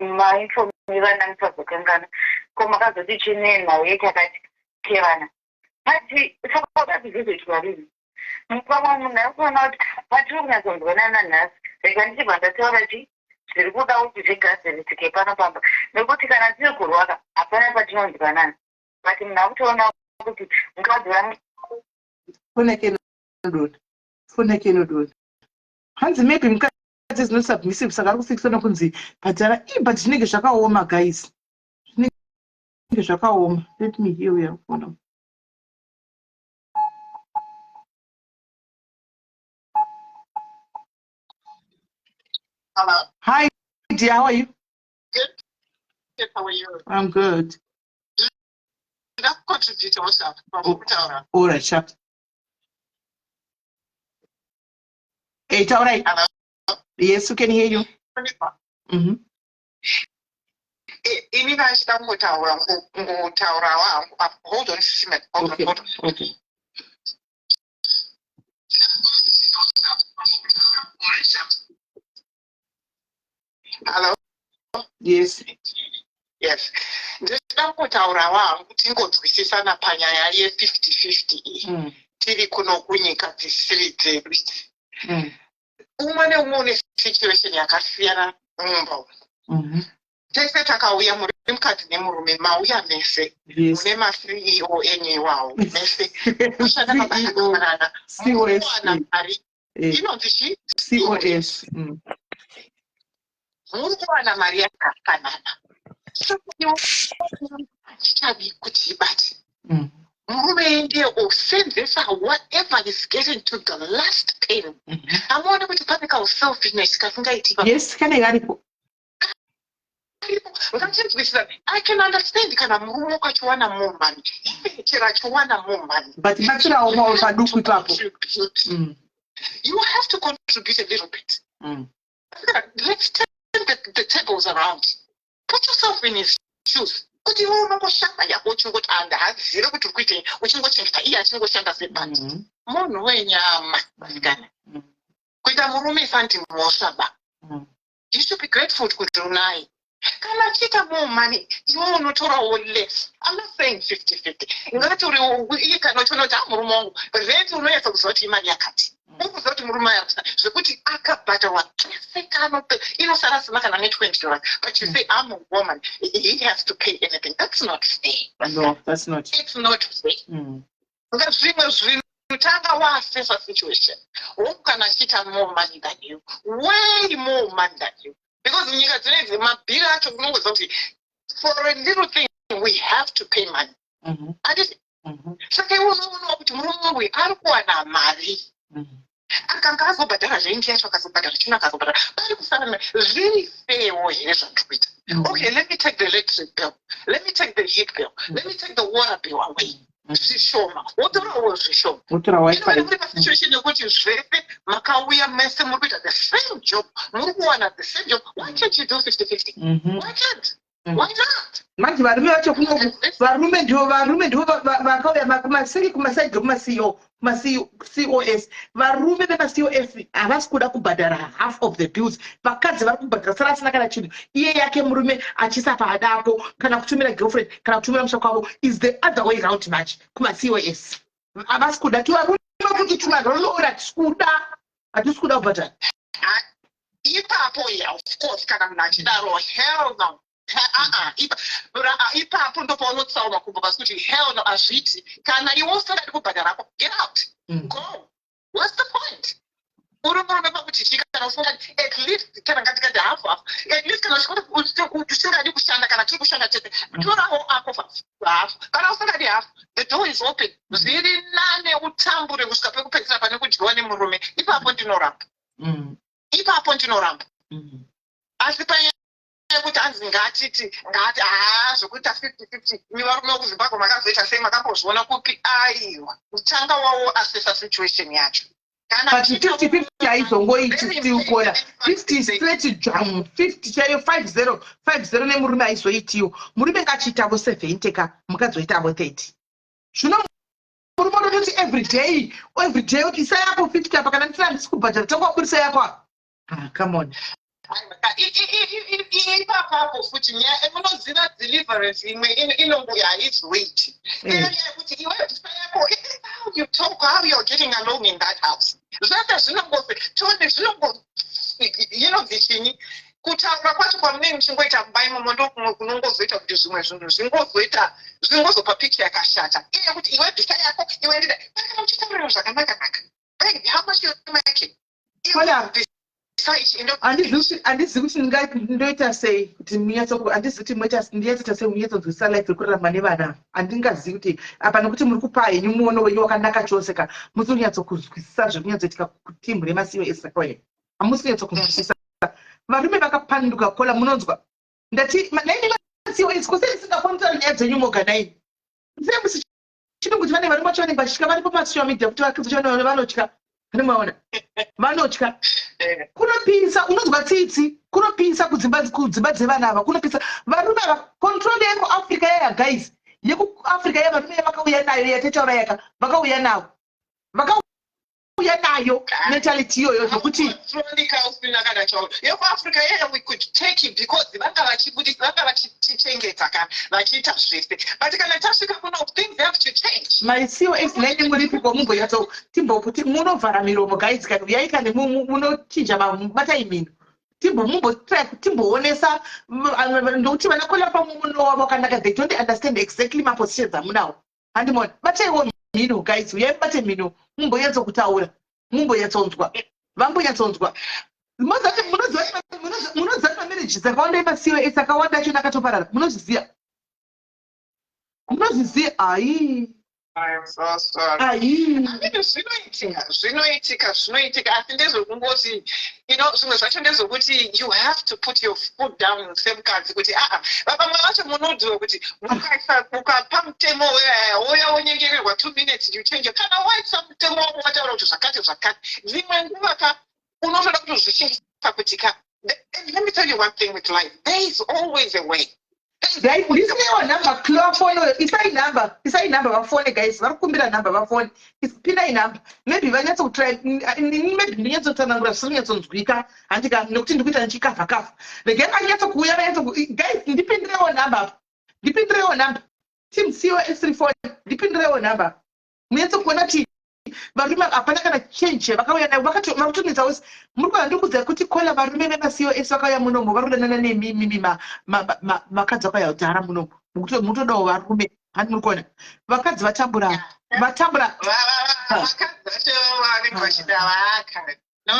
mainfomi vana musazokangana ko makazoti chine nhau yechakati kevana. But saka uda kuzozoitwa rini? Pamwe munhu ari kuona kuti patiri kunyatsonzwanana nhasi, rega ndichibva ndataura chi zviri kuda kuti zvigadzirisike pano pamba, nekuti kana tiri kurwaka hapana patinonzwanana. But munhu akutoona kuti mukadzi wangu Foni yake inodonha, foni yake inodonha. Hanzi maybe mukadzi is not submissive, saka ari kufikisana kunzi bhadhara. Ii, but zvinenge zvakaoma, guys, zvinenge zvakaoma. Let me hear uya kufona. Hello. Hi dear, how are you? Good. Good. How are you? I'm good. Ndakucontribute also pamukutaura. All right, sharp. Hey, taurai. Hello. Yes, we can hear you. Ini ndachida kungotaura, kungotaurawo hangu. Hold on, Simon. Hold Okay. on, hold on. Okay. Hello. Yes. Yes. Ndinoda kungotaurawo hangu tingonzwisisana panyaya ye50-50 iyi. Tiri kuno kunyika dzisiri dzedu idzi. Umwe neumwe une situation yakasiyana mumba umu. Tese takauya, muri mukadzi nemurume, mauya mese. Mune maCEO enyu iwawo mese. Kushanda mabasa CEO. akafanana. COS. Mukuwana mari inonzi chi? COS. Muri kuwana mari yakafanana. Saka iwe chichadi kuti ibate. Murume ndiye osenzesa whatever is getting to the last penny. Hamuoni kuti pane kauselfishness kasingaiti? Yes, kana karipo. Ngatinzwisisa. I can understand kana murume ukachiwana more money, even chero achiwana more money. But batsirawo paduku ipapo. Contribute. You have to contribute a little bit. Let's turn the tables around. Put yourself in his shoes, kuti iwe unongoshanda yako uchingoti handazive kuti uri kuitei, uchingochengeta, iye achingoshanda sebhandi. Munhu wenyama, vasikana. Kuita murume isandi mhosva ba. You should be grateful kuti unaye. Kana achiita more money, iwe unotorawo less. I'm not saying 50-50. Ngatori iye, kana uchiona kuti, murume wangu, rent unonyatsa kuziva kuti imari yakati, uri kuziva kuti murume ayakusa zvekuti akabhadharwa kese kanope, inosara sina kana ne$20, but you say, "I'm a woman, he has to pay anything." That's not fair. No, that's not. It's not fair. Nga zvimwe zvinhu tanga waassessa situation. Hongu, kana achiita more money than you, way more money than you, because nyika dzinedzi mabhiri acho unongoziva kuti for a little thing we have to pay money. Anditi? Saka iwe unoonawo kuti murume uyu ari kuwana mari. Akanga azobhadhara rent yacho, akazobhadhara chino, akazobhadhara, pari kusara. Zviri fairwo here zvandiri kuita? Okay, let me take the electric bill, let me take the heat bill, let me take the water bill away zvishoma, wotorawo zvishoma. Wotora WiFi. Inoona muri pasituation yekuti zvese makauya mese muri kuita the same job, muri kuwana the same job, why can't you do 50-50? Why can't? Why not? Manje varume vacho kunoku, varume ndivo vakauya kumaseri, kumasaidi ekumaCEO, kumaCOS. Varume vemaCOS havasi kuda kubhadhara half of the bills. Vakadzi vari kubhadhara, sara asina kana chinhu iye, yake murume achiisa paadako, kana kutumira girlfriend, kana kutumira musha kwavo. Is the other way round manje kumaCOS. Havasi kuda tivarume kuti tumaroloora, hatisi kuda kubhadhara. Ipapo, yeah, of course, kana munhu achidaro, hell no. Ipapo ndopaunotsaura makumbo pasi kuti hell no, hazviiti. Kana iwe usingadi kubhadharako, get out. Go. What's the point? Uri murume pakuti chii? Kana usingadi, at least kana ngatikati hafu hafu, at least kana usingadi kushanda, kana tiri kushanda tete, torawo ako hafu. Kana usingadi hafu, the door is open. Zviri nane utambure kusvika pekupedzisira pane kudyiwa nemurume. Ipapo ndinoramba. Ipapo ndinoramba. Asi panyaya yekuti hanzi ngatiti, ngati, haa, zvokuita 50-50, imi varume vekuZimbabwe makazoita sei? Makambozviona kupi? Aiwa, kutanga wawo assessa situation yacho. Kana But 50-50 haizongoiti still, Kola. 50 straight jam, 50 chaiyo, 50 50 nemurume haizoitiwo. Murume ngachiitavo 70 ka, mukadzi oitavo 30. Zvino murume unototi every day, every day kuti isai yako 50 apa, kana ndisina, handisi kubhadhara, tanga wabudisa yako apa. Ah, come on. Ipapapo futi nyaya, munoziva, deliverance imwe inongo haizoiti. Iyo yekuti iwe bvisa yako, how you talk, how you're getting along in that house, zvese zvinongo tone zvinongo inonzi chinyi, kutaura kwacho kwamunenge muchingoita kumba imomo ndokumwe kunongozoita kuti zvimwe zvinhu zvingozoita, zvingozopa picture yakashata. Iye yekuti iwe bvisa yako, iwe ndida, kana muchitaurira zvakanaka naka, baby, how much you making? Iwe Kola. Bvisa ichi, Handizivi kuti ndoita sei kuti munyatso, handizivi kuti ndinyatsoita sei munyatsonzwisisa life yekurarama nevana. Handingazivi kuti apa, nekuti muri kupa henyu muono wenyu wakanaka chose ka, musi kunyatsokuzwisisa zviri kunyatsoitika kuteam remaCOS rakauya. Hamusi kunyatsokunzwisisa. Varume vakapanduka, Kola. Munonzwa ndati naini maCOS kose ndisingafoni kutaura nyaya dzenyu moga naini. Sei musi chinonguti vane varume vacho vanenge vachitya varipo pasocial media, kuti vakadzi vacho vanotya, anomaona vanotya. Kunopisa, unonzwa tsitsi, kunopisa kudzimba dzevana ava, kunopisa. Varume ava, control yekuAfrica yaya, guys, yekuAfrica yavarume yavakauya nayo yatetaura yaka, vakauya navo, vakauya nayo mentality iyoyo zvokuti Veronica, usina kana chao yekuAfrica yeye, we could take it because vanga vachibudisa, vanga vachitichengeta kana vachiita zvese, but kana tasvika kuno, things have to change. MaiCOS naini muripiko? Mumbonyatso timbokuti munovhara miromo, guys. Kana uyai kane munochinja, batai mhino, timbo mumbotry timboonesa ndokuti vana Kola pamwe munowa wakanaka, they don't understand exactly mapositions amunawo. Handimona, bataiwo mhino, guys, uyai mubate mhino, mumbonyatso kutaura, mumbonyatsonzwa, vambonyatsonzwa. Munoziva kuti mamarriages akawanda emaCOS akawanda achona akatoparara? Munozviziva? Munozviziva? Ai. I'm so sorry. Ai. I mean, zvinoitika, zvinoitika, zvinoitika, asi ndezvekungoti zvimwe zvacho ndezvekuti you have to put your foot down semukadzi kuti aa, vamwe vacho munodiwa kuti mukaisa, ukapa mutemo weuya, wonyengererwa 2 minutes, you change. Kana waisa mutemo wako, wataura kuti zvakati zvakati, dzimwe nguva ka unotoda kutozvishingisa kuti ka. And let me tell you one thing with life: there is always a way. Guys, ndisinewo nhamba vafone. Isai nhamba, isai nhamba vafone. Guys, vari kukumbira nhamba vafone. Pinai nhamba, maybe vanyatsokutry, maybe ndinyatsotsanangura zvisiri kunyatsonzwika, handika, nekuti ndikuita ndichikavha kavha. Regai vanyatsokuuya, vanyatso. Guys, ndipindirewo nhamba apa, ndipindirewo nhamba. Team COS 34, ndipindirewo nhamba munyatsokuona kuti varume hapana kana change vakauya nayo. Vakutonetsawo. Muri kuona, ndiri kuziva kuti, Kola, varume vemaCOS vakauya munomo vari kudanana nemimimi vakadzi vakauya kudhara munomo. Mutodawo varume, handi? Muri kuona vakadzi vatambura, vatambura. Vakadzi vacho vanenge vachida vaka no.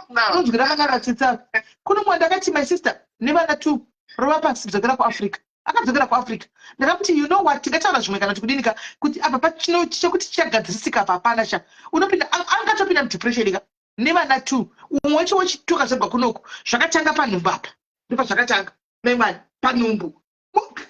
Unonzwira vana vatsitsa. Kuno mwe ndakati, "My sister, nevana two, rova pasi, dzokera kuAfrica." Akadzokera kuAfrica. Ndakamuti, "You know what, tingataura zvimwe kana tikudinika kuti apa pachino chekuti chichagadzirisika apa hapana sha." Unopinda, angatopinda mudepression ka nevana two. Umwe wacho wechituka zvabva kunoku, zvakatanga panhumbu apa, ndopa zvakatanga maimwana panhumbu.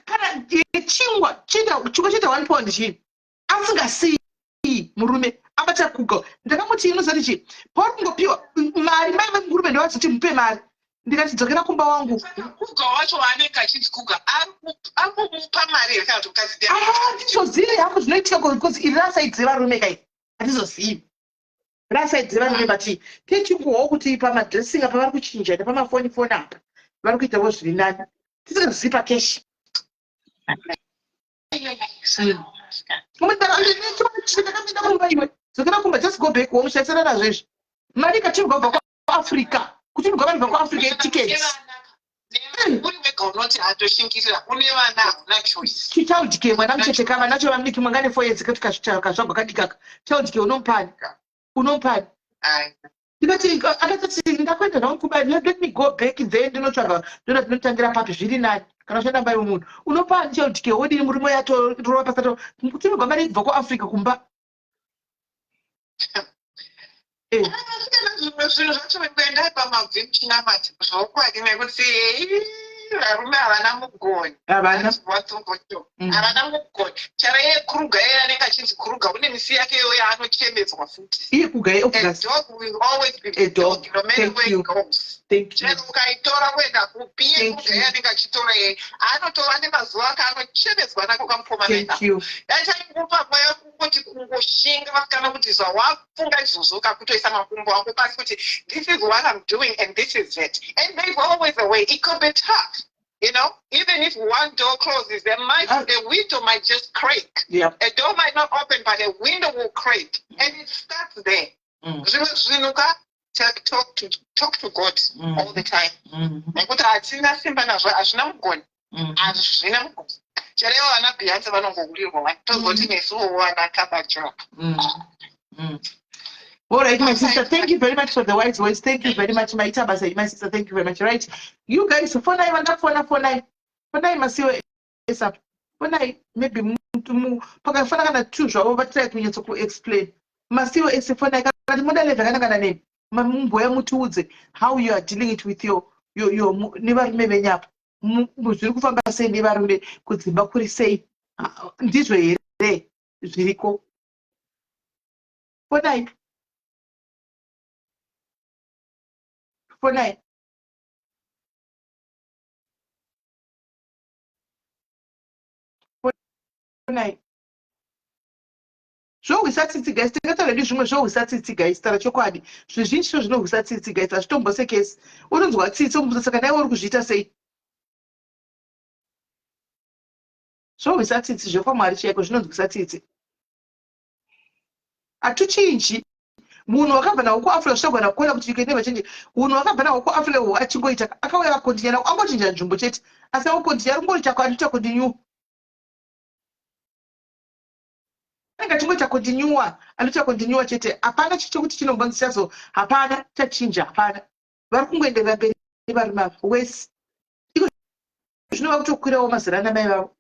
Kana chingwa chiita, chingwa chiita £1 chii, asingasii murume abata kuga. Ndakamuti, inozati chii pauri kungopiwa mari, mai vemurume ndovazoti mupe mari. Ndikati, "Dzokera kumba wangu." Kuga wacho waanenge achinzi kuga, ari kumupa mari here kana kuti mukadzi? Handizozivi hangu zvinoitika because iri raside revarume kai, handizozivi raside revarume, but techinguwawo kuti pamadressing apa vari kuchinja, nepamafoni foni apa vari kuitawo zviri nani, tisingazivi pakeshi. Ndakapinda kumba, iwe dzokera kumba, just go back home, shaisana nazvo izvi. Mari ikatirwa kubva kuAfrica, kutirwa vanhu bva kuAfrica yetickets. Uri wega unoti atoshingirira, une vana, hauna choice. Chichild care, mwana mucheche kava nacho vamudiki, mwangane 4 years kati kazvagwa kadikaka. Child care unomupani? Unomupani? Ndikati, akatoti ndakuenda nawo kuba, let me go back there, ndinotsvaga ndoda ndinotangira papi zviri nani. Kana ushanda mbai wemunhu, unopani child care? Wodini? Murume yatorova pasato kutirwa mari kubva kuAfrica kumba. Eh. Asikana zvimwe zvinhu zvacho kuendai pamabvi muchinamata zvokwadi nekuti varume havana mugoni Havana. Watsongocho havana mugoni. Chara iye Kruger iye anenge achinzi Kruger une misi yake iyoyo yaanochemedzwa futi. Iye Kruger iye A obvious. dog will always be A dog. no matter Thank where you. it goes. Thank you. Chero ukaitora kuenda kupi iye Thank Kruger you. iye anenge achitora iye anotova nemazuva ake anochemedzwa nako kamukomana Thank ikako. you. Dai chaingopa mweya kungoti kungoshinga vasikana kuti zvawafunga izvozvo kakutoisa makumbo ako pasi kuti this is what I'm doing and this is it. And there's always a way. It could be tough. You know, even if one door closes, there might a window might just crack. A door might not open, but a window will crack. And it starts there. Zvimwe zvinhu ka talk to God all the time. Nekuti hatina simba nazvo, hazvina mugoni. Hazvina mugoni. Chero ivo vana Beyonce vanongohurirwa vani. Tozoti nesuwo vana Kabajura. All right, my sister, thank you very much for the wise words. Thank you very much, Maita Basa, my sister. Thank you very much. Right, you guys, fonai, vanda fona, fonai, fonai, masiwo esa, fonai, maybe mutu pakafana kana two zvavo vatrai kunyatso ku-explain masiwo ese fonai kana muda levha kana kana nemi mumboya mutiudze how you are dealing it with your nevarume venyu apa zviri kufamba sei nevarume kudzimba kuri sei ndizvo here zviriko fonai fonai fonai zvohwisa tsitsi guys tingataura hedu zvimwe zvohwisa tsitsi guys tara chokwadi zvizhinji zvo zvinohwisa tsitsi guys hazvitombosekesi unonzwa tsitsi omubvunza saka naiwe uri kuzviita sei zvohwisa tsitsi zvekwamwari chaiko zvinonzwisa tsitsi hatuchinji munhu wakabva nawo kuafrica zvichagona kuona kuti you can never change munhu wakabva nawo kuafrica uhu achingoita akauya akakontinya nawo angochinja nzvimbo chete asi angokontinya ari kungoita anoita continue anenge achingoita continue anoita continue chete hapana chekuti chinombonzi chazo hapana chachinja hapana vari kungoenderera mberi varume ava wese iko zvino vakutokwirawo mazera ana mai vavo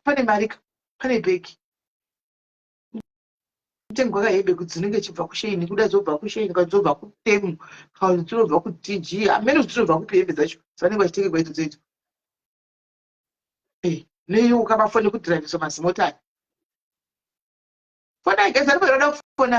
pane marika pane bhegi kutengwa kahembe kuti dzinenge chibva kusheini kuda dzobva kusheini kana dzobva kutemu kana dzinobva kutg hameno kuti dzinobva kupi hembe dzacho dzavanenge vachitengerwa idzo dzedzo eh, neyo ukavafone kudhiraivhiswa mazimota aya fonai guys ari kuda kufona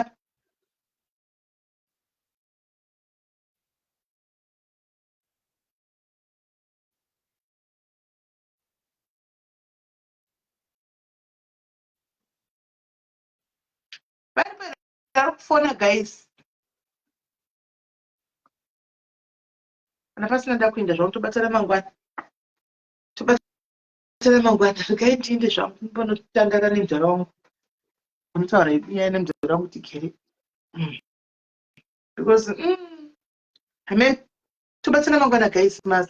vari kufona guys kana pasina ndakuenda zvangu tobatsana mangwana tobatsana mangwana regai ndiinde zvangu panotandara nemudhara wangu unotaura nyaya nemudhara wangu tigere because amen tobatsana mangwana guys mas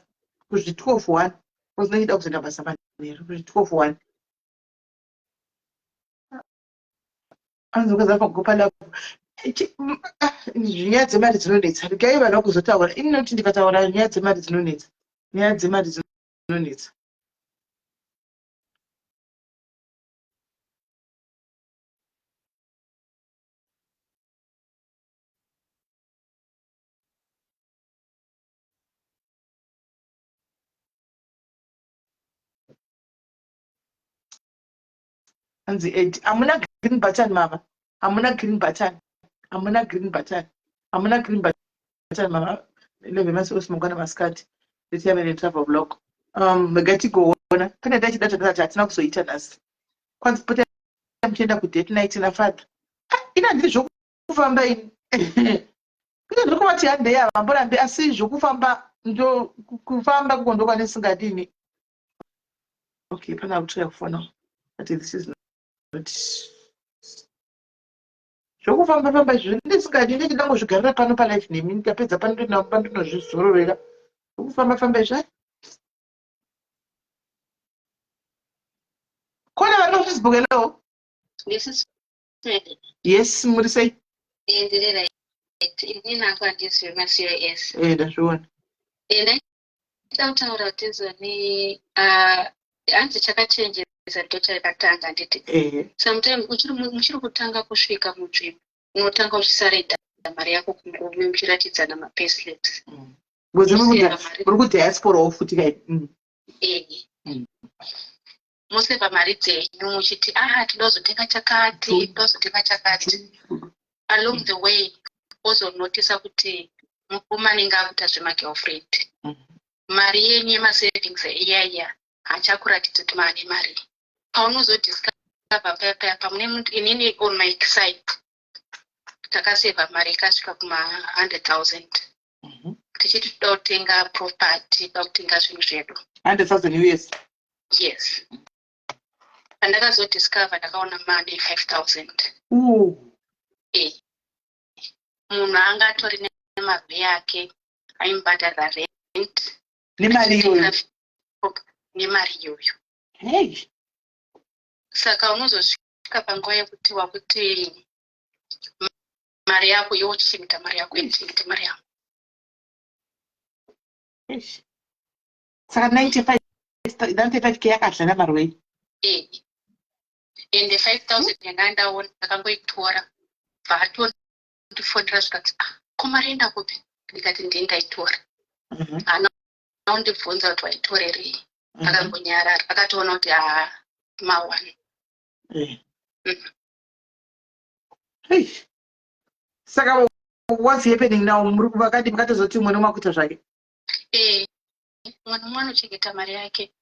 kuzvi 12 1 because ndinoda kuzoenda basa manheru kuzvi 12 1 anzi ukaza pagopa lavo nyaya dzemari dzinonetsa regai vanhu vakuzotaura ini nekuti ndikataura nyaya dzemari dzinonetsa nyaya dzemari dzinonetsa hanzi ed hamuna green button mama hamuna green button hamuna green button hamuna green button mama 11 masiku mangwana masikati nditiyave netravel blog rega tigoona pane dachida takati hatina kuzoita nhasi kwanzi pota muchienda kudate night nafather ah, ini handiri zvokufamba ini kuita zvokuvati handei havamborambi asi zvokufamba ndo kufamba kuko ndokwanesingadini okay pana kutraya kufona but this is not zvokufamba famba izvo ndisingadi ndechida ngozvigarira pano palife nemi ndikapedza pano ndinamba ndinozvizororera zvokufamba famba izvo kona vari pafacebook hello yes muri sei ndiri right ini nangu handisi vemacos eh ndazviona ndaida kutaura kuti zoni ah, hanzi chakachenjeza ndo chakatanga handiti eh sometimes muchiri kutanga kusvika munzvimbo. Unotanga uchisarenda mari yako kumurume muchiratidzana mapayslips. Because Museva mari. muri kudiasporawo futi kai. Eh. Moseva mari dzenyu muchiti, ah, tinoda kuzotenga chakati, tinoda kuzotenga chakati. Along the way ozonotisa kuti murume anenge akuita zvemagirlfriend. Mari yenyu yemasavings iya iya hachakuratidzi kuti maane mari. Paunozodiscover paya paya pamune inini on my side takasevha mari ikasvika kuma 100,000 tichiti toda kutenga property, toda kutenga zvinhu zvedu. 100,000 US? Yes. Pandakazodiscover ndakaona mane 5000. Ooh. Eh, munhu anga atori nemari yake, aimubhadharira rent. Nemari iyoyo? Nemari iyoyo. Hey. Saka unozosvika panguva yekuti wakuti mari yako iwe uchichengeta mari yako, ichichengeta mari yangu. Eish. Saka 95 95K yakadla namarwei? Eh, ende 5000 yanga ndaona ndakangoitora, bva atondifonera zvikati, "Ah, ko mari enda kupi?" Ndikati, "Ndini ndaitora." Haana kundibvunza kuti waitorerei. Akangonyarara, akatoona kuti haa, ma1. Hey. Saka what's happening now? Muri vakadi makatozoti umwe nomwe akuita zvake? Eh, mumwe nomumwe anochengeta mari yake.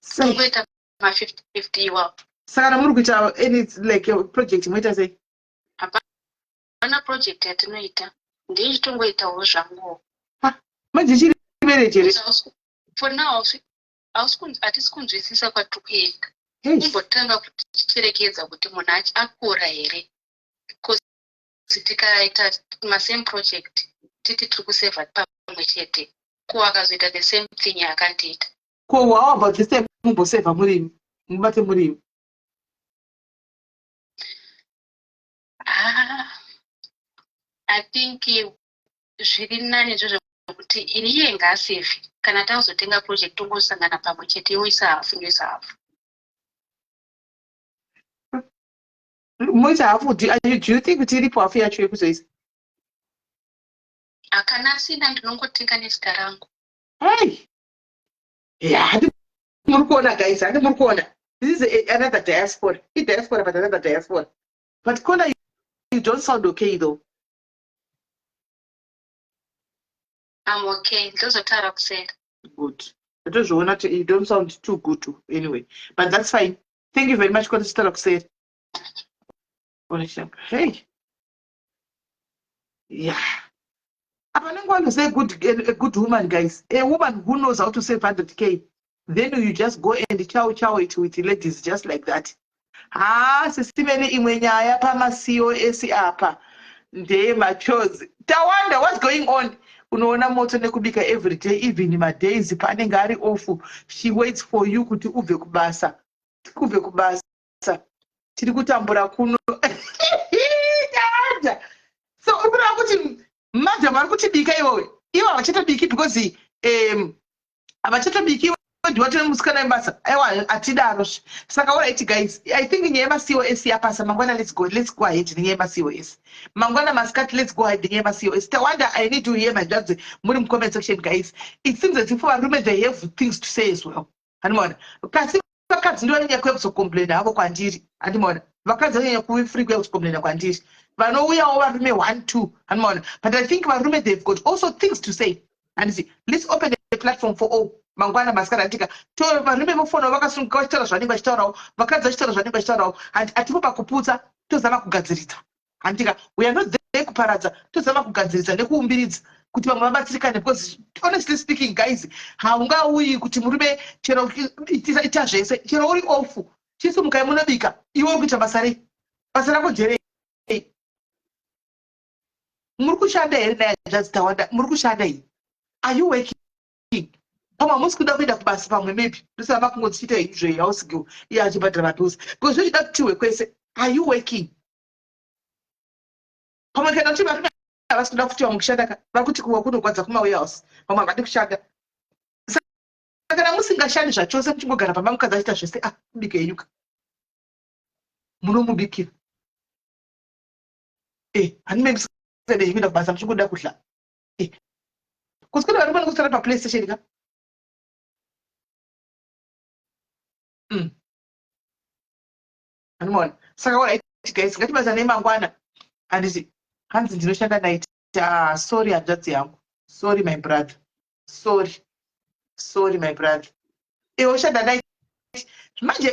Sei? Kungoita ma50 50 iwapo. Saka kana muri kuita any like a project, moita sei? Hapana project yatinoita, ndichitongoitawo zvangu. Manje chiri marriage here? For now hatisi kunzwisisa kwatiri kuenda. Hey. Kumbotanga kuticherekedza kuti munhu akura here, 'cause tikaita masame project titi tiri kusevha pamwe chete, ko akazoita the same thing yaakandiita? Ko how about this time mumbosevha murimi, mubate murimi? Ah, I think zviri nani izvozvo kuti ini iye ngaasevhe, kana tazotenga project tongosangana pamwe chete, yoisa hafu, ndoisa hafu. Moita hafu. Do you think kuti iripo hafu yacho yekuzoisa? Akana asina, ndinongotenga nezita rangu. Hey, yeah, handi muri kuona guys? Handi muri kuona? This is another diaspora, i-diaspora, but another diaspora. But Kona, you don't sound okay though. I'm okay, ndozotaura kuseri. Good, ndotozviona kuti you don't sound too good too. Anyway, but that's fine. Thank you very much, Kona. Tichitaura kuseri. Hey, yeah, apa nenge wanose a good woman, guys, a woman who knows how to save 100K, then you just go and chow chow it with the ladies just like that. Ha, sisimene imwe nyaya pamaCOS apa ndeyemachores. Tawanda, what's going on? Unoona moto nekubika every day, even madays paanenge ari off, she waits for you kuti ubve kubasa, kubve kubasa. Tiri kutambura kuno, Tawanda. So uri kureva kuti madam vari kutibika iwowe, ivo havachatobiki because havachatobiki, iwe ndiwatove musikana webasa? Aiwa, hatidaro. Saka alright guys, I think nyaya yemaCOS yapasa. Mangwana let's go ahead nenyaya yemaCOS. Mangwana masikati, let's go ahead nenyaya yemaCOS. Tawanda, I need to hear my judge muri mucomment section. Guys, it seems as if varume, they have things to say as well. Handimaona kasi vakadzi ndo vanonyanya kuuya kuzocomplaina havo kwandiri. Handimaona vakadzi vanonyanya kuve free kuuya kuzocomplaina kwandiri. Vanouyawo varume one two, handimaona, but I think varume, they've got also things to say. Handisi, let's open a platform for all mangwana masikati, handika? To varume vofonawo vakasunguka vachitaura zvavanenge vachitaurawo, vakadzi vachitaura zvavanenge vachitaurawo. Hatipo pakuputsa, tozama kugadziridza, handika? We are not there kuparadza, tozama kugadziridza nekuumbiridza kuti vamwe vabatsirikane, because honestly speaking guys, haungauyi kuti murume chero ita zvese, chero uri off, chisimukai munobika, iwe uri kuita basa rei? Basa rako nderei? Muri kushanda here naye hanzvadzi Tawanda? Muri kushanda iyi? Are you working? Pamwe hamusi kuda kuenda kubasa, pamwe maybe ndosaka makungodzichiita izvo house girl, iye achibhadhara mabills, because zvochida kutiwe kwese. Are you working? Pamwe kana kuti varume havasi kuda kuti vamwe kushanda ka, vari kuti kuwa kunogwadza kumawarehouse, vamwe havadi kushanda. Saka kana musingashandi zvachose, muchingogara pamba, mukadzi achiita zvese, ah, kubika yenyuka munomubikira. Eh, handime musingade kuenda kubasa muchingoda kudla. Eh. Kusi kune varume vanokusara pa PlayStation ka? Anomaona. Saka all right guys, ngatibatanei mangwana. Handiti hanzi ndinoshanda night. Ah, sorry hanzvadzi yangu. Sorry my brother. Sorry. Sorry my brother. Iwe ushanda night. Manje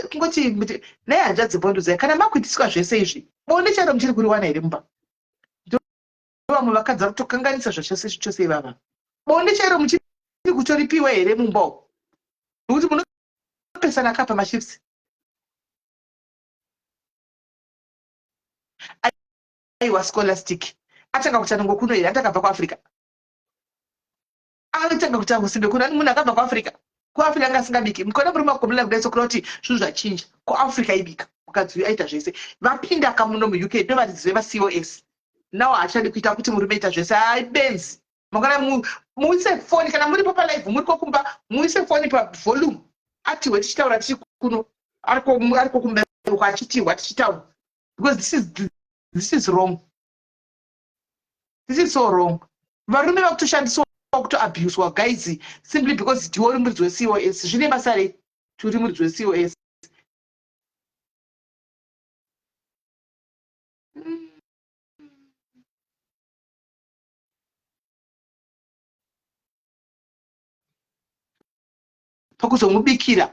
kungoti naye hanzvadzi bondudzai kana makuitiswa zvese izvi. Bonde charo muchiri kuriwana here mumba? Vamwe vakadzi vari kutokanganisa zvachose chose ivava. Bonde charo muchiri kutoripiwa here mumba umu? Nokuti munopesana ka pamashifts. Aiwa scholastic atanga kuita kuno here atakabva kuAfrica. Atanga kuita husimbe kuno ani munhu akabva kuAfrica. KuAfrica anga asingabiki. Mukaona murume akomela kudai sokureva kuti zvinhu zvachinja. KuAfrica aibika. Mukadzi uyu aita zvese. Vapinda kamuno muUK ndovaridzi vemaCOS. Now haachadi kuita kuti murume ita zvese. Hai benzi. Mangwana muise foni kana muripo palive muriko kumba muise foni pavolume atihwe tichitaura tiri kuno ariko kumba uko achitihwa tichitaura because this is wrong. This is so wrong. Varume vakutoshandiswa kutoabuswa guys simply because ndiwe uri muridzi weCOS. Zvine basa rei kuti uri muridzi weCOS? Pakuzomubikira.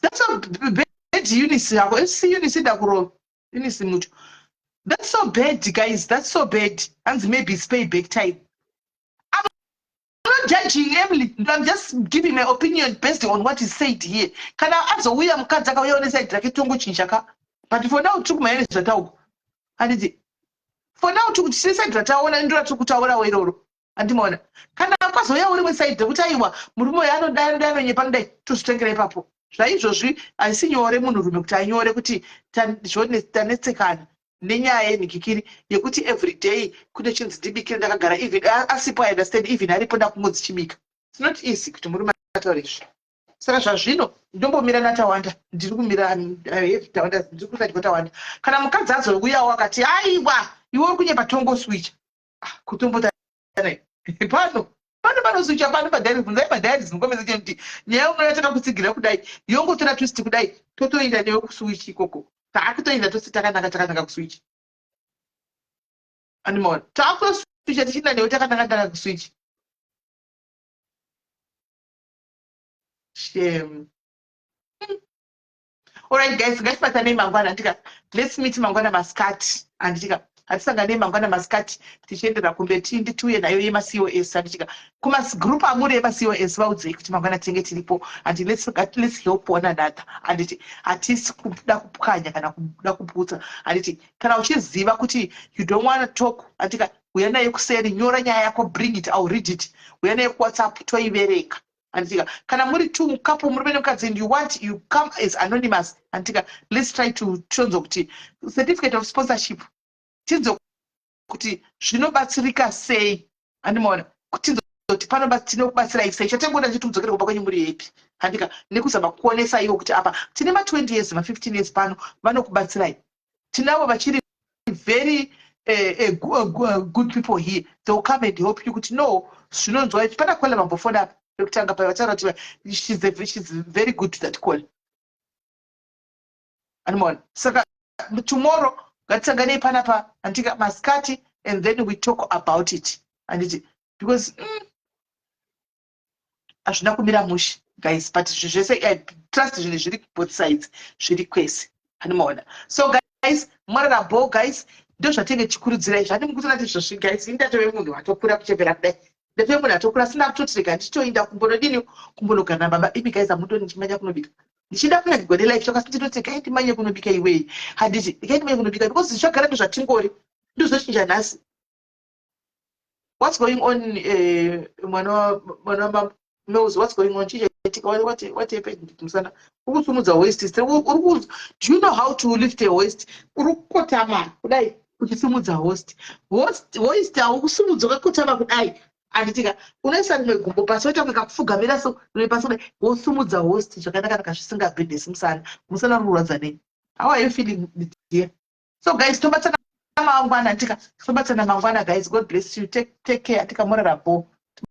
That's so bad Eunice yako. Si Eunice ida kurova. Eunice mucho. That's so bad guys. That's so bad. Hanzi maybe it's payback time. I'm not judging Emily. I'm just giving my opinion based on what is said here. Kana azouya mukadzi akauya one side rake tongochinja ka. But for now tiri kumhanya nezvatauko. Handiti for now tiri kuti side rataona ndiro ratiri kutaurawo iroro. Andimaona. Kana kwazouyawo rimwe side rekuti aiwa murume uyu anodai anodai anonyepa anodai tozvitengera ipapo. Zvaizvozvi haisi nyore munhurume kuti anyore kuti tanetsekana nenyaya yenhikikiri yekuti everyday kune chinzi ndibikire ndakagara even asipo I understand even aripo ndakungonzi chibika. It's not easy kuti murume ataure izvi. Saka zvazvino ndombomira naTawanda ndiri kumira Tawanda ndiri kusadya Tawanda. Kana mukadzi azouyawo akati aiwa iwe uri kunyepa tongoswicha. Ah, kutombota pano pano panoswicha pano padhari bvunzai padhari zinokomesa chekuti nyaya unoya takakutsigira kudai yongotora twist kudai totoenda newe kuswitch ikoko taakutoenda tose takanaka takanaka kuswitch animaona taakutoswicha tichienda newe takanaka taka kuswitch shame. Alright guys, ngatibatanei mangwana ndika. Let's meet mangwana masikati. Anditika. Hatisanganei mangwana masikati tichiendera kumberi tiinde tiuye nayo yema COS anditika. Kuma group amuri ema COS vaudzei kuti mangwana tinenge tiripo and let's help one another. Anditi hatisi kuda kupwanya kana kuda kuputsa. Anditi kana uchiziva kuti you don't want to talk andika uya nayo kuseri nyora nyaya yako bring it I'll read it. Uya nayo kuWhatsApp toiverenga. Anditika kana muri two couple murume nemukadzi and you want you come as anonymous anditika let's try to tionzwa kuti certificate of sponsorship tinzwe kuti zvinobatsirika sei andimaona tinzwe kuti pano tinokubatsirai sei chatangoda chiti mudzokere kumba kwenyu muri happy handika nekuzama kuonesa iwo kuti apa tine ma 20 years ma 15 years pano vanokubatsirai tinavo vachiri very good people here they will come and help you kuti no zvinonzwa ichi pana kola vambofona apa pekutanga paya vataura kuti she's very good to that call animaona saka tomorrow ngatisanganei panapa andika masikati and then we talk about it anditi because hazvina kumira mushe guys but zvinhu zvese I trust zvinhu zviri both sides zviri kwese animaona so guys morara bho guys ndozvatenge tichikurudzirai zvati mukutoona kuti zvozvi guys ini ndatove munhu atokura kuchembera kudai ndatove munhu atokura sina kutoti rega ndichitoinda kumbonodini kumbonogara nababa imi guys amundoni ndichimanya kunobika ndichida kunakigwa nelife chakasi ndinoti regai ndimanye kunobika iwei handiti regai ndimanye kunobika because zvagara ndozvatingori ndozochinja nhasi what's going on mwana wamambo knows what's going on chichaitika what happened musana uri kusumudza waist do you know how to lift a waist uri kukotama kudai uchisumudza host hoist haukusumudza wakakotama kudai anditika unoisa rimwe gumbo pasi woita kunge kakupfugamira so rimwe pasi kudai wosumudza host zvakanaka naka zvisingabhedhesi musana musana uri kurwadza nei how are you feeling dear? So guys, tobatsana mangwana, tika tobatsana mangwana, guys. God bless you. Take care. Tikamorera bo.